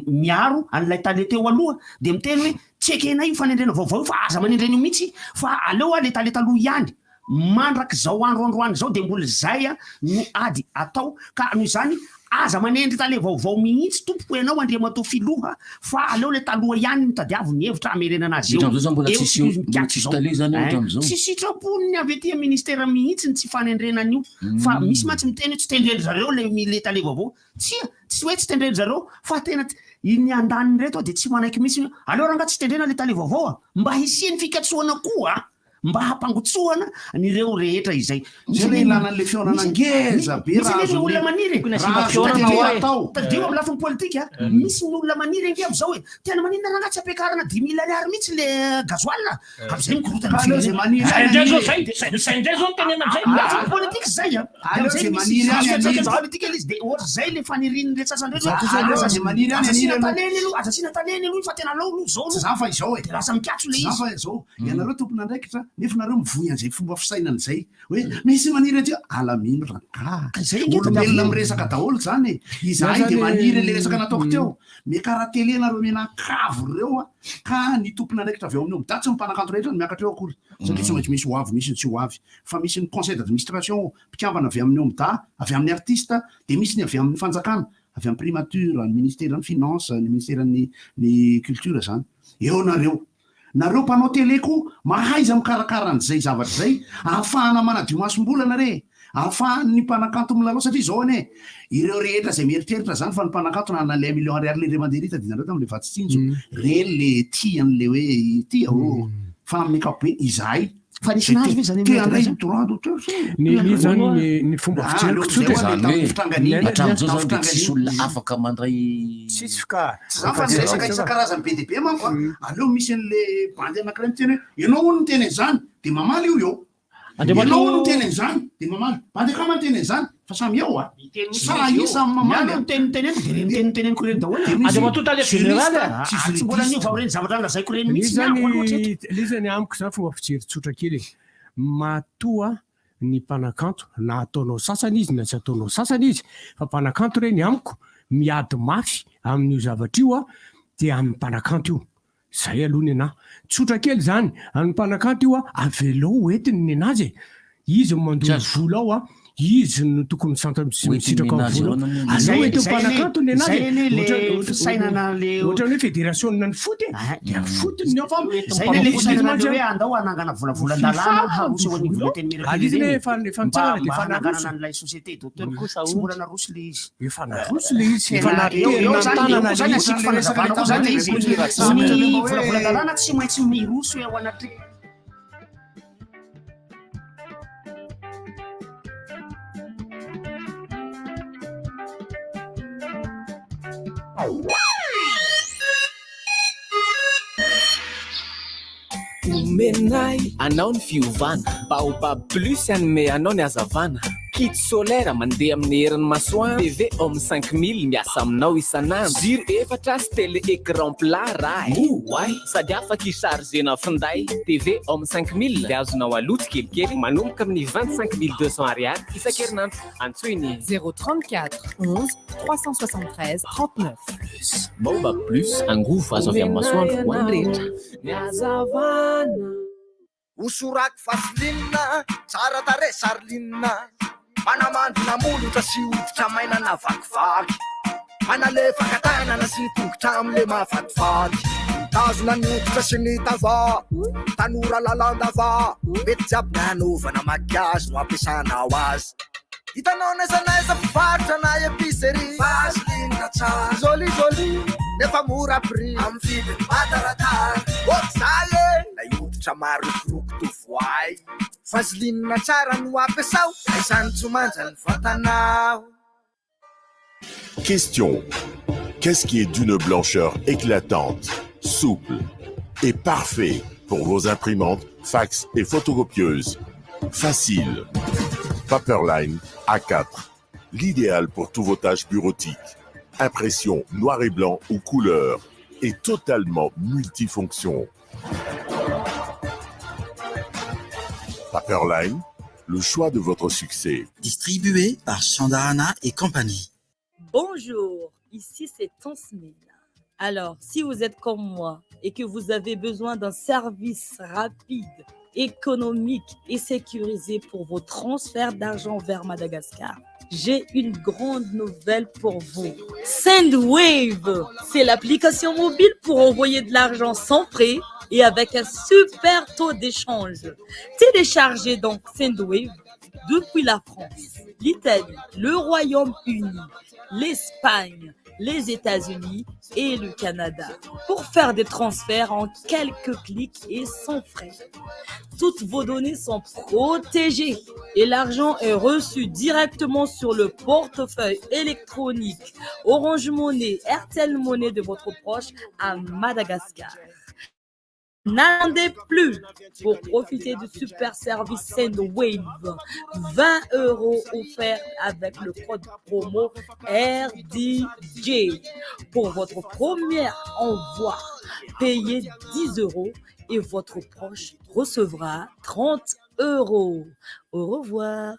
miaro an'ilay tale teo aloha dia miteny hoe tsy ekenay io fanendrena vaovao io fa aza manendry an'io mihitsy fa aleo le tale taloha ihany mandrak'izao andro androany izao dia mbola izay no ady atao ka noho izany aza manendry tale vaovao mihitsy tompoko ianao andriamatoa filoha fa aleo le taloha ihany no tadiavo ny hevitra hamerenana azy eo Hatramin'izao zany mbola eo tsisy tsy izy mbola mikatso tsisy izao tale zany eo Hein? hatramin'izao. Tsy sitrapon'ny avy aty amin'ny ministera mihitsy ny tsy fanendrena an'io fa misy mantsy miteny hoe tsy tendren-dry zareo le le tale vaovao. Tsia, tsy hoe tsy tendren-dry zareo fa tena ny andaniny ireto dia tsy manaiky mihitsy hoe aleo rangaha tsy tendrena le tale vaovao a! Mba hisian'ny fikatsoana koa a! Mba hampangotsohana an'ireo rehetra izay. Zay le ilana an'le fihaonana ngeza be Misy raha anie ny azon'ny olona maniry e. raha azon'ny Tadidio atao. Tadidio amin'ny lafiny politika, misy ny olona maniry ange amin'izao e. Tena maninona rangaha tsy ampiakarana 5000 ariary mihitsy le gasoil? Amin'izay mikorontana ny Aleo zay firenena. maniry Zay any indray zao, anie. zay, zay, zay indray zao no tenenina amizay. Lafiny politika izay a. Dia Aleo amin'izay zay misy maniry any misy fiantraikany anie. politika ilay izy dia ohatr'izay le fanirian'ireo sasany ireo Za kosa hoe aleo aza zay maniry any aza anie asiana aloha. taleny aloha, aza asiana taleny aloha fa tena alao aloha izao Tsy aloha. za fa izao e. Dia lasa mikatso le Tsy za izy. fa izao. Ianareo tompon'andraikitra. nefa nareo mivoy an'izay fomba fisainana izay hoe misy maniry aty alamino rangaha. Zay ange Olombelona tadiavina. miresaka daholo zany e. Izahay Zany- dia maniry le resaka nataoko teo. Miakara télé nareo mianakavy ireo a, ka ny tompon'andraikitra avy ao amin'ny OMDA tsy ny mpanakanto rehetra no miakatra eo akory satria tsy maintsy misy ho avy misy ny tsy ho avy fa misy ny conseil d'administration mpikambana avy amin'ny OMDA, avy amin'ny artiste, dia misy ny avy amin'ny fanjakana, avy amin'ny primature, ny ministeran'ny finance, ny ministeran'ny ny culture zany. Eo nareo. Nareo mpanao télé koa mahaiza mikarakara an'izay zavatra izay ahafahana manadio masom-bolana re e! Ahafahan'ny mpanakanto milalao satria izao anie ireo rehetra izay mieritreritra izany fa ny mpanakanto nanana ilay un million ariary le ray aman-dreny tadidinareo tamin'ilay vatsy tsinjo ireny le tia an'le hoe tia ô fa amin'ny ankapobeny izahay Fa nisy nahazo ve izany te handray amin'ilay droit d'auteur zay Ny ny zany ny ny fomba Ah, fijeriko aleo tsotra zay ho e. an'le tamin'ny fitrangan'iny. Hatramin'izao zany dia Tamin'ny tsisy olona afaka mandray Tsisy ka. Tsy zany fa ny resaka isan-karazany be dia be manko a. Aleo misy an'le bandy anankiray miteny hoe ianao hono niteny an'izany dia mamaly io eo. Ianao hono niteny an'izany dia mamaly. Bandy akama niteny an'izany fa samy eo a. Sa io samy mamaly a. Ny teniteneniko dia ireny teniteneniko ireny daholo. Dia misy Andriamatoa Tale juriste, Général a, tsy tsy mbola juridiste. niova amin'ireny zavatra nolazaiko ireny Le mihitsy ny zany ahy aloha hatreto. le zany amiko zany fomba fijery tsotra kely e. Matoa ny mpanakanto na ataonao sasany izy na tsy ataonao sasany izy fa mpanakanto ireny amiko miady mafy amin'io zavatra io a dia amin'ny mpanakanto io. Zay aloha nenah. Tsotra kely zany, an'ny mpanakanto io a, avelao ho entiny nenazy e! Izy no mandoa ny vola ao a, izy no tokony misanta misitraka ny vola ao. Aleo entin'ny mpanakanto nenazy e! Ohatran'ny hoe federasiona ny foot e! Dia foot ny ao fa Zay anie le fisainana le hoe andao hanangana volavolan-dalàna haroso eo anivon'ny Antenimierampirenena Efa mba nitsangana dia mba efa hananganana naroso. an'ilay société d'auteur tsy mbola naroso le izy. Efa naroso le izy, efa Tena eo eo naterina zany eo an-tanana koa zany le asiako izy. fanazavana koa zany le izy. Ny volavolan-dalàna tsy maintsy miroso eo anatrehan'ny Omenay anao ny fiovana, Baobab Plus hanome anao ny hazavana, Kit solaire mandeha amin'ny herin'ny masoandro, TV Home 5000 miasa aminao isan'andro, jiro efatra sy télé écran plat raha e! Oay! Sady afaka hi-charger-na finday, TV Home 5000 dia azonao aloa tsikelikely manomboka amin'ny 25200 ariary isan-kerinandro. Antsoy ny. 034 11 373 39. Plus. Baobab Plus, angovo azo avy amin'ny masoandro ho an'ny rehetra. Ny hazavana. Hosorako vaseline, tsara tarehy Charline. Manamandina molotra sy hoditra maina na vakivaky. Manalefaka tanana sy tongotra amin'ilay mahafatifaty. Mitazona ny hoditra sy ny tava, tanora lalandava. Mety jiaby ny hanaovana maquillage no ampiasanao azy. Hitanao n'aiza n'aiza mpivarotra na épicerie. Vaseline tsara, joli joli, nefa mora prix. Amin'ny vidiny mataratara, ohatr'izay e! Ilay hoditra marokoroko tovoay. Vaseline tsara no ampiasao, aiza tsy manja ny vatanao. Question. Qu'est-ce qui est d'une blancheur éclatante, souple et parfait pour vos imprimantes, fax et photocopieuses? Facile. Paperline A4. L'idéal pour tous vos tâches bureautiques. Impression noir et blanc ou couleur et totalement multifonction. Paperline, le choix de votre succès. Distribué par Chandarana et compagnie. Bonjour, ici c'est Tansmil. Alors, si vous êtes comme moi et que vous avez besoin d'un service rapide, économique et sécurisé pour vos transferts d'argent vers Madagascar, j'ai une grande nouvelle pour vous. Sendwave, c'est l'application mobile pour envoyer de l'argent sans frais et avec un super taux d'échange. Téléchargez donc Sendwave depuis la France, l'Italie, le Royaume-Uni, l'Espagne, les États-Unis et le Canada pour faire des transferts en quelques clics et sans frais. Toutes vos données sont protégées et l'argent est reçu directement sur le portefeuille électronique Orange Money, Airtel Money de votre proche à Madagascar. N'attendez plus pour profiter du super service Sendwave. 20 euros offerts avec le code promo RDJ pour votre premier envoi. Payez 10 euros et votre proche recevra 30 euros. Au revoir.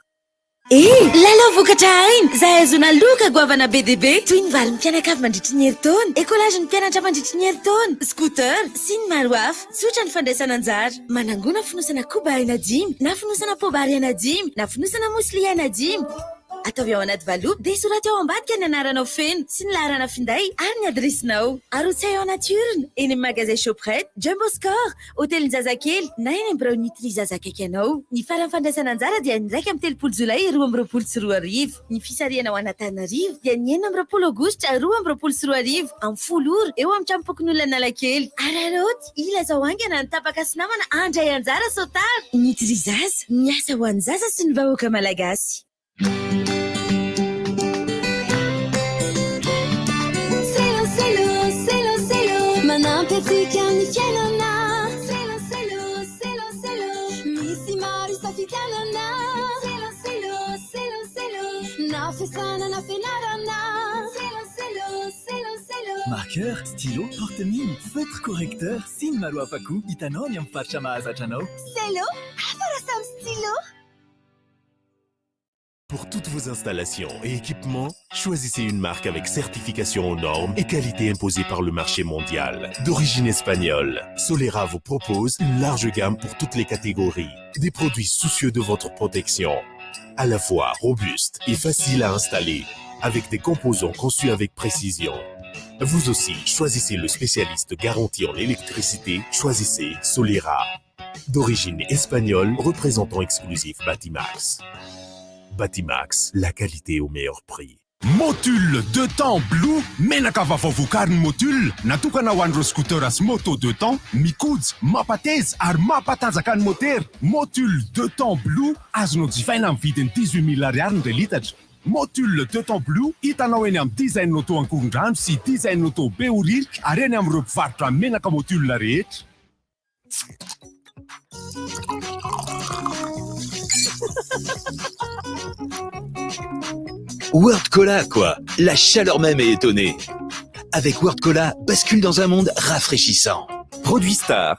Eh! Lalao vokatra aina izay ahazoana loka goavana be dia be toy ny valin'ny mpianakavy mandritry ny herintaona, écolage-n'ny mpianatra mandritry ny herintaona, scooter, sy ny maro hafa. Tsotra ny fandraisana anjara. Manangona fonosana koba aina dimy, na fonosana poabary aina dimy, na fonosana muesli aina dimy. Ataovy ao anaty valopy dia soraty ao ambadika ny anaranao feno sy ny laharana finday ary ny adiresinao. Arotsahy ao anaty urne eny amin'ny magazay Shoprite, Jumbo Score, Hotelin-jazakely na eny amin'ny biraon'ny Nutri Zaza akaiky anao. Ny faran'ny fandraisana anjara dia ny 31 jolay 2022. Ny fisarihana ho an'Antananarivo dia ny 26 aogositra 2022 amin'ny folo ora eo amin'ny tranompokonolona Analakely. Araraoty, ilazao haingana ny tapaka sy namana handray anjara sao tara. Nutri Zaza, miasa ho an'ny zaza sy ny vahoaka malagasy. Selo, selo, selo, selo, manampy antsika amin'ny fiainana. Selo, selo, selo, selo, misy maro isafidianana. Selo, selo, selo, selo, na fiasana na fianarana. Selo, selo, selo, selo. Marqueur, stylo, porte-mine, feutre correcteur sy ny maro hafa koa hitanao any amin'ny faritra mahazatra anao. Selo, hafa raha samy stylo. Pour toutes vos installations et équipements, choisissez une marque avec certification aux normes et qualité imposée par le marché mondial. D'origine espagnole, Solera vous propose une large gamme pour toutes les catégories. Des produits soucieux de votre protection. À la fois robuste et facile à installer, avec des composants conçus avec précision. Vous aussi, choisissez le spécialiste garanti en électricité, choisissez Solera. D'origine espagnole, représentant exclusif Batimax. Batimax, la qualité au meilleur prix. Motul deux temps Blue, menaka vaovao vokarin'ny Motul, natokana ho an'ireo scooter sy moto deux temps, mikojy, mampateza ary mampatanjaka ny motera. Motul deux temps Blue, azonao jifaina amin'ny vidiny 18 000 ariary ny iray litatra. Motul deux temps Blue, hitanao eny amin'ny Design Auto Ankorondrano sy Design Auto Behoririka ary eny amin'ireo mpivarotra menaka Motul rehetra. Word Cola, quoi. La chaleur même est étonnée. Avec Word Cola, bascule dans un monde rafraîchissant. Produit Star.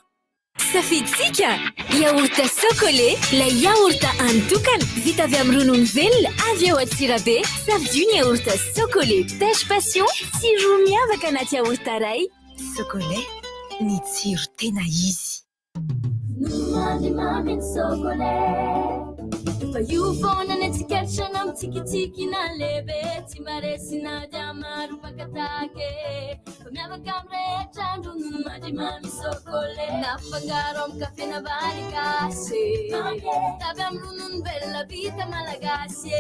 Safiditsika yaourt Socolait, ilay yaourt antokana vita avy amin'ny ronono velona avy ao Antsirabe. Safidio ny yaourt Socolait pêche passion, tsiro miavaka anaty yaourt iray. Socolait, ny tsiro tena izy. Mamy ny Socolait. Fa io foana ny antsika na mitsikitsiky na lehibe tsy mba resy na dia maro mpakatake fa miavaka amin'ny rehetra ronono mandry mamy Socolait na fangaro amin'ny kafe na vary gasy tavy amin'ny ronono velona vita malagasy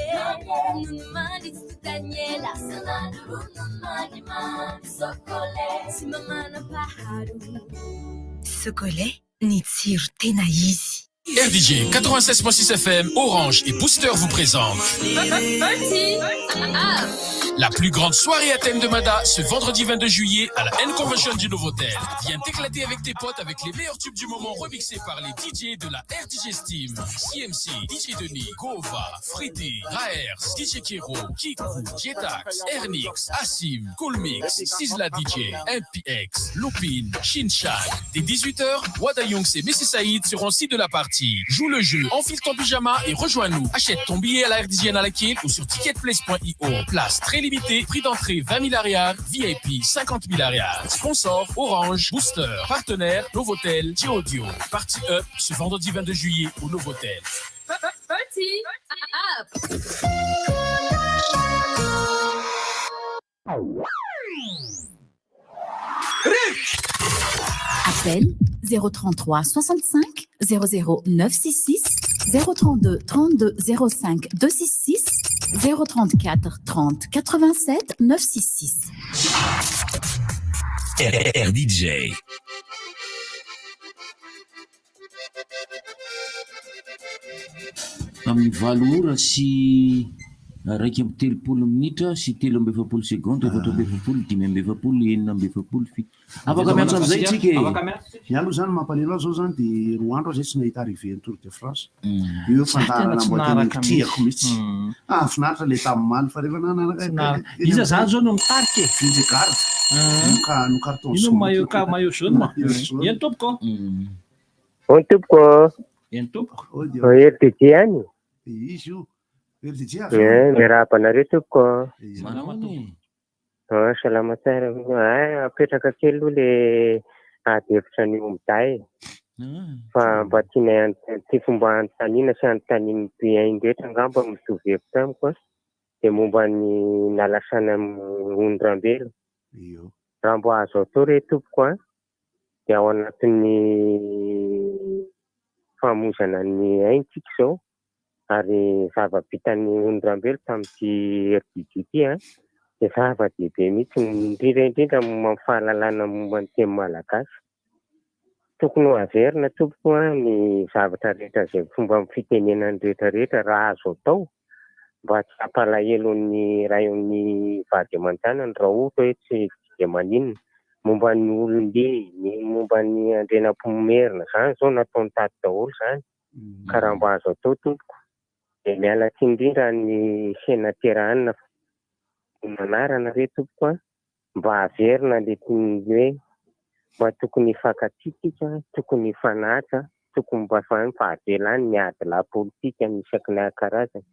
ronono mandry tsy totaniela sanandro ronono mandry mamy Socolait tsy mba manam-paharoa. Socolait, ny tsiro tena izy. RDJ 96.6 FM, Orange et Booster vous présentent la plus grande soirée à thème de Mada ce vendredi 22 juillet à la N Convention du Novotel. Viens t'éclater avec tes potes avec les meilleurs tubes du moment remixés par les DJ de la RDJ Team. CMC, DJ Denis, Gova, Freddy, Raers, DJ Kero, Kiku, Jetax, Ernix, Assim, Coolmix, Sizzla DJ, MPX, Lupin, Shinchan. Dès 18h, Wada Youngs et Messi Saïd seront aussi de la partie. Joue le jeu, enfile ton pyjama et rejoins-nous. Achète ton billet à la RDJ Analakely ou sur ticketplace.io. Place très limitée, prix d'entrée 20 000 ariary, VIP 50 000 ariary. Sponsor Orange, Booster, partenaire Novotel, Audio. Party Up ce vendredi 22 juillet au Novotel. Party up. Appel 033 65 00 966 032 32 05 266 034 30 87 966. RDJ. Amin'ny 8 ora sy 31 minitra sy 43 segondra, 44, 45, 46. Afaka miantso an'izay tsika e. Afaka miantso tsika. Ny aloha zany mampalahelo ahy zao zany de roa andro aho zay tsy nahita arrivée ny Tour de France. Io Za tena fandaharana tsy mba tena naharaka nikitrihako mihitsy. mihitsy. Ah, finaritra le tamin'ny maly fa rehefa nanaraka Tsy naharaka. Iza zany zao no mitarika e? Vingegaard. No ka no carton Ino jaune. maillot ka maillot jaune? Maillot jaune. Eny tompoko. Ony tompoko. Eny tompoko. RDJ any. Izy io. RDJ Eh, miarahaba anareo tompoko. Salama tompoko. Ah, salama tsara. Ah, apetraka kely aloha le ady hevitra ny ombidahy. Fa mba tianay an- ty fomba anontaniana sy anontanian'ny mpihaino rehetra angamba mitovy hevitra amiko a. Dia momba ny nalasana ony Rambelo. Raha mbo azo atao re tompoko a, dia ao anatin'ny famoizana ny aintsika izao ary zava-bitan'ny ony Rambelo tamin'ity RDJ ity a, dia zava-dehibe mihitsy indrindra indrindra momba ny fahalalana momba ny teny malagasy. Tokony ho averina tompoko a ny zavatra rehetra izay fomba fitenenany rehetra rehetra raha azo atao mba tsy hampalahelo ny ray ny vady aman-janany raha ohatra hoe tsy dia maninona. Momba ny olon-dehy, ny momba ny Andrianampoinimerina, izany izao nataony tato daholo izany ka raha mba azo atao tompoko dia miala tsiny indrindra ny senatera anina fa anarana re tompoko a mba averina le teny hoe mba tokony hifankatia tsika, tokony hifanaja, tokony mba fa avela any ny ady lahy politika ny isaky ny karazany.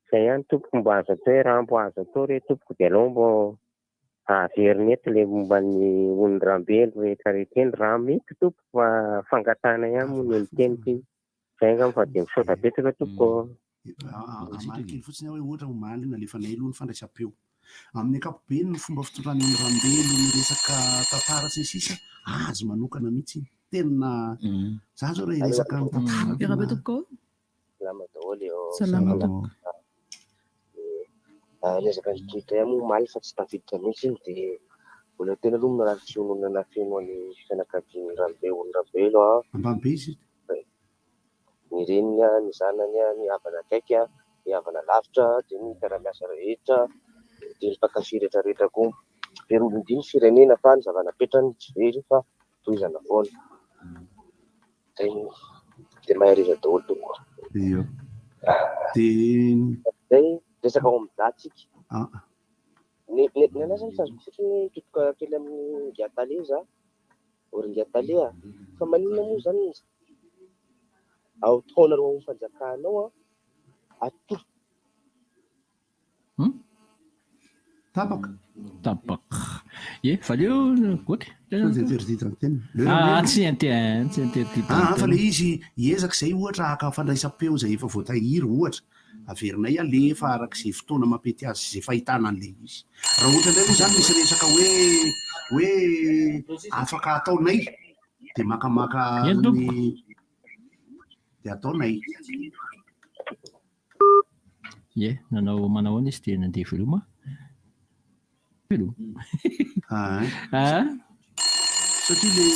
Izay ihany tompoko mba azo atao hoe raha mbo azo atao re tompoko dia aleo mbo averina eto le momba ny ony Rambelo rehetra rehetra eny raha mety tompoko fa fangatahana ihany moa no niteniko iny. Izay angamba fa dia misaotra betsaka tompoko. Hamaly kely fotsiny aho hoe ohatra omaly nalefanay aloha ny fandraisam-peo. Amin'ny ankapobeny ny fomba fitondrana eny Rambelo ny resaka tantara sy ny sisa azy manokana mihitsy iny. Tena za zao raha hiresaka ny tantara Miarahaba tena tompoko. Salama daholo eo. Salama tompoko. Niezaka nitodika ihany moa omaly fa tsy tafiditra mihitsy iny dia mbola tena aloha mirary fiononana feno an'ny fianakavian'i Rambelo Rambelo a. Ambany be izy. Ny reniny, ny zanany, ny havana akaiky, ny havana lavitra, dia ny mpiara-miasa rehetra, dia ny mpankafy rehetra rehetra koa. Very olon-dia ny firenena fa ny zava-napetrany tsy very fa tohizana foana. Zay no dia mahereza daholo tompoko. Io. Dia Zay resaka ao amin'ny datsika. Ah. Ny ny ny anazy zany tsy azoko fotsiny hoe mitotoka kely amin'ny Ngiatale za. Ory Ngiatale a. Fa maninona moa zany ny ao taonareo ao amin'ny fanjakana ao a atoro Tapaka. Tapaka. Ye, valio Goty. Sao dia interdit antenne. Ah, tsy inter tsy interdit Ah, fa antenne. le izy hiezaka izay ohatra haka fandraisam-peo izay efa voatahiry ohatra. Averinay alefa araka izay fotoana mampety azy sy izay fahitana an'ilay izy. Raha ohatra indray moa izany misy resaka hoe hoe afaka ataonay dia makamaka Eny tompoko. ny dia ataonay. Ye, nanao manao ahoana izy dia nandeha veloma. Veloma. Ah. Ah. Satria le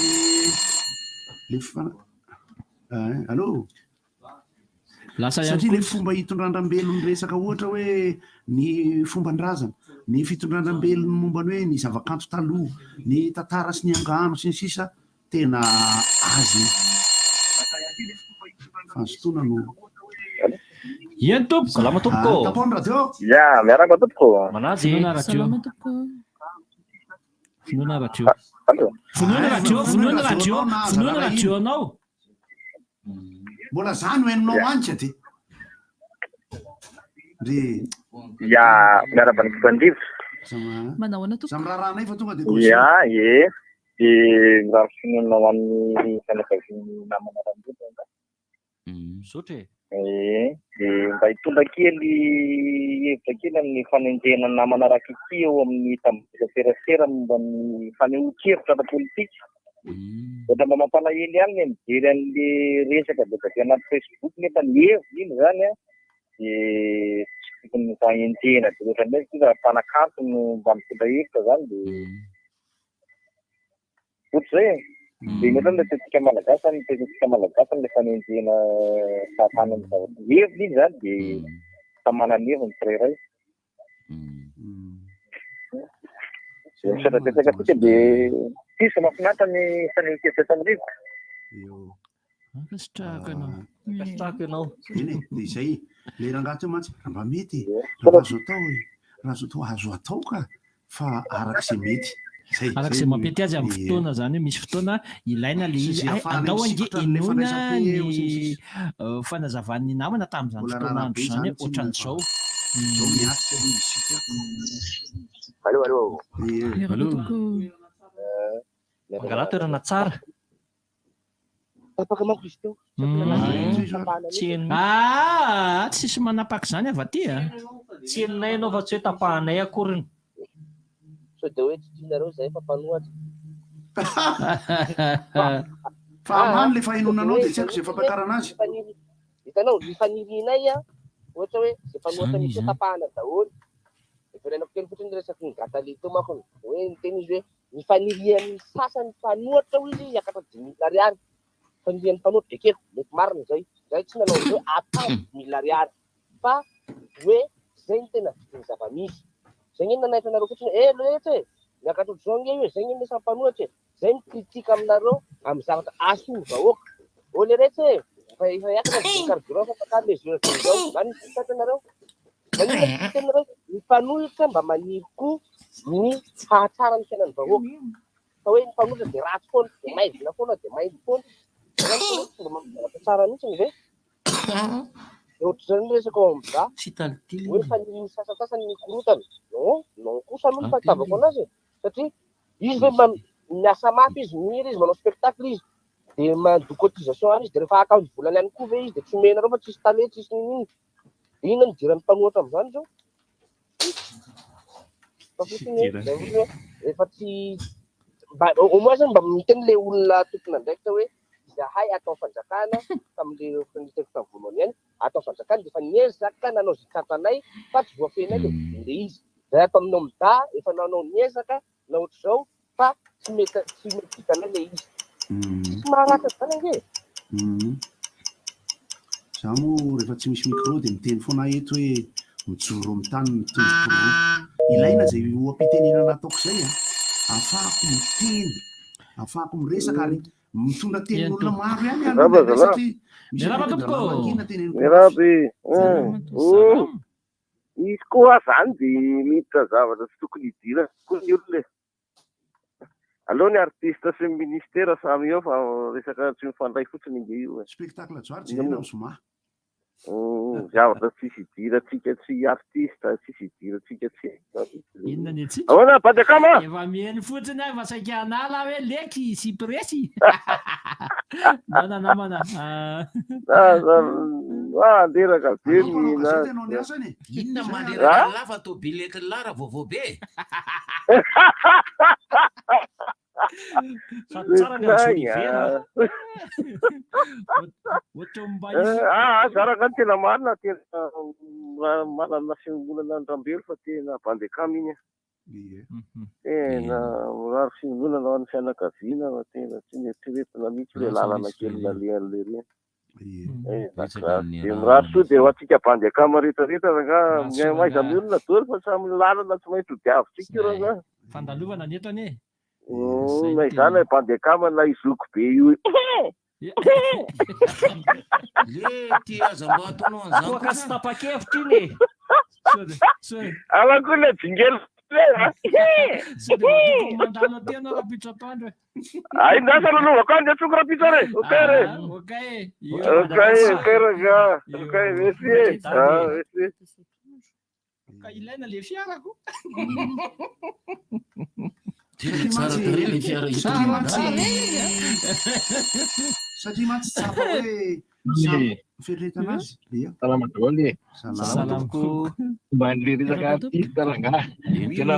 le fa ah, allô? Lasa ihany Satria koa le fomba hitondran-drambelo ny resaka ohatra hoe ny fomban-drazana, ny fitondran-drambelo ny momba ny hoe ny zavakanto taloha, ny tantara sy ny angano sy ny sisa tena azy iny. Fahazotoana no. Eny tompoko. Salama tompoko. Ah, tapoho ny radio. Ya, miarahaba tompoko. Manaja e. Finoana radio. Salama tompoko. Finoana radio. Allô. Vonoina Ah, radio, vonoina vonoina radio radio, anao na aza vonoina rarahina. radio anao. Mbola za no henonao any ka dia. Ndry. Ya, miarahaba ny mpandrivo. Manao ahoana tompoko? Samy raharahanay fa tonga dia Ya, ye. Dia mirary finoana ho an'ny fianakavian'ny namana Rambolo angamba. Misaotra e. Ee, dia mba hitondra kely hevitra kely amin'ny fanenjehana ny namana Rakiti eo amin'ny tambajotra serasera momba ny fanehoan-kevitra ara-politika. Ohatra mba mampalahelo ihany ny mijery an'le resaka be dia be anaty Facebook nefa ny heviny iny izany an, dia tsy tokony mba enjehina be loatra mihitsy satria raha mpanakanto no mba mitondra hevitra izany dia ohatr'izay e. Dia ny ohatrany ilay toetsika malagasy izany, ny toetsika malagasy amin'ilay fanenjehana fahatany amin'ny zavatra. Ny heviny iny izany dia samy manana ny heviny tsirairay. Dia misaotra betsaka antsika dia Tohizo mahafinaritra ny fanehoan-kevitra tamin'ny rivotra. Eo. Ankasitrahako ianao. Ankasitrahako ianao. Eny e, dia izay. Ilay rangahy teo mantsy, raha mba mety e, raha mba azo atao e, raha azo atao, azo atao ka, fa araka izay mety. Izay, Araka izay izay no mampety azy amin'ny ie. fotoana izany hoe misy fotoana ilaina ilay Sy izy. izay Hay, ahafahana andao ange misikotra amin'ilay henoina fandraisam-peo ny sy ny sisa. fanazavan'ny namana tamin'izany Mbola fotoana raharaha andro be izany izany hoe tsinona fa ohatran'izao. izao miatrika aloha isika. Allo, allo. Ie. Allo. Mangalaha toerana tsara. Tapaka manko izy teo. Tsy heno mihitsy. Ah, tsisy manapaka izany avy aty a. Tsy henonay ianao fa tsy hoe tapahanay akoriny. Sao dia hoe tsy tianareo izahay fa mpanohatra. Fa ambany le fahenoana anao dia tsy haiko izay fampakarana azy. Hitanao, ny fanirianay an, ohatra hoe izay mpanohatra Izany misy izy eo an. tapahana daholo. Heverina kely fotsiny ny resaky ny Gatale teo manko, hoe niteny izy hoe ny fanirian'ny sasany mpanohatra hoy izy hiakatra 5000 ariary. Fanirian'ny mpanohatra ekeko, mety marina izay. Izahay tsy nanao an'izay hoe atao 5000 ariary fa hoe izay no tena vidin'ny zava-misy. Izay nge nanaitra anareo fotsiny hoe eh rehetra e, miakatra ohatr'izao nge io e, izay nge ny samy mpanohatra e, izay ny critique aminareo amin'ny zavatra ahasoa ny vahoaka. Oh le rehetra e, efa efa hiakatra ny vidin'ny carburant fa afaka mesure toy izao, izany no critique anareo. Maninona tsy miteny nareo ny mpanohitra mba maniry koa ny hahatsara ny fiainan'ny vahoaka. Fa hoe ny mpanohitra dia ratsy foana, dia maizina foana, dia mainty foana. Zany mpanohitra tsy mba manao zavatra tsara mihitsy ve? Dia ohatr'izany ny resaka ao amin'ny bra. Hoe fanirian'ny sasantsasany ny korontana. Non, non kosa aloha ny fahitavako anazy e. Satria izy ve mba miasa mafy izy, mihira izy, manao spectacle izy, dia mandoa cotisation any izy, dia rehefa haka ny volany ihany koa ve izy dia tsy omenareo fa tsisy tale, tsisy n'inon'inona. Dia inona no idiran'ny mpanohitra amin'izany izao? Fa fotsiny hoe, zay fotsiny hoe rehefa tsy mba au moins zany mba miteny le olona tompon'andraikitra hoe izahay atao fanjakana tamin'le niteny tamin'ny voalohany ihany atao fanjakana dia efa niezaka nanao izay tratranay fa tsy voafehinay le le izy. Zahay ato amin'ny OMDA efa nanao niezaka na ohatr'izao fa tsy mety tsy mety vitanay le izy. Tsisy maharatsy an'izany ange e. Za moa rehefa tsy misy micro dia miteny foana aho eto hoe mijoro amin'ny tany ny tongotro roa. Ilaina izay oha-pitenenana ataoko izay an! Ahafahako miteny, ahafahako miresaka ary mitondra tenin'olona maro ihany aho aloha indraindray satria misy Miarahaba tonga tompoko! mangina teneniko Miarahaba mafy. e! Salama. Izy koa zany dia miditra zavatra tsy tokony hidirana koa ny olona e. Aleo ny artiste sy ny ministera samy eo fa resaka tsy mifandray fotsiny ange io e. Spectacle Johary jerena amin'ny zoma. Zavatra tsisy idirantsika tsy artiste, tsisy idirantsika tsy Inona ny antsika? Ahoana Badakama? Efa mihaino fotsiny aho, efa saika hanala aho hoe leky sy presy. Naona namana. Ah, andreraka be Anao mpanao ny gazety ianao ny asany e. Inona Zay mandreraka Ah? an'lah fa tôbily entin'lah raha vaovao be e? Sady tsara ny an'i Jolivera. Ohatran'ny mba Ah, ah, zaraka ny tena marina, tena manana fiombonana ny Rambelo fa tena bandekama iny. Ie. Tena mirary fiononana ho an'ny fianakaviana fa tena tsy neritreretina mihitsy ilay lalana kely nalehan'ilay reny. Ie. Eh, Betsaka ny dia raha mirary soa dia ho antsika bandy akama rehetrarehetra rangaha Mirary soa maiza rangaha. mionona daholo fa samy lalana tsy maintsy hodiavintsika io Zay. rangaha. Fandalovana ny eto anie. Zay Na no izany tena. hoe bandy akama na i zoky be io. Le ty aza mba ataonao an'izany Toaka kosa. sy tapa-kevitra iny e. Sao dia sao Ala koa ilay jingely be a. sao dia mba tokony mandalo aty ianao rahampitso atoandro e. Ay, ndasa loloha any atsoko rahampitso re. Ok re. Ah, ok. Io Ok, ok rangaha. Ok, merci e. Ah, merci. Ka ilaina le fiarako. Tena tsara tarehy le fiara Satria hitondra. mantsy satria mantsy tsapa hoe samy fieritreretana azy. Ia. Salama daholo e. Salama. Salama Tompoko. Mba an'le resaka artiste rangahy. Tena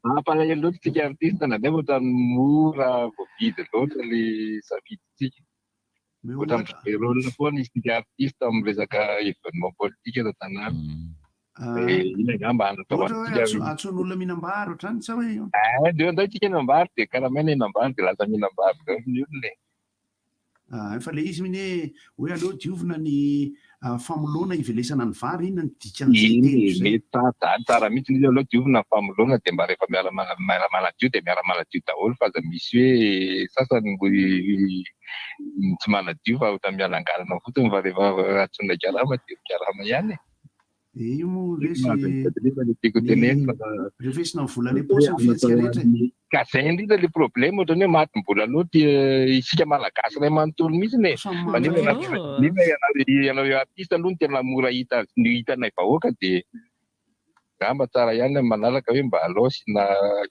mampalahelo loatra tsika artiste na dia ohatran'ny mora voavidy loatra le safidintsika. Ohatran'ny be rôle foana isika artiste amin'ny resaka événement politique eto an-tanàna. Dia iny angamba Ohatra hoe anataovantsika antsoin'olona mihinam-bary ohatrany sa hoe Ah, dia ndray tsika mihinam-bary dia karamaina hihinam-bary dia lasa mihinam-bary daholo ny olona e. Fa le izy mine hoe aleo diovina ny famoloana hivelesana ny vary, inona ny dikan'izay Iny teniko izay? mety tsara zany, tsara mihitsy ilay izy aloha diovina ny famoloana dia mba rehefa miara manadio dia miara manadio daholo fa aza misy hoe sasany tsy manadio fa ohatran'ny mialangalana fotsiny fa rehefa antsoina hikarama dia mikarama ihany e. Dia io moa Misy resy mahavelona ny tiako tenenina fa refesina ny vola any am-paosy ny fihetsika rehetra e. Ka zay indrindra le problème ohatran'ny hoe matim-bola loatra isika malagasy iray manontolo mihitsy e. Samy Fa nefa mahantra. nefa ianao ianao artiste aloha no tena mora hita no hitanay vahoaka dia angamba tsara ihany ny manaraka hoe mba alao asiana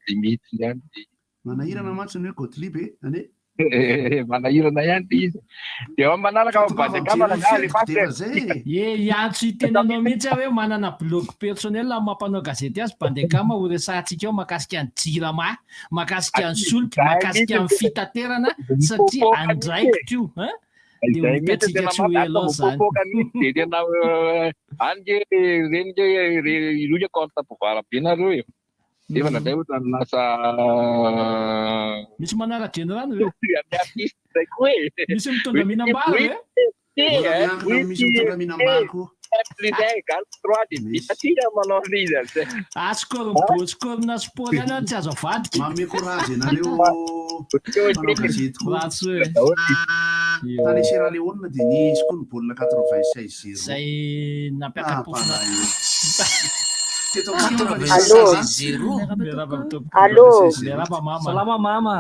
limite ihany. Manahirana mantsy ny hoe Gottlieb e, anie. Manahirana ihany ilay izy. Dia ao amin'ny manaraka ao Tongava Bande mijery ny Akama rangahy fetiko alefaso dia e. efa zay e. Ye, hiantso hiteny anao mihitsy aho hoe manana blog personnel amin'ny maha mpanao gazety azy Bande Akama ho resahantsika ao mahakasika ny jirama, mahakasika ny solika, Izay mahakasika mihitsy ny no tena fitaterana satria mipopoka mihitsy e. andraikitro io hein! Dia ho Izay mihitsy no hitantsika tena tsy ho maty, ela asa ao izany. mipopoka mihitsy dia tena any nge ireny nge ireo nge compte pouvoir be nareo e. Nefa indraindray ohatran'ny lasa Misy manara-drenirano ve? Mitovy amin'ny artiste indray koa e. Misy mitondra mihinam-bary ve? Mbola miankina amin'ny misy mitondra mihinam-bary koa. 4 plus 1 égale 3 dia vita tsika manao an'ilay izy amin'izay. Ah, score bo, score na sport ihany ary tsy azo avadika. Manome courage anareo mpanao gazety koa. Ratsy hoe. Tany Sierra Leone dia nisy koa ny baolina 96 zéro. Izay nampiaka-pofona. Teto amintsika moa fa nisy Allô. zéro. Miarahaba tompoko. Allô. Miarahaba mama. Salama mama.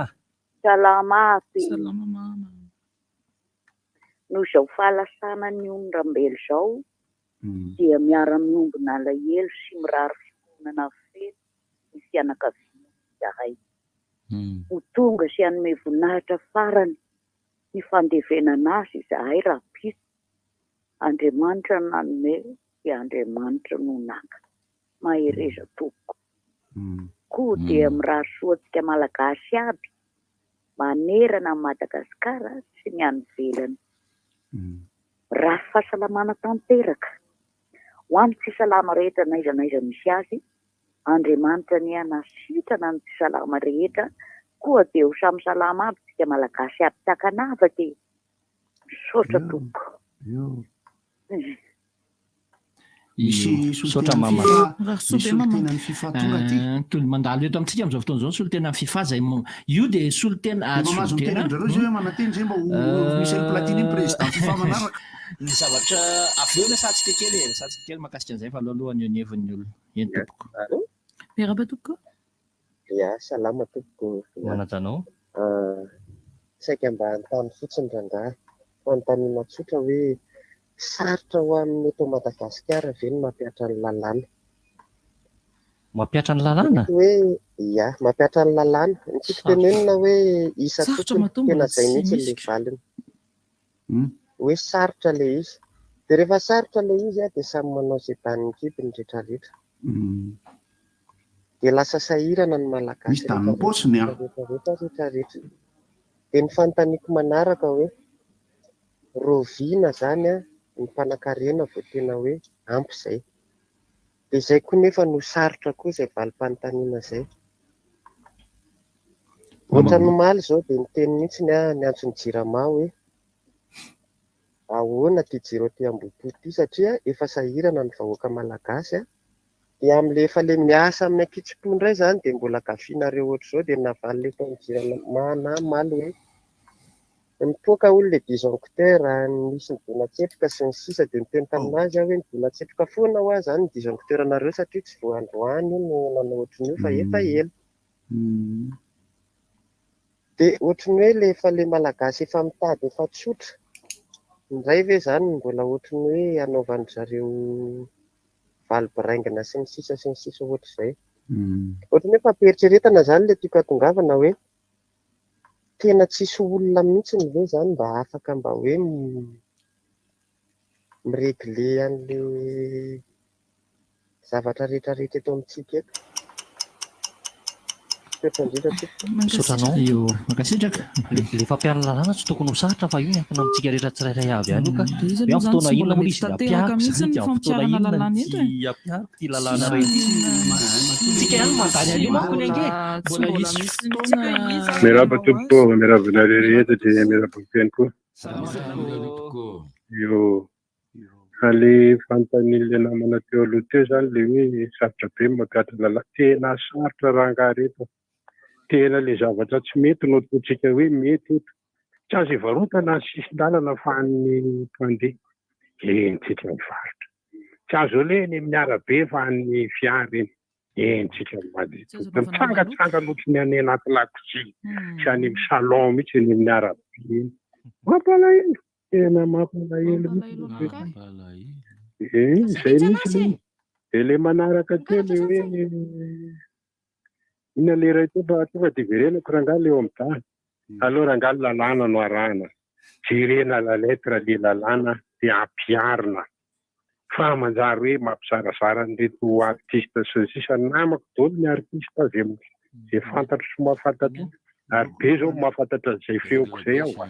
Salama aby. Salama mama. Noho izao fahalasanan'ny Ony-Rambelo izao dia miara-miombona alahelo sy mirary fiononana feno ny fianakaviana izahay. Ho tonga sy hanome voninahitra farany ny fandevenana azy izahay rahampitso. Andriamanitra no nanome dia Andriamanitra no naka. Mahereza tompoko. Koa dia mirary soa antsika Malagasy aby manerana an'i Madagasikara sy ny any ivelany. Mirary fahasalamana tanteraka ho an'ny tsy salama rehetra n'aiza n'aiza misy azy. Andriamanitra anie hanasitrana ny tsy salama rehetra koa dia ho samy salama aby tsika Malagasy aby tsy ankanavaka e. Misaotra tompoko. Misy Misaotra solontenan'ny mama. FIFA, Mirary soa misy be mama. solontenan'ny FIFA tonga aty. Toy ny mandalo eto amintsika amin'izao fotoana izao ny solontenan'ny FIFA izay io dia solontena Efa mahazo miteny solontena amin-dry zareo izay hoe manantena izay mba ho Michel Platini ny président FIFA manaraka. Ny zavatra avy eo resahantsika kely e, resahantsika kely mahakasika an'izay fa aleo aloha haneho ny heviny ny olona. Eny tompoko. Allô? Miarahaba tompoko. Ya, salama tompoko. Manaja anao. Saika mba hanontany fotsiny rangahy. Fanontaniana tsotra hoe sarotra ho an'ny eto Madagasikara ve ny mampihatra ny lalàna? Mampihatra ny lalàna? Mety hoe ya, mampihatra ny lalàna. Ny tiako tenenina hoe isa Sarotra tokony matoa tena mbola izay tsy mihitsy misy ilay ka. valiny. Hoe sarotra ilay izy. Dia rehefa sarotra ilay izy dia samy manao izay danin'ny kibony ny rehetrarehetra. Dia lasa sahirana ny Malagasy Misy danin'ny paosiny an. rehetra rehetra rehetra rehetra. Dia ny fanontaniako manaraka hoe rahoviana izany an ny mpanankarena vao tena hoe ampy izay. Dia izay koa nefa no sarotra koa izay valim-panontaniana izay. Ohatran'ny omaly izao dia niteny mihitsy aho niantso ny Jirama hoe ahoana ity jiro aty Ambohipo ity satria efa sahirana ny vahoaka malagasy an. Dia amin'ilay efa ilay miasa amin'ny ankitsim-po indray izany dia mbola gafianareo ohatr'izao dia navalin'ilay tao amin'ny Jirama omaly hoe mipoaka hono ilay disjoncteur, nisy nidona-tsetroka sy ny sisa dia niteny tamin'azy aho hoe nidona-tsetroka foana hoa izany ny disjoncteur anareo satria tsy vao androany io no nanao ohatran'io fa efa ela. Dia ohatran'ny hoe ilay efa ilay malagasy efa mitady efa tsotra indray ve izany no mbola ohatran'ny hoe hanaovan-dry zareo vali-biraingina sy ny sisa sy ny sisa ohatr'izay. Ohatran'ny hoe fampiheritreretana izany ilay tiako hahatongavana hoe tena tsisy olona mihitsy ve izany mba afaka mba hoe mi-régler an'ilay zavatra rehetrarehetra eto amintsika eto. Misaotra indrindra tompoko. Misaotra anao. Io, mankasitraka. Le fampiharana lalàna tsy tokony ho sarotra fa io miankina amintsika rehetra tsirairay avy ihany io ka. Dia izy Hoe aloha amin'ny izany fotoana tsy inona mbola moa mety izy tanteraka ampihariko mihitsy izany ny dia amin'ny fotoana fampiharana inona lalàna no eto e. tsy ampihariko ity lalàna iray ity. Tsika ihany no mandany an'io manko ny ange. Tsy Mbola mbola hisy misy mihitsy hoe fotoana iza Miarahaba hanao tompoko, azy. miarahaba anareo rehetra dia miarahaba ny mpihaino koa. Salama tompoko. Io. Fa le fanontanian'le namana teo aloha teo zany le hoe sarotra be ny mampihatra lalàna. Tena sarotra rangahy reto. Tena le zavatra tsy mety no ataontsika hoe mety eto. Tsy azo ivarotana ny sisin-dalana fa an'ny mpandeha. Eny tsika mivarotra. Tsy azo aleha eny amin'ny arabe fa an'ny fiara eny. Eny tsika mandeha. Mitsangatsangana ohatry ny any anaty lakozia sy any amin'ny salon mihitsy eny amin'ny arabe eny. Mampalahelo. Tena mampalahelo mihitsy. Eh, izay mihitsy. Dia ilay manaraka teo ilay hoe inona ilay iray teo fa tonga dia verenako rangahy ilay eo amin'ny tany. Aleo rangahy ny lalàna no arahana. Jerena à la lettre ilay lalàna dia ampiharina. Fa manjary hoe mampizarazara an'ireto artiste sy ny sisa. Namako daholo ny artiste izay izay fantatro sy mahafantatro ary be izao ny mahafantatra an'izay feoko izay aho a.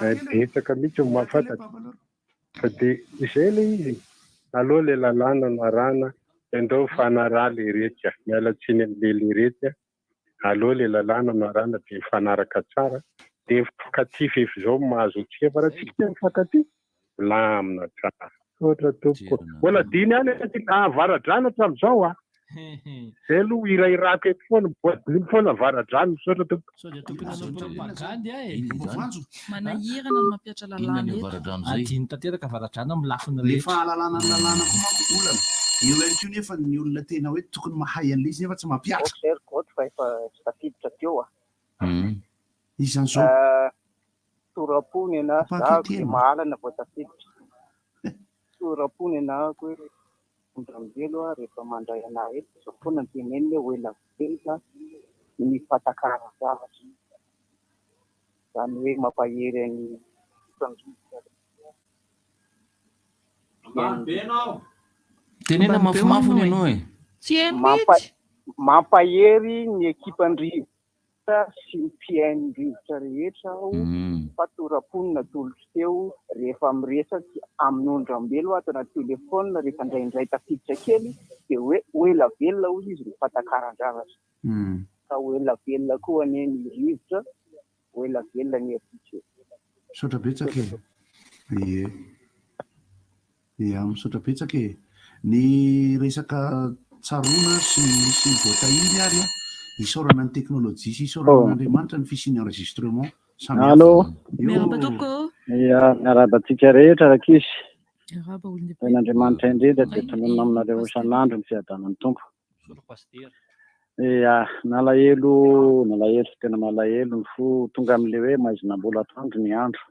Betsaka mihitsy ny mahafantatra. Fa dia izay ilay izy e. Aleo ilay lalàna no arahana dia ndao mifanaraha leretsy a. Miala tsiny amin'ilay leretsy a. Aleo ilay lalàna no arahana dia mifanaraka tsara dia mifankatia f'efa izao no mahazo antsika fa raha tsika mifankatia milamina tsara. Misaotra tompoko. Mbola diny ihany aty Avaradrano hatramin'izao a. Zay aloha hirahirako eto foana, mbola diny foana Avaradrano. Misaotra tompoko. Sao dia tokony hanao propagandy aho e. Manahirana ny mampihatra lalàna eto. Adino tanteraka Avaradrano amin'ny lafiny Le rehetra. fahalalana ny lalàna koa manko olana. Eo ihany koa nefa ny olona tena hoe tokony mahay an'ilay izy nefa tsy mampihatra. Ok ry Goty fa efa tsy tafiditra teo a. Iza an'izao? Tora-po ny anah, Mpankeo zahako dia tena. mahalana vao tafiditra. Tora-po ny anahako hoe Ondrambelo a rehefa mandray anah eto izao foana no teneniny hoe ho ela velona ny fahatakaran-javatra. Izany hoe mampahery an'i Mpanjaka Ambany be ianao. Tenena mafimafy hono ianao e. Tsy heno mihitsy. Mampahery ny ekipan-drivotra sy ny mpihaino rivotra rehetra aho fa tora-po ny natolotro teo rehefa miresaky amin'i Ondrambelo ato anaty telephone rehefa indraindray tafiditra kely dia hoe ho ela velona hozy izy ny fahatakaran-javatra. Ka ho ela velona koa anie ny rivotra, ho ela velona ny RDJ. Misaotra betsaka e. Ie. Ia, misaotra betsaka e. Ny resaka tsaroana sy ny misy voatahiry ary an, isaorana ny teknolojia sy isaorana an'Andriamanitra ny fisian'ny enregistrement samihafa. Allo. Eo. Miarahaba tompoko. Ia, miarahaba antsika rehetra rankizy. Miarahaba olon-dehibe. Tahin'Andriamanitra indrindra dia tononina aminareo isan'andro ny fiadanan'ny Tompo. Ia, nalahelo, nalahelo, tena nalahelo ny fo, tonga amin'ilay hoe maizina mbola atoandro ny andro.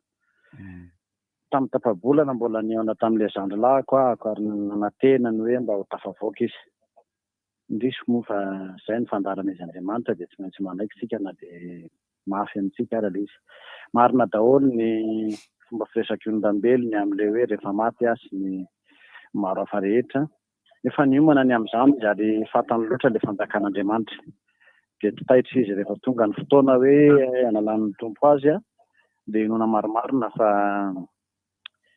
Tamin'ny tapa-bolana mbola nihaona tamin'ilay zandry lahiko ahako ary nanantena ny hoe mba ho tafavoaka izy. Indrisy moa fa izay ny fandaharana izy Andriamanitra dia tsy maintsy manaiky isika na dia mafy amintsika ary ilay izy. Marina daholo ny fomba firesak'i Onirambelo ny amin'ilay hoe rehefa maty aho sy ny maro hafa rehetra. Efa niomana ny amin'izany izy ary fantany loatra ilay fanjakan'Andriamanitra. Dia tsy taitra izy rehefa tonga ny fotoana hoe hanalan'ny Tompo azy, dia inoana marimarina fa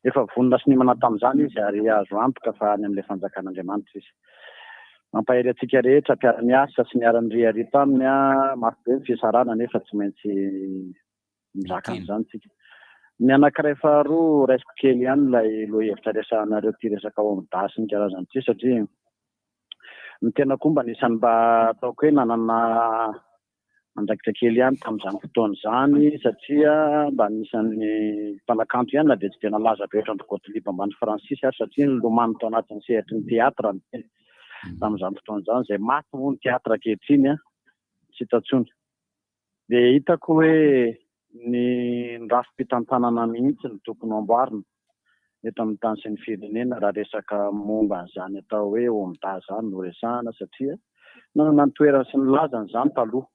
efa vonona sy niomana tamin'izany izy ary azo antoka fa any amin'ilay fanjakan'Andriamanitra izy. Mampahery antsika rehetra mpiara-miasa sy niara-niriaria taminy, mafy be ny fisarahana nefa tsy maintsy mizaka an'izany tsika. Ny anankiray faharoa raisiko kely ihany ilay lohahevitra resahanareo ity resaka OMDA sy ny karazany ity satria ny tena koa mba anisan'ny mba ataoko hoe nanana andraikitra kely ihany tamin'izany fotoana izany satria mba anisan'ny mpanakanto ihany na dia tsy dia nalaza be ohatran'ny Gottlieb ambany Francis ary satria nilomano tao anatin'ny sehatry ny teatra ny tena tamin'izany fotoana izany izay maty moa ny teatra ankehitriny tsy hita intsony. Dia hitako hoe ny rafi-pitantanana mihitsy no tokony ho amboarina eto amin'ny tany sy ny firenena raha resaka momba an'izany atao hoe OMDA izany no resahana satria nanana ny toerany sy ny lazany izany taloha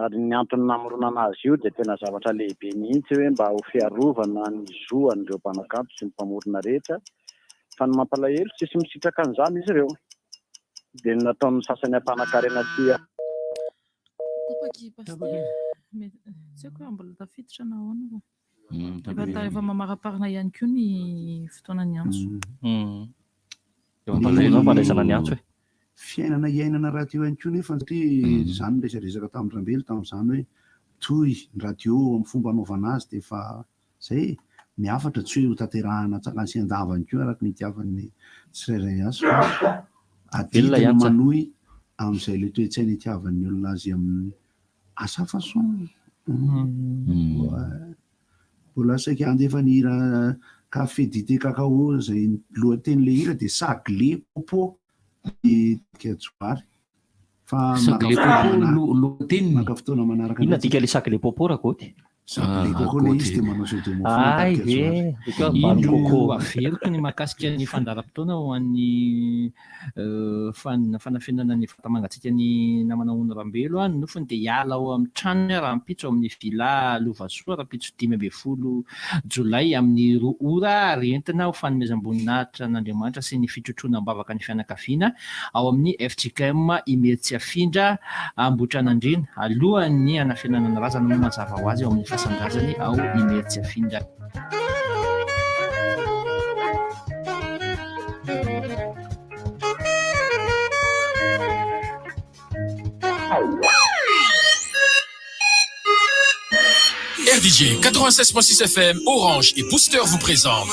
ary ny antony namoronana azy io dia tena zavatra lehibe mihitsy hoe mba ho fiarovana ny zo an'ireo mpanakanto sy ny mpamorona rehetra fa ny mampalahelo tsisy misitraka an'izany izy ireo dia ny nataon'ny sasany hampanakarena sy Tapaka i Pasitera. Tsy haiko raha mbola tafiditra na ahoana fa. Efa ta- efa mamaraparana ihany koa ny fotoanan'ny antso. Efa mampalahelo ny fandraisana ny antso e. Fiainana iainana rahateo ihany koa nefa satria izany niresadresaka tamin'i Rambelo tamin'izany hoe toy ny radio amin'ny fomba anaovana azy dia efa. Zay e! Ny hafatra tsy hoe hotanterahana an-tsakany sy an-davany koa araka ny itiavan'ny tsirairay azy fa adidy ny manohy amin'izay ilay toe-tsaina itiavan'ny olona azy amin'ny à sa façon. Mbola saika handefa ny hira Café dite cacao izay lohatenin'ilay hira dia Sagle popo ny tarika Johary. Fa maka Sagle fotoana popo mana- no lohateniny. maka fotoana manaraka Inona indray dika le sagle popo Rakoty? Sagle coco ilay izy dia manao jeu de mots foana Ay tarika ve, Johary. ambany Indro coco. averiko ny mahakasika ny fandaharam-potoana ho an'ny fanafenana ny vata-mangatsiaka ny namana Ony Rambelo. Ny nofony dia hiala ao amin'ny tranony rahampitso ao amin'ny Villa Lovasoa rahampitso 15 Jolay amin'ny 2 ora ary entina ho fanomezam-boninahitra an'Andriamanitra sy ny fitrotroana am-bavaka ny fianakaviana ao amin'ny fjkm Imeritsiafindra Ambohitranandriana alohan'ny hanafenana ny razana moa mazava ho azy ao amin'ny fasan-drazany ao Imeritsiafindra. RDJ 96.6 FM, Orange et Booster vous présentent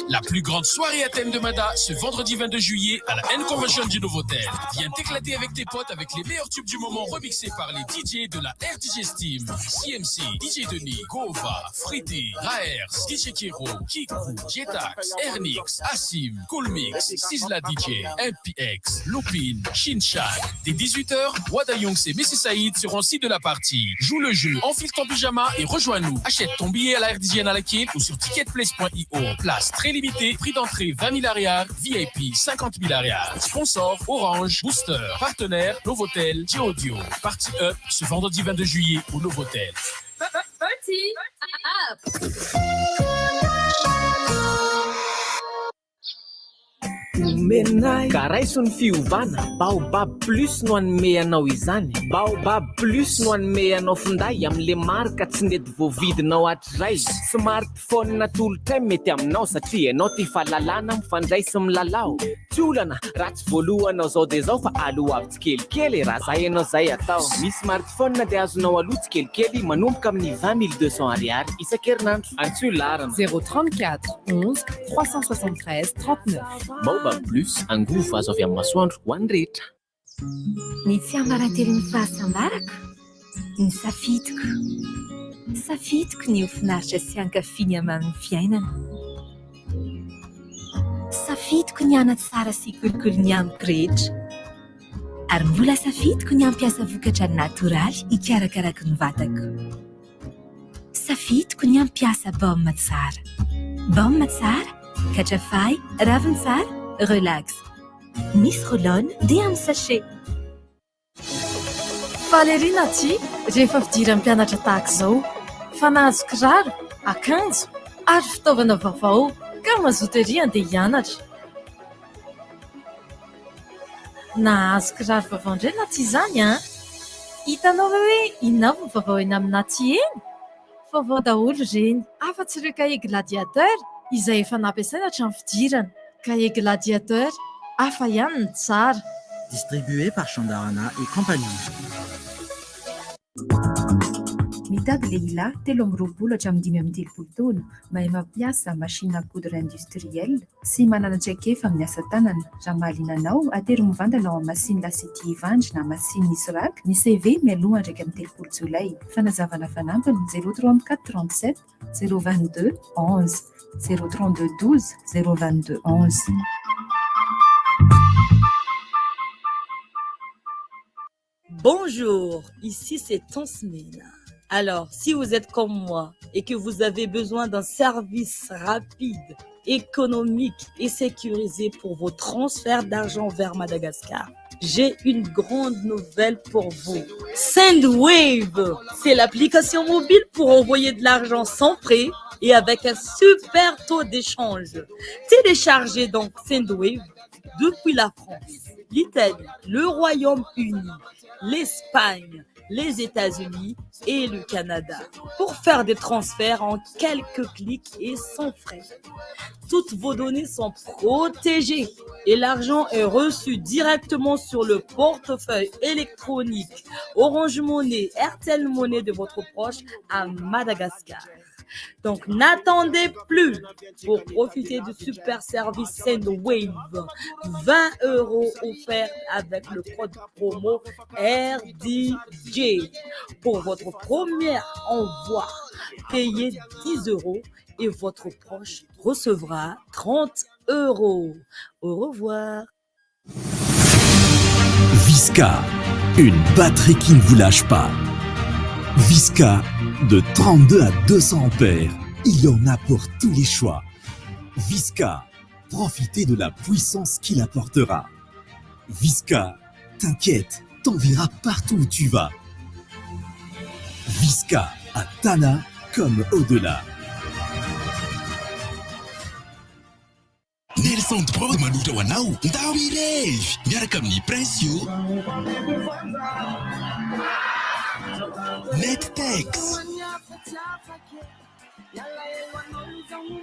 la plus grande soirée à thème de Mada ce vendredi 22 juillet à la N-Convention du Novotel. Viens t'éclater avec tes potes avec les meilleurs tubes du moment remixés par les DJ de la RDJ Steam, CMC, DJ Denis, Gova, Friti, Raers, DJ Kero, Kiku, Jetax, Ernix, Asim, Coolmix, Sizzla DJ, MPX, Lupin, Shinchan. Dès 18h, Wada Youngs et Messi Saïd seront aussi de la partie. Joue le jeu, enfile ton pyjama et rejoins-nous. Achète ton billet à la RDJ Analakil ou sur ticketplace.io. Place très limitée, prix d'entrée 20 000 ariary, VIP 50 000 ariary. Sponsor Orange, Booster, partenaire Novotel, Audio. Partie Up ce vendredi 22 juillet au Novotel. Party up! Omenay. Ka raiso ny fiovana, Baobab Plus no hanome anao izany. Baobab Plus no hanome anao finday amin'le marika tsy nety voavidinao hatrizay. Smartphone atolotray mety aminao satria ianao tia fahalalana, mifandray sy milalao. Tsy olana raha tsy voalohanao zao dia zao fa aloavy tsikelikely e, raha zay ianao zay atao. Ny smartphone dia azonao aloa tsikelikely manomboka amin'ny 20 200 ariary isan-kerinandro. Antsoy laharana. 034 11 373 39. Baobab Plus, angovo azo avy amin'ny masoandro ho an'ny rehetra. Ny tsiambaratelon'ny fahasambarako? Ny safidiko. Safidiko ny ho finaritra sy hankafy ny hamamin'ny fiainana. Safidiko ny hanatsara sy hikolokolo ny amiko rehetra. Ary mbola safidiko ny hampiasa vokatra natoraly hikarakarako ny vatako. Safidiko ny hampiasa baume tsara. Baume tsara, katrafay, ravintsara, relax. Misy roll-on dia amin'ny sachet. Faly ery Naty rehefa fidiran'ny mpianatra tahaka izao fa nahazo kiraro, akanjo ary fitaovana vaovao ka mazoto ery handeha hianatra. Nahazo kiraro vaovao indray Naty izany an! Hitanao ve hoe inona avy ny vaovao eny amin'ny Naty eny? Vaovao daholo ireny, afa-tsy ireo kahie Gladiateur izay efa nampiasaina hatramin'ny fidirana. Kahie Gladiateur, hafa ihany ny tsara. Distribué par Chandarana et compagnie. Mitady lehilahy 23 hatramin'ny 35 taona, mahay mampiasa machine à coudre industrielle sy manana traikefa amin'ny asa tanana. Raha mahaliana anao, atero mivantana ao amin'ny Masine La City Ivandry na Masine Isoraka ny CV mialoha ny 31 jolay. Fanazavana fanampiny, 034 37 022 11, 032 12 022 11. Bonjour, ici c'est Tansmina. Alors, si vous êtes comme moi et que vous avez besoin d'un service rapide, économique et sécurisé pour vos transferts d'argent vers Madagascar, j'ai une grande nouvelle pour vous. Sendwave, c'est l'application mobile pour envoyer de l'argent sans frais et avec un super taux d'échange. Téléchargez donc Sendwave depuis la France, l'Italie, le Royaume-Uni, l'Espagne, les États-Unis et le Canada pour faire des transferts en quelques clics et sans frais. Toutes vos données sont protégées et l'argent est reçu directement sur le portefeuille électronique Orange Money, Airtel Money de votre proche à Madagascar. Donc n'attendez plus pour profiter du super service Sendwave. 20 euros offerts avec le code promo RDJ. Pour votre premier envoi, payez 10 euros et votre proche recevra 30 euros. Au revoir. Visca, une batterie qui ne vous lâche pas. Visca, de 32 à 200 ampères, il y en a pour tous les choix. Visca, profitez de la puissance qu'il apportera. Visca, t'inquiète, t'enverra partout où tu vas. Visca, à Tana comme au-delà. Nelson Prod manolotra ho anao Ndao hirevy miaraka amin'ny Prince Io, Nettex,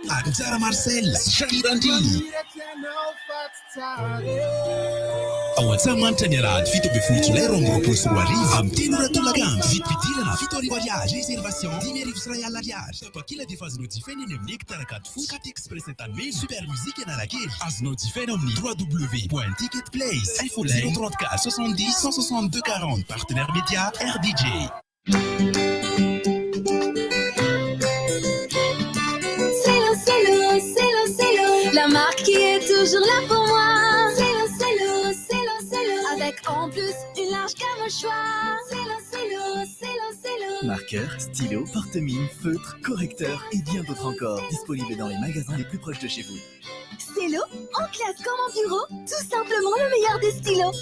Anjara Marcel, Shakira Andry. Ao Antsahamanitra ny alahady 17 jolay 2022 amin'ny 3 ora tolakandro. Vidim-pidirana 7000 ariary, réservation 5100 ariary. Tapakila dia efa azonao jifaina eny amin'ny Hectare Ankadifotsy, Cat Express Antanimena, Super Music Analakely. Azonao jifaina ao amin'ny www.ticketplace. Infoline 034 70 162 40. Partenaire média RDJ. Cello, Cello, Cello, Cello, la marque qui est toujours là pour moi. Cello, Cello, Cello, Cello, avec en plus une large gamme au choix. Cello, Cello, Cello, Cello. Marqueur, stylo, porte-mine, feutre, correcteur et bien d'autres encore. Disponibles dans les magasins les plus proches de chez vous. Cello, en classe comme en bureau, tout simplement le meilleur des stylos.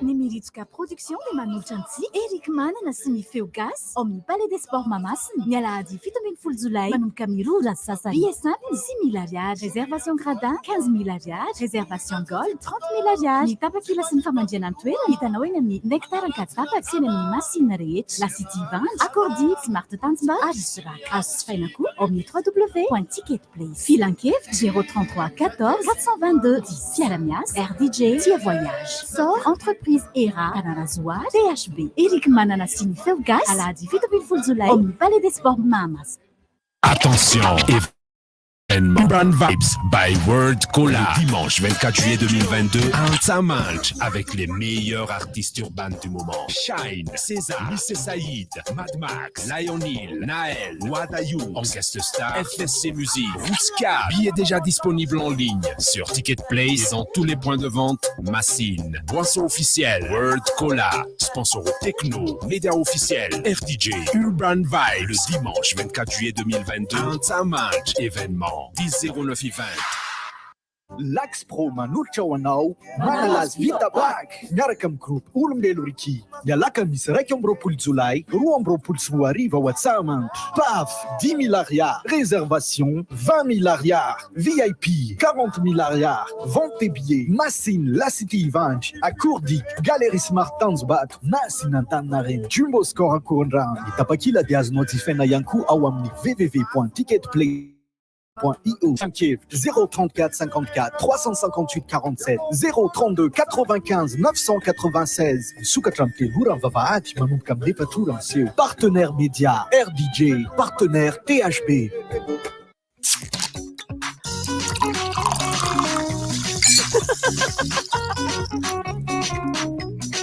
Ny Miritsoka Production dia manolotra an'i Eric Manana sy ny Feo Gasy ao amin'ny Palais des Sports Mahamasina ny alahady 17 jolay manomboka amin'ny 2 ora sy sasany. Billet simple 6000 ariary, réservation gradin 15000 ariary, réservation gold 30000 ariary. Ny tapakila sy ny famandrihana ny toerana hitanao eny amin'ny Nectar Ankaditapaka sy eny amin'ny Masina rehetra, La City Ivandry, Accordi, Smart Tanjombato ary Soraka. Azo jifaina koa ao amin'ny www.ticketplace. Filankevitra 033 14 422 10. Fiara-miasa RDJ, Tia Voyage, Sor, Entreprise Era, Tanarazoa, THB, Eric Manana sy ny Feo Gasy, alahady 17 jolay ao amin'ny Palais des Sports Mahamasina. Attention, événement Urban Vibes by World Cola. Le dimanche 24 juillet 2022 à Antsahamanitra avec les meilleurs artistes urbains du moment. Shine, César, Mr Saïd, Mad Max, Lionel, Naël, Wadayu, en guest star, FSC Music, Rouska. Billets déjà disponibles en ligne sur Ticket Place et dans tous les points de vente. Massine, Boisson officielle, World Cola, sponsor Techno, média officiel, RDJ, Urban Vibes. Le dimanche 24 juillet 2022 à Antsahamanitra, événement 10 09 20. Lax Pro manolotra ho anao Manalazy vita bacc miaraka amin'ny groupe Olombelo Ricky ny alakamisy 21 jolay 2022 ao Antsahamanitra. Paf 10 000 ariary, réservation 20 000 ariary, VIP 40 000 ariary, vente des billets Massine, La City Ivandry, Akourdik, Galerie Smart Tanjombato, Massine Antaninarenina, Jumbo Score Ankorondrano. Ny tapakila dia azonao jifaina ihany koa ao amin'ny www.ticketplay .io. 034 54 358 47 032 95 996. Misokatra amin'ny 3 ora ny vavahady manomboka amin'ny 4 ora miseho. Partenaire média RDJ, partenaire THB.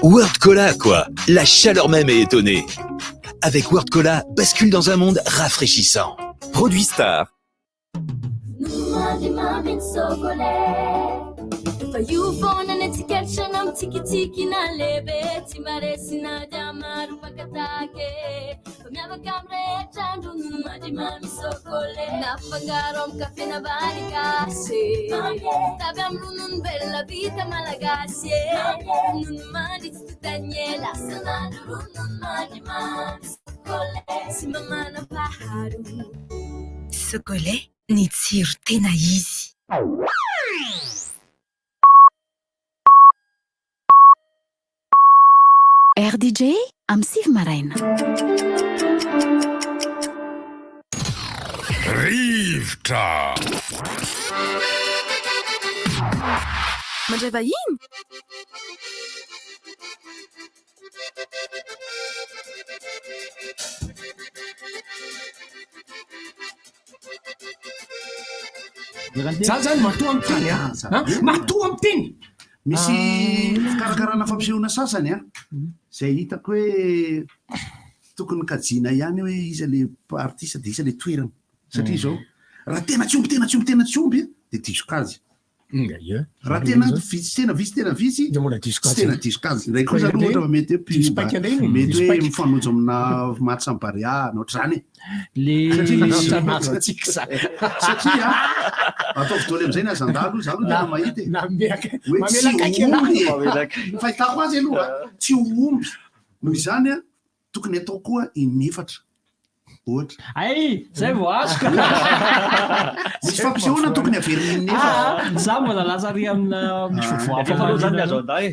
World Cola, quoi. La chaleur même est étonnée. Avec World Cola, bascule dans un monde rafraîchissant. Produit Star. Mandry mamy ny sokolet Fa io foana ny antsikelitra na mitsikitsiky na lehibe tsy maresy na dia maro mpakatake fa miavaka amin'ny rehetra androno mandry mamy sokolet na fangaro amin'ny kafe na vary gasy tavy amin'ny ronono velona vita malagasy ronono mandry tsy totaniela sanandro ronono mandry mamy sokolet sy mamana faharoa Sokolet ny tsiro tena izy. RDJ amin'ny 9 maraina. Rivotra. Mandray vahiny? Za zany matoa miteny a. Matoa miteny. Misy fikarakarana fampisehoana sasany a, izay hitako hoe tokony kajiana ihany hoe iza le artiste dia iza le toerana. Satria izao, raha tena tsy omby tena tsy omby tena tsy omby dia diso kajy. Raha tena vitsy tena vitsy tena vitsy, tsy tena diso kajy. Indray kosa aloha ohatra fa mety hoe pub, mety hoe mifanojo amina match am Barea na ohatr'izany e. Le Satria misy satria ataovy daholo amin'izay ny hazandalo, za aloha tena mahita e. Hoe tsy ho omby e. Ny fahitako azy aloha tsy ho omby. Noho izany a, tokony atao koa inefatra ohatra. Hay, zay vao azoko. Misy fampisehoana tokony averina inefatra. Za mbola lasa ary amina misy vaovao hafa Efa aloha zany ny azo andà e.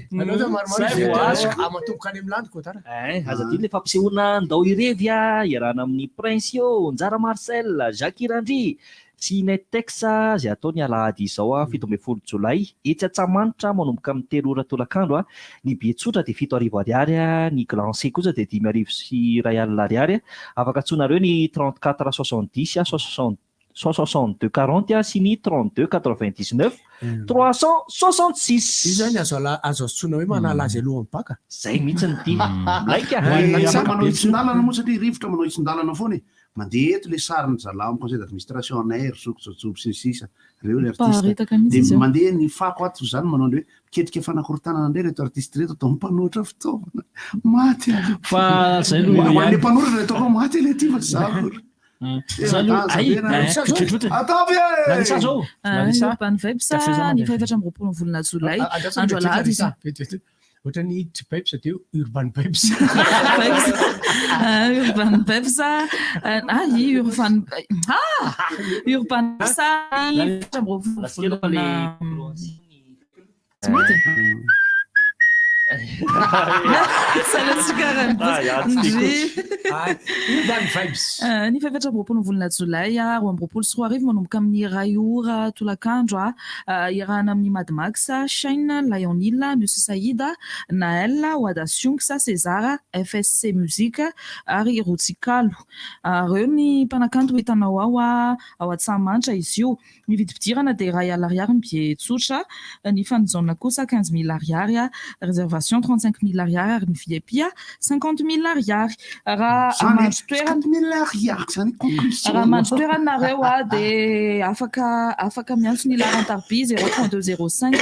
Zay vao azoko. Matomboka any amin'ny landy Godard. Ein, aza adino ilay fampisehoana Ndao Hirevy a, iarahana amin'i Princio, Njara Marcel, Jacques Randria, sy Nettex izay hatao ny alahady izao 17 jolay, etsy Antsahamanitra manomboka amin'ny telo ora tolakandro. Ny billet tsotra dia 7000 ariary, ny grand C kosa dia 5100 ariary. Afaka antsoinareo ny 34 70 162 40 sy ny 32 99 366. Io zany azo ala azo antsoina hoe manala azy alohan'ny baka. Zay mihitsy ny tia. Milay ka. Ny manao hitsin-dalana moa satria rivotra manao hitsin-dalana foana e. Mandeha eto le sarin'ny zalahy ao amin'ny conseil d'administration anay ry zoky Jojoby sy ny sisa reo le artiste Paritaka mihitsy de izy io. mandeha ny fako ato zany manao le hoe miketrika fanakorontanana indray reto artiste reto atao mpanoratra fitaovana maty ale Fa zay aloha ho an'le ihany. mpanoratra le ataoko hoe maty ale ty fa tsy za akory Za aloha ay Ataovy e! Larissa zao Larissa Urban Vibes Café zany ny mandeha. faha-24 ny volana jolay andro alahady izy. Ohatran'ny tsy Babes dia Urban Babes. Babes. Urban Babes. Ah, i Urban Ah! Urban Babes ny 24 volana. Tsy mety. Urban Vibes. Ny faha-24 volana jolay 2022 manomboka amin'ny iray ora tolakandro iarahana amin'ny Mad Max, Shine, Lionel, Monsieur Saïd, Naël, Wada Sionks, César, FSC Music ary Rotsikalo. Ireo ny mpanakanto ho hitanao ao ao Antsahamanitra izy io. Ny vidim-pidirana dia 1000 ariary ny billet tsotra, ny fan zone kosa 15000 ariary, réservation 35000 ariary ary ny VIP 50000 ariary. Raha mandry toerana Raha mandry toerana nareo dia afaka afaka miantso ny laharan-tariby 032 05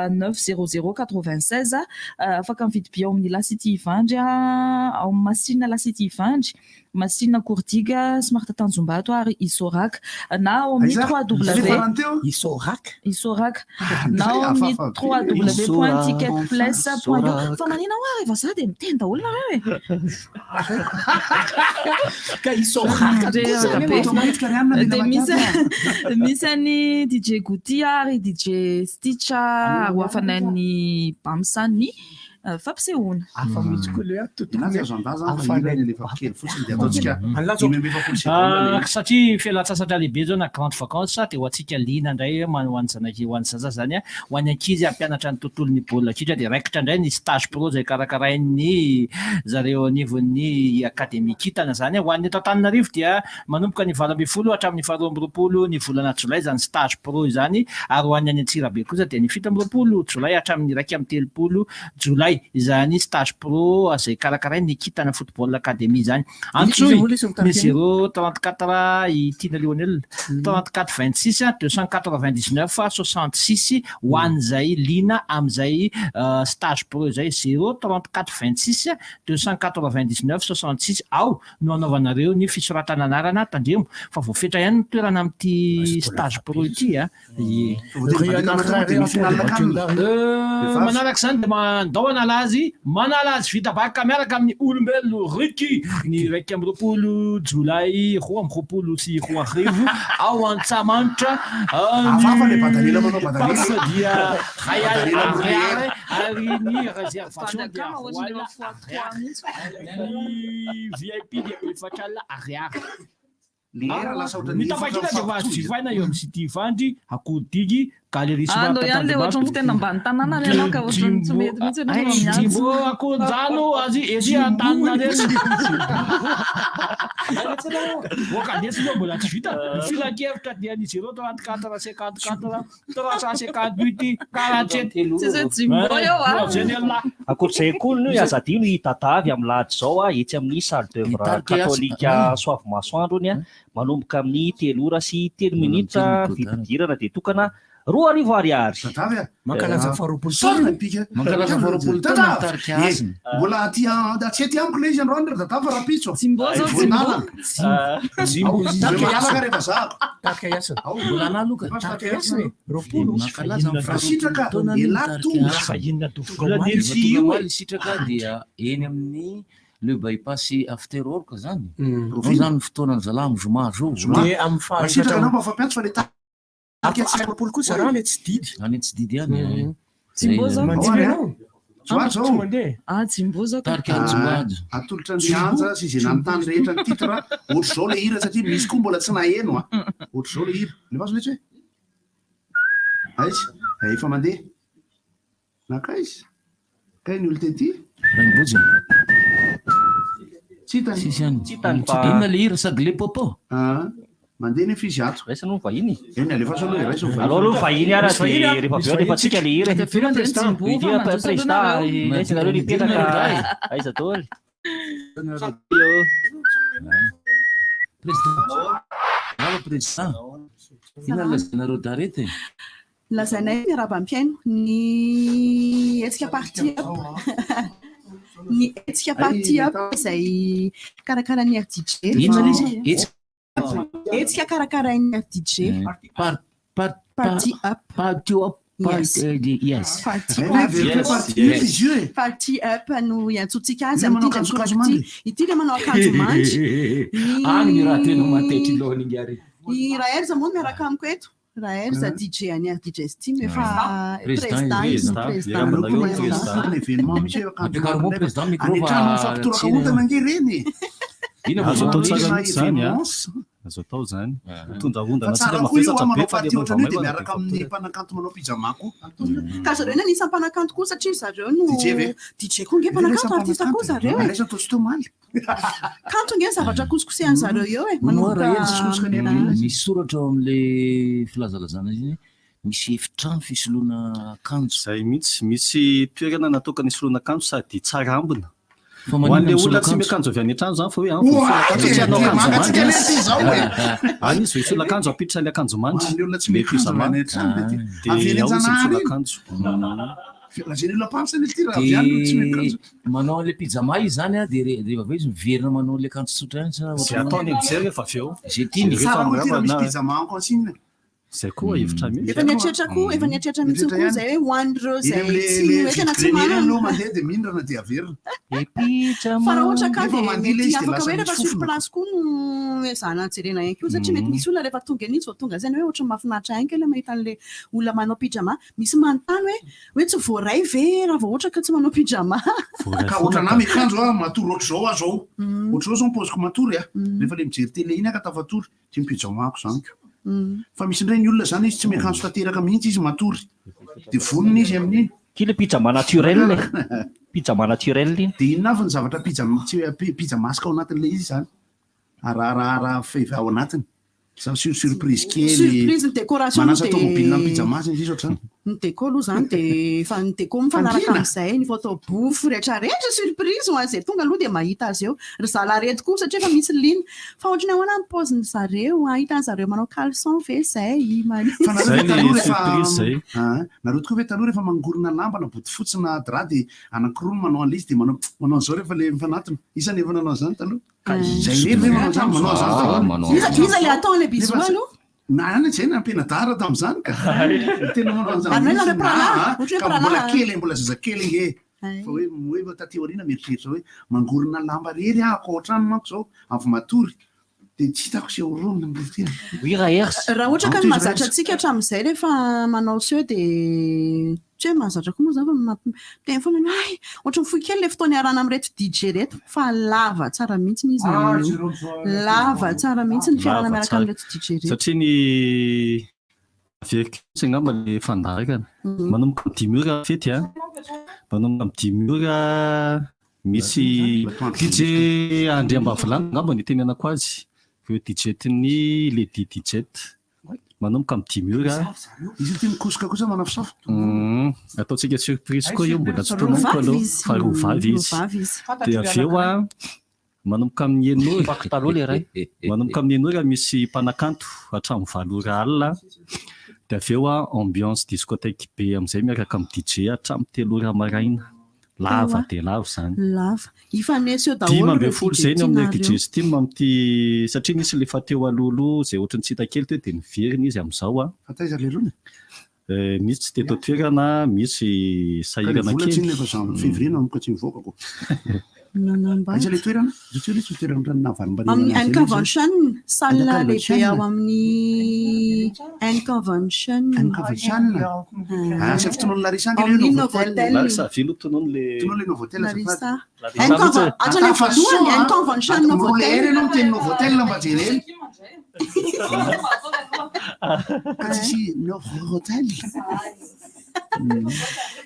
900 96, afaka mividy billet ao amin'ny La City Ivandry, ao amin'ny Masina La City Ivandry. Masina Courdigue, Smart Tanjombato ary Isoraka na ao amin'ny 3W Isoraka Isoraka na ao amin'ny 3W point ticketplace point io. Fa manina hoa rehefa za dia miteny daholo nareo e. Ka Isoraka kosa Be. Dia misy misy an'i DJ Gouty ary DJ Stitch ary ho afanain'ny Bamsa ny Fampisehoana. Hafa mihitsy koa le ato tokony Anazy azo andaza fa hira iny alefa kely fotsiny dia ataontsika 45 secondes le izy. Satria fialantsasatra lehibe izao na grande vacance dia ho antsika liana indray ho an'ny zanak'i ho an'ny zaza izany ho an'ny ankizy hampianatra ny tontolon'ny baolina kitra dia raikitra indray ny stage pro izay karakarain'ny zareo anivon'ny akademia kintana izany ho an'ny eto Antananarivo dia manomboka ny 18 hatramin'ny faha 22 ny volana jolay izany stage pro izany ary ho an'ny any Antsirabe kosa dia ny 27 jolay hatramin'ny 31 jolay izany stage pro izay karakarain'ny Kintana Football Academy izany. Antsoy ny 0 34 i Tiana Lionel 34 26 299 66 ho an'izay liana amin'izay stage pro izay 0 34 26 299 66 ao no anaovanareo ny fisoratana anarana, tandremo fa voafetra ihany ny toerana amin'ity stage pro ity a. Ie. Manaraka izany dia mandao anareo. Manalazy, Manalazy vita bacc miaraka amin'ny Olombelo Ricky ny 21 jolay 2022 ao Antsahamanitra. Hafahafa le badalila manao badalila. Pass dia ray alina Badalila ariary ary ny réservation dia 2 alina ariary. Ny VIP dia 4 alina ariary. Lera lasa ohatran'ny Ny tapakila dia efatra azo mifampitohy. jifaina eo amin'ny City Ivandry, Akorodigi, Galerie Ah, andao ihany le ohatran'ny fiteny ambany tanàna ry ianao ka ohatran'ny tsy mety mihitsy ianao no miantso. Jimbo Akoronjano azy ery Antaninarenina. Okadesy aloha mbola tsy vita. Ny filankevitra dia ny 0 34 54 358 47. Tsisy hoe Jimbo eo ah. Ankoatr'izay koa no aza adino i Dadavy amin'ny lahady izao a, etsy amin'ny salle d'oeuvre Mitarika asa. katolika Soavimasoandro ony a, manomboka amin'ny 3 ora sy 3 minitra, vidim-pidirana dia tokana 2000 ariary. Dadavy a. Mankalaza faharoapolo Sorry, taona. pika. Mankalaza faharoapolo taona Dadavy. mitarika Eh, hasina. Mbola aty a- tsy aty amiko le izy androany ry Dadavy fa rahampitso. Jimbo zao, Jimbo. Voninahitra. Jimbo. Tarika hialaka rehefa zahako. Tarika hiasina. Ao. Mbola anah aloha ka. Tarika hiasina e. 20. Mankalaza ny Raha sitraka, faharoapolo taona ny elah mitarika tonga. hasina. Fa inona Tonga tovola omaly. ne Rehefa tsy tonga io e. omaly sitraka dia eny amin'ny le bypass after work zany. Ao Rovina. zany ny fotoanany zalahy amin'ny zoma zao. Zoma. Dia amin'ny Raha faha sitraka efatra anao mba fampiantso fa le tarika tsy 44 kosa raha le tsy didy. Any tsy didy any. Jimbo zao. Mandidy Ao ary, ianao? Zoma Tsy zao. mandeha. Ah, Jimbo zao ka. Tarika Anjombady. Atolotra ny Anja sy izay nanontany rehetra ny titre ohatr'izao le hira satria misy koa mbola tsy naheno a. Ohatr'izao le hira. Lefaso letsy hoe. Aiza? Efa mandeha. Nankaiza? Kay ny olo tety? Rainibojiny. Tsy hitany. Tsisy any. Tsy hitany fa- Inona le hira sady le popo? Ah, mandeha nefa izy ato. Raisina aloha ny vahiny. Eny alefaso aloha e, raiso ny vahiny. Aleo aloha vahiny ara Misy vahiny, dia ah. rehefa avy Misy eo vahiny alefantsika le hira. Tafela Mandeha président. Jimbo Ity fa a mandroso aloha président, nareo. aiza nareo nipetraka? Aiza daholo? Président. Bravo président. Inona lazainareo d'arrêt? Lazainay miarahaba mpihaino ny hetsika party up ny hetsika party up izay karakarain'ny RDJ. Inona le izy? Hetsika. Hetsika karakarain'ny RDJ. Par par Party up. Party up. Yes. Yes. Party Eh, up. very Yes. party Yes. up izy io e. Party up no iantsoantsika azy Ilay manao amin'ity akanjo indray mandry. ity. Ity ilay manao akanjo mandry. Any ny raha tena matetra lohany ingary. I Raelza moa no miaraka amiko eto. Raelza DJ an'i RDJ Steam efa Président président izy, izy, président. président. Aleo koa Président. manao ny événement misy hoe akanjo Ampiakaro moa mandry. président micro Any an-trano fa mifampitoraka tsy- ondana ange ireny. Inona Azo atao vaovao tsara misy? mihitsy zany a. Événements. Azo atao zany. Mitondra ondana Fa antsika tsara koa io mavesatra ah, be manao fa party rehefa ohatran'io dia maivana miaraka dia amin'ny mpanakanto manao pyjama koa. Ka zareo no anisan'ny mpanakanto koa satria zareo no DJ ve? DJ koa nge mpanakanto artiste koa zareo e. Raisa atao tsy tomaly. Kanto nge ny zavatra kosikosian'ny zareo eo e. Moa raha Manomboka ela misy soratra ao amin'le filazalazana izy hoe misy efitrano fisoloana akanjo. Zay mihitsy, misy toerana natokana isoloana akanjo sady tsara ambina. Fa Ho maninona an'le misolo olona tsy akanjo? miakanjo avy any an-trano zany fa hoe any vao Oa, misolo akanjo tena tsy hanao akanjo mangatsiaka mandry. letsy izao e. Any izy vao hisolo akanjo hampiditra ilay akanjo mandry. Ho an'le olona tsy Le miakanjo pyjama. avy any an-trano le ty. Dia Avy eny ao izy Anjanahary misolo iny. akanjo. Lazain'ny olona mpamsa anie ty raha avy any tsy miakanjo. Dia manao an'le pyjama izy zany a dia rehefa avy eo izy miverina manao an'le akanjo tsotra ihany sa Zay ataony mijery rehefa avy eo. Zay tiany. Rehefa Tsara koa ty raha misy miravana. pyjama en consigne. Zay koa hevitra mihitsy. Efa nieritreritra koa, efa nieritreritra mihitsy koa zay hoe ho an'ireo Eny izay amin'le tsy le hoe tena tsy vide-grenier eny manana. aloha mandeha dia mindrana dia averina. Fa raha ohatra ka Nefa dia mandeha ilay mety izy dia afaka lasa hoe rehefa misy sur fofona. place koa no ezahana jerena ihany koa satria mety misy olona rehefa tonga eny izy vao tonga saina hoe ohatran'ny mahafinaritra ihany kely mahita an'ilay olona manao pyjama. Misy manontany hoe hoe tsy voaray ve raha vao ohatra ka tsy manao pyjama. Ka ohatranà miakanjo aho matory ohatr'izao aho zao. Ohatr'izao zao ny paoziko matory a. Rehefa le mijery télé iny aho ka tafatory, tsy ny pyjamako zany ko. Fa misy indray ny olona zany izy tsy miakanjo tanteraka mihitsy izy matory. Dia vonona izy amin'iny. Ity le pyjama naturel e. Pyjama naturel iny. Dia inona avy ny zavatra pyjama tsy pyjamasque ao anatin'ilay izy zany? Raha raha raha fehivavy ao anatiny. Sa surprise kely. Surprise, ny décoration Manasa dia- tomobile amin'ny pyjama sy ny sisa ohatr'izany. Ny déco aloha zany dia efa ny déco mifanaraka Fandriana. amin'izay, ny photo bouffe rehetrarehetra surprise ho an'izay tonga aloha dia mahita azy eo. Ry zalahy reto koa satria efa misy liana. Fa ohatran'ny ahoana ny paozin'ny zareo, ahita ny zareo manao caleçon ve izay? Fa nareo ve taloha rehefa surprise zay. Ah, nareo tokoa ve taloha rehefa mangorona lamba na bodofotsy na drap dia anankiroa no manao an'ilay izy dia manao manao an'izao rehefa le mifanatona. Iza no efa nanao an'izany taloha? Zay irery ve manao an'izany? Manao an'izany Ah, daholo. manao Iza iza le atao le bisou Nefa- aloha? Na any zay nampianadara tamin'izany ka. Tena manao an'izany Ary hoe nareo mihitsy. mpirahalahy? Ah, Ohatra hoe ka mbola mpirahalahy. kely, mbola zazakely nge. Fa hoe hoe taty aoriana mieritreritra hoe mangorona lamba rery ahako ao an-trano manko zao avy matory dia tsy hitako izay horonina amin'ilay tena. Oui Raers. Raha ohatra ka ny mahazatra antsika hatramin'izay rehefa manao seho dia tsy hoe mahazatra koa moa izany fa mampiteny foana hoe hay ohatran'ny fohy kely ilay fotoana iarahana amin'ireto DJ ireto fa lava tsara mihitsy izy amin'io. Lava tsara mihitsy ny fiarahana Lava miaraka tsara. amin'ireto DJ ireto. Satria ny averiko mihitsy angamba ilay fandaharana. Manomboka amin'ny dimy ora ny fety an. Manomboka amin'ny dimy ora misy DJ Andriambavilanitra angamba no itenenako azy. Ireo DJ-n'ny Lady DJ. Manomboka amin'ny dimy ora. Izy ity mikosoka kosa manafosafo. Ataontsika surprise koa io mbola tsy tononiko aloha fa roa vavy izy. Dia avy eo an, manomboka amin'ny enina ora. Paky taloha ilay iray. Manomboka amin'ny enina ora misy mpanakanto hatramin'ny valo ora alina. Dia avy eo an, ambiance discothèque be amin'izay miaraka amin'ny DJ hatramin'ny telo ora maraina. Lava dia lava izany. Lava. Hifanesy eo daholo Dimy ireo ambin'ny folo DJ izay ny ao amin'ny tianareo. DJ Steam amin'ity satria nisy ilay efa teo alohaloha izay ohatran'ny tsy hita kely teo dia niverina izy amin'izao an. Fa taiza ilay rony? Eh, misy tsy teto an-toerana, misy Ka ilay sahirana vola kely. tsinona efa janvier, février nanomboka tsy nivoaka ko. Nanambady. Aiza ilay toerana? Izao tsy hoe ilay toerana nahavarimbariana Amin'ny anazy N ireny izany. Convention, salle N lehibe Convention. ao amin'ny N Convention. N Convention. Ah, tsy tonon'ny Larissa ange Ao ilay amin'ny Novotel. Novotel. Larissa, avy aloha tonony le. Tonony le Novotel azafady. Larissa. Larissa N Conven- mihitsy. hatrany Atao fa voalohany, soa, N Convention Atao Novotel. Roa lera ianao miteny Novotel mba jerena. Ka tsisy Novotel.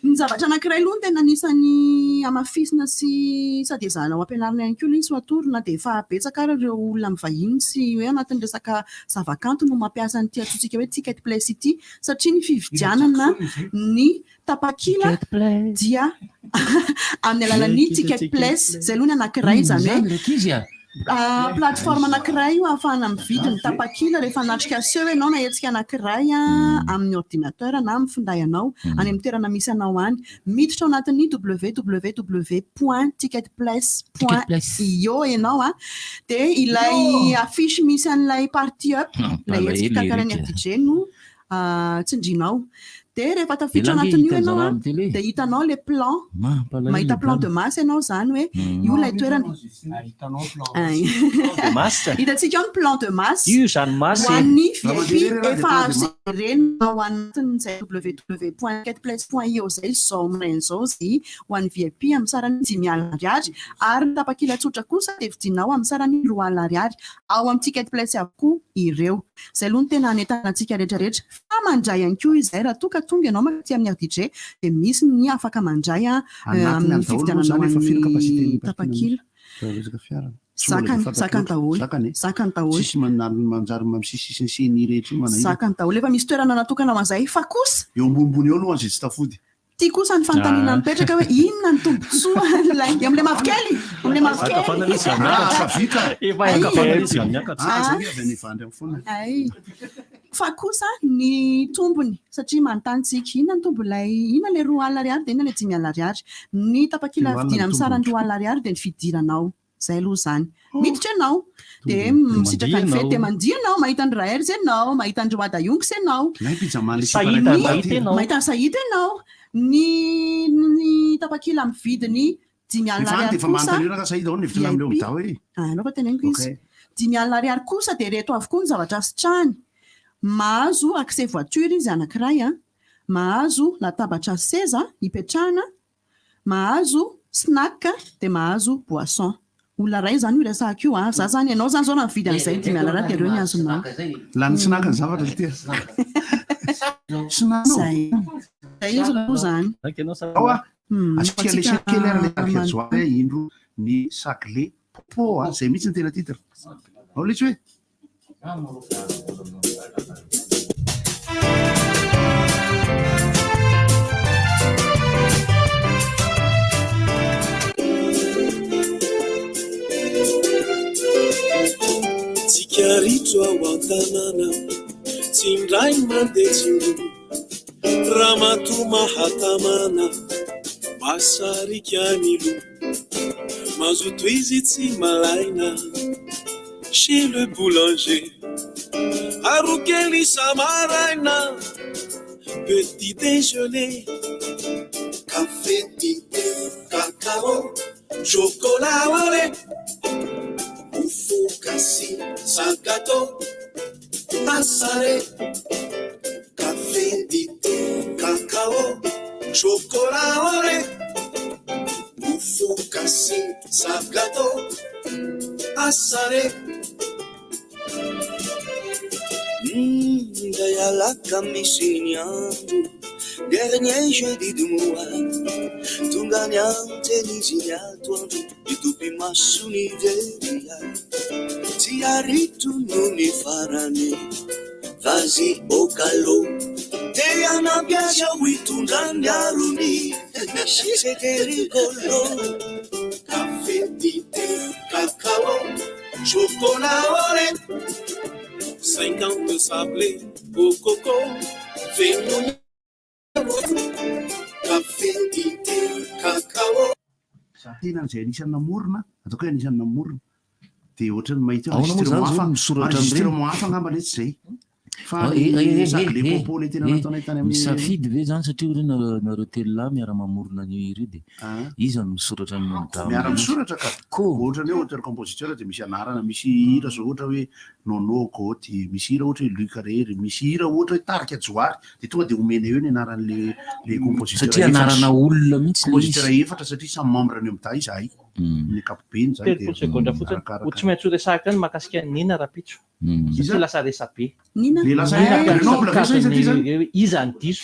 Ny zavatra anankiray aloha no tena anisan'ny hamafisina sy sady ezahana ho ampianarina ihany koa ilay izy ho atoro na dia efa betsaka ary ireo olona mivahiny sy hoe anatin'ny resaka zavakanto no mampiasa an'ity antsointsika hoe ticket place ity satria ny fividianana ny tapakila dia amin'ny alalan'ny ticket place izay aloha ny anankiray izany hoe Plateforme anankiray io ahafahana mividy ny tapakila rehefa hanatrika seho ianao na hetsika anankiray amin'ny ordinateur na amin'ny finday anao any amin'ny toerana misy anao any. Miditra ao anatin'ny www point ticketplace point io ianao dia ilay affiche misy an'ilay party up, ilay hetsika karakarain'ny RDJ no tsindrinao. Dia rehefa tafiditra Elah nge anatin'io hitan'i ianao zalahy an, amin'ny télé. dia hitanao ilay plan, Mampalahelo mahita ilay plan de drame. masse ianao izany hoe io ilay toerana. Ay. De masse. Hitantsika ao ny plan de masse. Io izany masse Ho e. an'ny Raha VIP mandeha irery raha dia efa plan de azo jerena ao anatin'izay www.ticketplace point io izay izao maraina izao izay ho an'ny VIP amin'ny sarany dimy alina ariary ary ny tapakila tsotra kosa dia vidinao amin'ny sarany roa alina ariary. Ao amin'ny ticketplace avokoa ireo. Izay aloha no tena hanentana antsika rehetra rehetra. Fa mandray ihany koa izay raha toa ka tonga ianao mankaty amin'ny RDJ dia misy ny afaka mandray Anatiny amin'ny any daholo moa fividiananao izany efa firy capacité an'ny ny parking tapakila. Raha resaka fiara. Tsy mbola Zakany, dia fantatro zakany loatra. daholo. Zakany e. Zakany daholo. Tsisy manjary misisisiny sy rehetra io manahirana. Zakany daholo. Efa misy toerana natokana ho an'izay. Fa kosa. Eo ambonimbony eo aloha an'izay tsy tafody. Ty kosa ny fanontaniana mipetraka hoe inona ny tombontsoa an'ilay eo amin'ilay mavokely? Amin'ilay mavokely. Ankavanana izy raha miakatra. Ah, vita. Efa Ay. Ankavanana izy raha miakatra. Ah, zay avy any Ivandry amin'ny foana. Ay. Fa kosa ny tombony satria manontany tsika inona ny tombon'ilay inona ilay roa alina ariary dia inona ilay dimy alina ariary. Ny tapakila Telo alina vidiana ny amin'ny sarany tombony. roa alina ariary dia ny fidiranao. Izay aloha izany. Miditra ianao dia misitraka ny fety dia mandihy ianao, mahita an-dry Raels ianao, mahita an-dry Wada Youngs ianao. Ilay pyjama ilay Sahita, sipa iray mahita taty. ianao. Mahita an'i Sahita ianao. Ny ny tapakila amin'ny vidiny dimy alina Efa any ariary dia efa kosa manontany eo rangahy Sahita ahoana ny hevitra amin'ilay VIP. Omda hoe. Ah, aleo fa teneniko izy. Ok. Dimy alina ariary kosa dia ireto avokoa ny zavatra sitrahany. Mahazo accès voiture izy anankiray an, mahazo latabatra seza hipetrahana, Mahazo snack dia mahazo boisson. Olona iray izany io resahako io an! Za zany ianao zany zao raha mividy an'izay dimy alina ariary dia ireo ny azonao. Lany snack ny zavatra ry tia. Snack. Zay. Zay izy aloha zany. Ao ah. Asika le chef kely ary le tarika joie indro ny sagle popo ah. Zay mihitsy ny tena titre. Ao letsy hoe. Tsikaritro ao an-tanàna, tsy indray mandeha tsy indroa, ramatoa mahatamana, mahasarika ny loha, mazoto izy tsy malaina. Chez le boulanger, aro kely isa-maraina, petit déjeuner, café dite. cacao, chocolat au lait. Mofo gasy sa gâteau, asare. Café, dité, cacao, chocolat au lait. Mofo gasy sa gâteau, asare. Indray alakamisy ny andro, dernier jeudi du mois. Tonga ny anteny izy ny atoandro, nitopy maso ny veria. Tsy aritro no ny farany, vas-y au galop. Te hanampy azy aho hitondra ny arony, c'était rigolo. Café, dité, cacao, chocolat au lait. 50 sablés au coco, feno Café, dité, cacao. Tena izay anisan'ny namorona, ataoko hoe anisan'ny namorona. Dia ohatran'ny mahita hoe Ahoana moa enregistrement zany zao hafa, misoratra amin'ireny? enregistrement hafa angamba letsy izay. Fa Ah, eh, eh, ny eh, sagle eh, popo le tena eh, nataonay tany amin'ny Misafidy ve zany satria hoe nareo nareo telo lahy miara-mamorona an'io hira io dia iza no misoratra ny Ah. Miara-misoratra ka. Ohatra ny hoe auteur compositeur dia misy anarana, misy hira zao ohatra hoe Nono Goty, misy hira ohatra hoe Luc Rery, misy hira ohatra hoe Tarika Johary, dia tonga dia omena eo ny anaran'le le compositeur Satria efatra. anarana olona mihitsy le Compositeur izy. efatra satria samy membre ny Omda izahay. Ny ankapobeny zany dia 30 segondra fotsiny. arakaraka. Ho tsy maintsy ho resahako ihany mahakasika an'i Nina rahampitso. Satria lasa resabe. Nina? Le lasa Nina eh, Grenoble ve sa iza ty zany? hoe iza ny diso.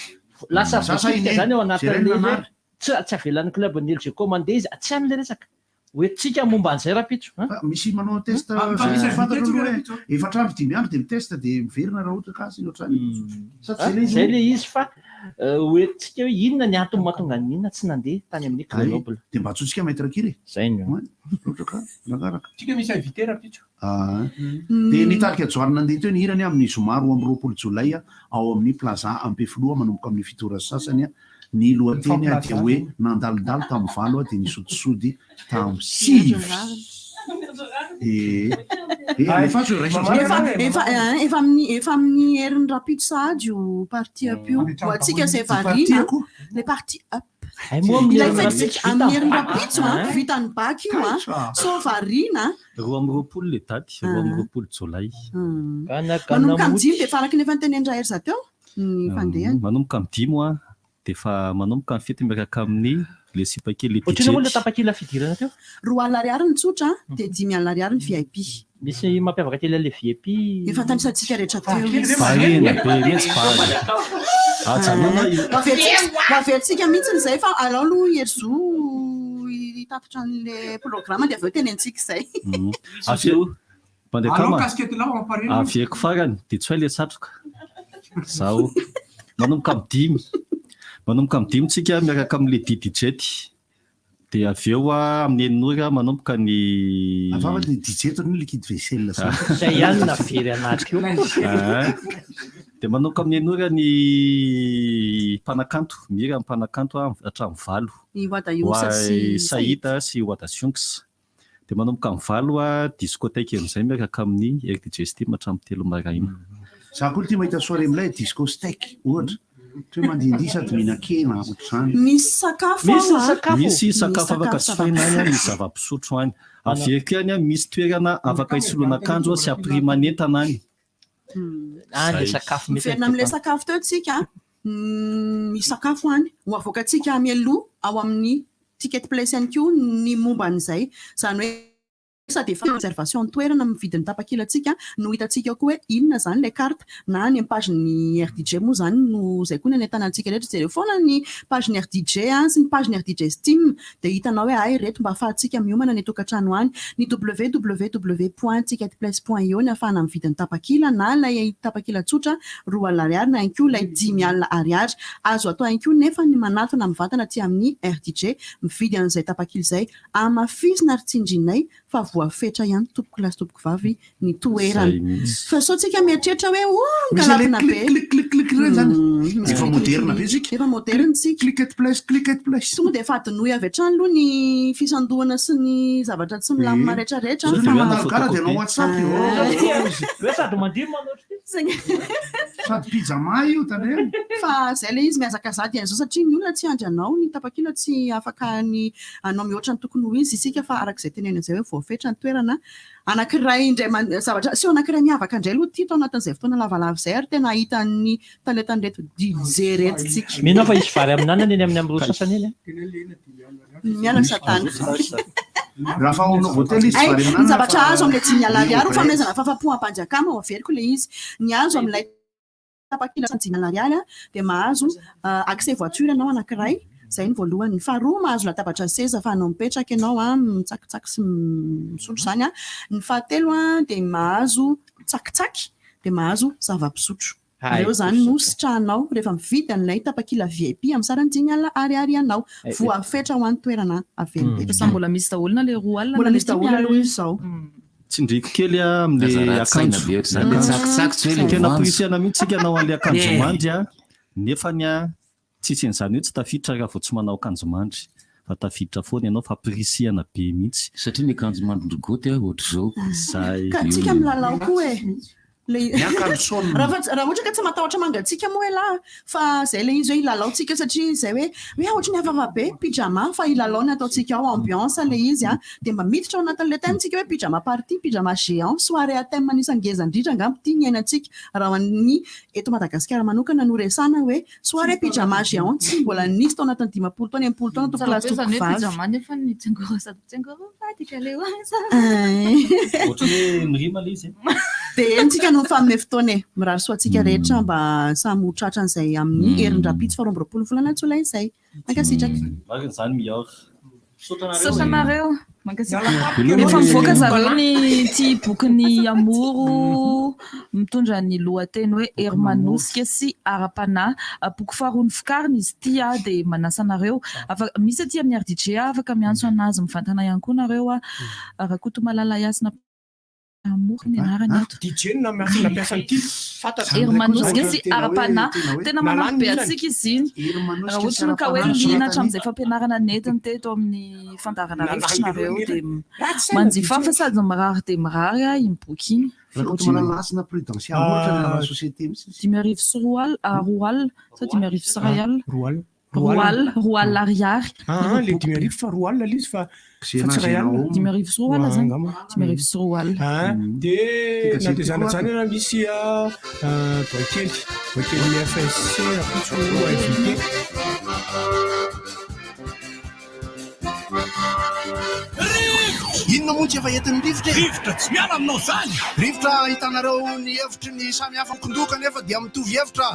Lasa Za sa i voakitika Neny? zany ao Jerena anatin'le hoe anary. tsy tsy avelan'ny club ny Elgeco mandeha izy. Tsy any le resaka. Hoentintsika momba an'izay rahampitso. hein? Misy manao test Ah, fa misy fantatro invité aloha hoe rahampitso. efatra andro dimy andro dia mitest dia miverina raha ohatra ka sy ohatrany. Sa tsy Ah, zay le izy? Zay le izy fa euh, hoentintsika hoe inona ny antony mahatonga an'i Nina tsy nandeha tany amin'ny Grenoble. Dia mba antsointsika maître Kiry e. Zay no. Ohatra ka arakaraka. Tsika misy invité rahampitso. Ah. Dia nitarika Johary nandeha teo ny hirany amin'ny zoma 22 jolay ao amin'ny Plaza Ampefiloha manomboka amin'ny fito ora sy sasany. Ny lohateny dia hoe nandalondalo tamin'ny valo dia nisodisody tamin'ny sivy. Eh, eh, alefaso io, raiso amin'izay. Efa efa eh, efa amin'ny efa amin'ny herin'ny rahampitso sahady io party up io. Ho antsika izay variana. Le party up. Ay, moa amin'ny Ilay herin'ny fetintsika rahampitso amin'ny vita. herin'ny rahampitso a, Ah. vita ny bac io a. Sao variana. 22 le daty, 22 jolay. Hmm. Manomboka amin'ny dimy dia efa araka ny efa notenenin-dRahery za teo ny fandehany. Manomboka amin'ny dimy a, dia efa manomboka ny fety miaraka amin'ny le sipakely le Ohatrino moa le DJ. tapakila fidirana teo? 20 ariary ny tsotra dia 50 ariary ny VIP. Misy mampiavaka kely an'le VIP. Efa tanisantsika rehetra teo izy. Variana be mihitsy vary. Ajanona io. Averitsika mihitsy izay fa alao aloha Herizo hitatitra an'le programme dia avy eo tenenitsika izay. Avy eo, mpandeha Alao kama. casquette lao ampareno. Aviako farany dia tsy hay le satroka. Zaho manomboka amin'ny dimy. Manomboka amin'ny dimy tsika miaraka amin'le DJ. Dia avy eo a, amin'ny enina ora manomboka ny Avava le DJ to ny liquide vaisselle zany. Zay ihany no navery anaty io. Ah. Dia manomboka amin'ny enina ora ny mpanakanto, mihira ny mpanakanto a, hatramin'ny valo. I Wada Yosa sy Saïd sy Wada Sionks. Dia manomboka amin'ny valo a, discothèque amin'izay miaraka amin'ny RDJ Steam hatramin'ny telo maraina. Za koa ity mahita soirée milay disco steak ohatra. Ohatra hoe mandihindihy sady mihinan-kena ohatr'izany. Misy sakafo Misy ao, a. Misy sakafo afaka sakafo jifaina any, a, misy zava-pisotro any. Avy eo koa any, a, misy toerana afaka hisoloana akanjo a, sy hampirimana entana any. Any le sakafo mety. Miverina amin'ilay sakafo teo tsika. Misy sakafo any. Ho avoakantsika mialoha ao amin'ny ticket place ihany koa ny momba an'izay. Izany hoe sady efa réservation ny toerana mividy ny tapakilantsika no hitantsika koa hoe inona izany ilay carte na any amin'ny page-n'ny RDJ moa izany no izay koa ny anentanana antsika rehetra. Jereo foana ny page-n'ny RDJ sy ny page-n'ny RDJ Steam dia hitanao hoe ay ireto mba ahafahantsika miomana any an-tokantrano any. Ny www point ticketplace point io ny ahafahana mividy ny tapakila na ilay tapakila tsotra 20 ariary na ihany koa ilay 50 ariary. Azo atao ihany koa nefa ny manatona mivantana aty amin'ny RDJ mividy an'izay tapakila izay. Hamafisina ary tsindrinay fa voafetra ihany tompoko lahy sy tompoko vavy ny toerana. Zay mihitsy. Fa sao tsika mieritreritra hoe oh Misy le mikalapina be. clic clic clic clic ireny zany. Misy Efa clic, moderna clic, be tsika. Efa moderna tsika. Click at place, click at place. Tonga dia efa adinoy avy hatrany aloha ny fisandohana sy ny zavatra tsy milamina Eh. rehetrarehetra. Sao dia fa- hoe mandalo gara dia hanao WhatsApp io. Hoe sady mandihy no manao ohatr'ity. Zegny. Sady pyjama io tandremo. Fa zay le izy mihazakazaha dia izao satria ny olona tsy andry anao ny tapakila tsy afaka ny anao mihoatra ny tokony ho izy isika fa araka izay tenenina izay hoe voafetra ny toerana anankiray indray man- zavatra seho anankiray miavaka indray aloha ity tao anatin'izay fotoana lavalava izay ary tena hahita ny talentan'ireto DJ reto tsika. Mino aho fa hisy vary amin'anana eny amin'ny amroa sasany eny. Miala satana. Raha fa ao Novotel izy Ay, vary ny amin'anana zavatra fa azo amin'ilay dimy alina ariary ho io fanomezana fahafapo ampanjakana ho averiko ilay izy. Ny azo amin'ilay tapakila dimy alina ariary dia mahazo accès voiture ianao anankiray, izay ny voalohany. Ny faharoa mahazo latabatra sy seza ahafahanao mipetraka ianao, mitsakitsaky sy misotro izany. Ny fahatelo dia mahazo tsakitsaky dia mahazo zava-pisotro. Ireo izany no sitrahanao rehefa mividy an'ilay tapakila VIP amin'ny sarany 50 ariary ianao. Voafetra ho an'ny toerana avelona. Fa samy mbola misy daholo na ilay 20 na Mbola ilay misy daholo 50. aloha izy izao. Tsindriko kely aho amin'le Aza ratsy saina akanjo. be ohatr'izany. Le tsakitsaky tsy hoe le Tena voanjo. amporisihana mihitsy tsika hanao an'le akanjo Eh. mandry a, nefany a tsisy an'izany hoe tsy tafiditra raha vao tsy manao akanjo mandry fa tafiditra foana ianao fa ampirisihana be mihitsy. Satria ny akanjo mandry goty a ohatr'izao. Zay. Ka tsika milalao koa e. Le Ny akanjo saonina. Raha fa raha ohatra ka tsy matahotra mangatsiaka moa elah fa zay le izy hoe hilalao tsika satria zay hoe hoe ohatry ny hafahafa be pyjama fa hilalao ny ataontsika ao ambiance le izy a dia mba miditra ao anatin'le thème tsika hoe pyjama party pyjama géant soirée à thème anisan'ny ngeza indrindra angamba ity ny iainantsika raha ho an'ny eto Madagasikara manokana no resahana hoe soirée pyjama géant tsy mbola nisy tao anatin'ny 50 taona 60 taona tompoko lahy sy Tsara be tompoko zany hoe vavy. pyjama nefa ny tsingoro sady mitsingoro mivadika le oasa. Ohatran'ny hoe mirima le izy e. Dia eny tsika no mifanome fotoana e. Mirary soa antsika rehetra mba samy ho tratran'izay amin'ny herindrapitso faha 22 volana jolay izay. Mankasitraka. Marina izany Mior. Misaotra anareo. Mankasitraka. Voalohany Efa mivoaka hoe- zareo ny ty bokin'ny Amoro mitondra ny lohateny hoe Hery manosika sy ara-panahy. Boky faharoa novokarina izy ity dia manasa anareo. Afa- misy aty amin'ny RDJ afaka miantso anazy mivantana ihany koa nareo. Rakotomalala Hasina Amoro ny anarany ato. DJ no nampiasa nampiasa an'ity fantatra. Hery manosika sy ara-panahy. Tena manampy be antsika izy iny. Raha ohatra ka hoe liana hatramin'izay fampianarana nentiny teto amin'ny fandaharana rivotra nareo dia manjifa fa sady mirary dia mirary iny boky iny. Rakotomalala Hasina Prudence Amoro ny anaran'ny société mihitsy. 2005 roa alina sa 2001? 20. 20 20 ariary. Ah, le 2005 fa 20 le izy fa fa tsy 20. 2005 zany. 2005. Ah, dia na dia zany zany raha misy a boakely, boakely FSC rahampitso invité. Inona moa tsy efa entin'ny rivotra e? Rivotra tsy miala aminao izany! Rivotra ahitanareo ny hevitry ny samy hafa mikondoka nefa dia mitovy hevitra.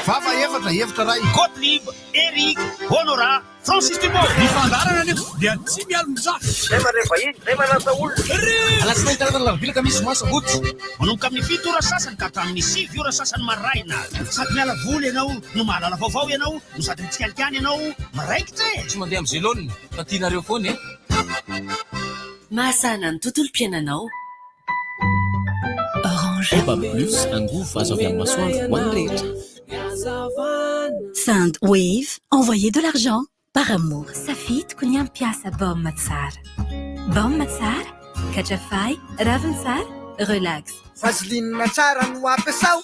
Vava efatra, hevitra iray. Gottlieb, Eric, Honorat, Francis Dubois. Ny fandaharana anefa dia tsy mialon-jafy. Zay mandray vahiny, zay manasa olona. Alatsinainy talata alarobia alakamisy zoma sabotsy. Manomboka amin'ny 7 ora sasany ka hatramin'ny 9 ora sasany maraina. Sady miala voly ianao no mahalala vaovao ianao no sady mitsikalikany ianao miraikitra e! Tsy mandeha amin'ny zelone fa tianareo foana e! Mahasahana ny tontolom-piainanao. Orange. Eba Plus, angovo azo avy amin'ny masoandro ho an'ny rehetra. Send Wave, envoyez de l'argent par amour. Safidiko ny hampiasa baoma tsara. Baoma tsara, katrafay, raviny tsara, relax. Vaseline tsara no ampiasao.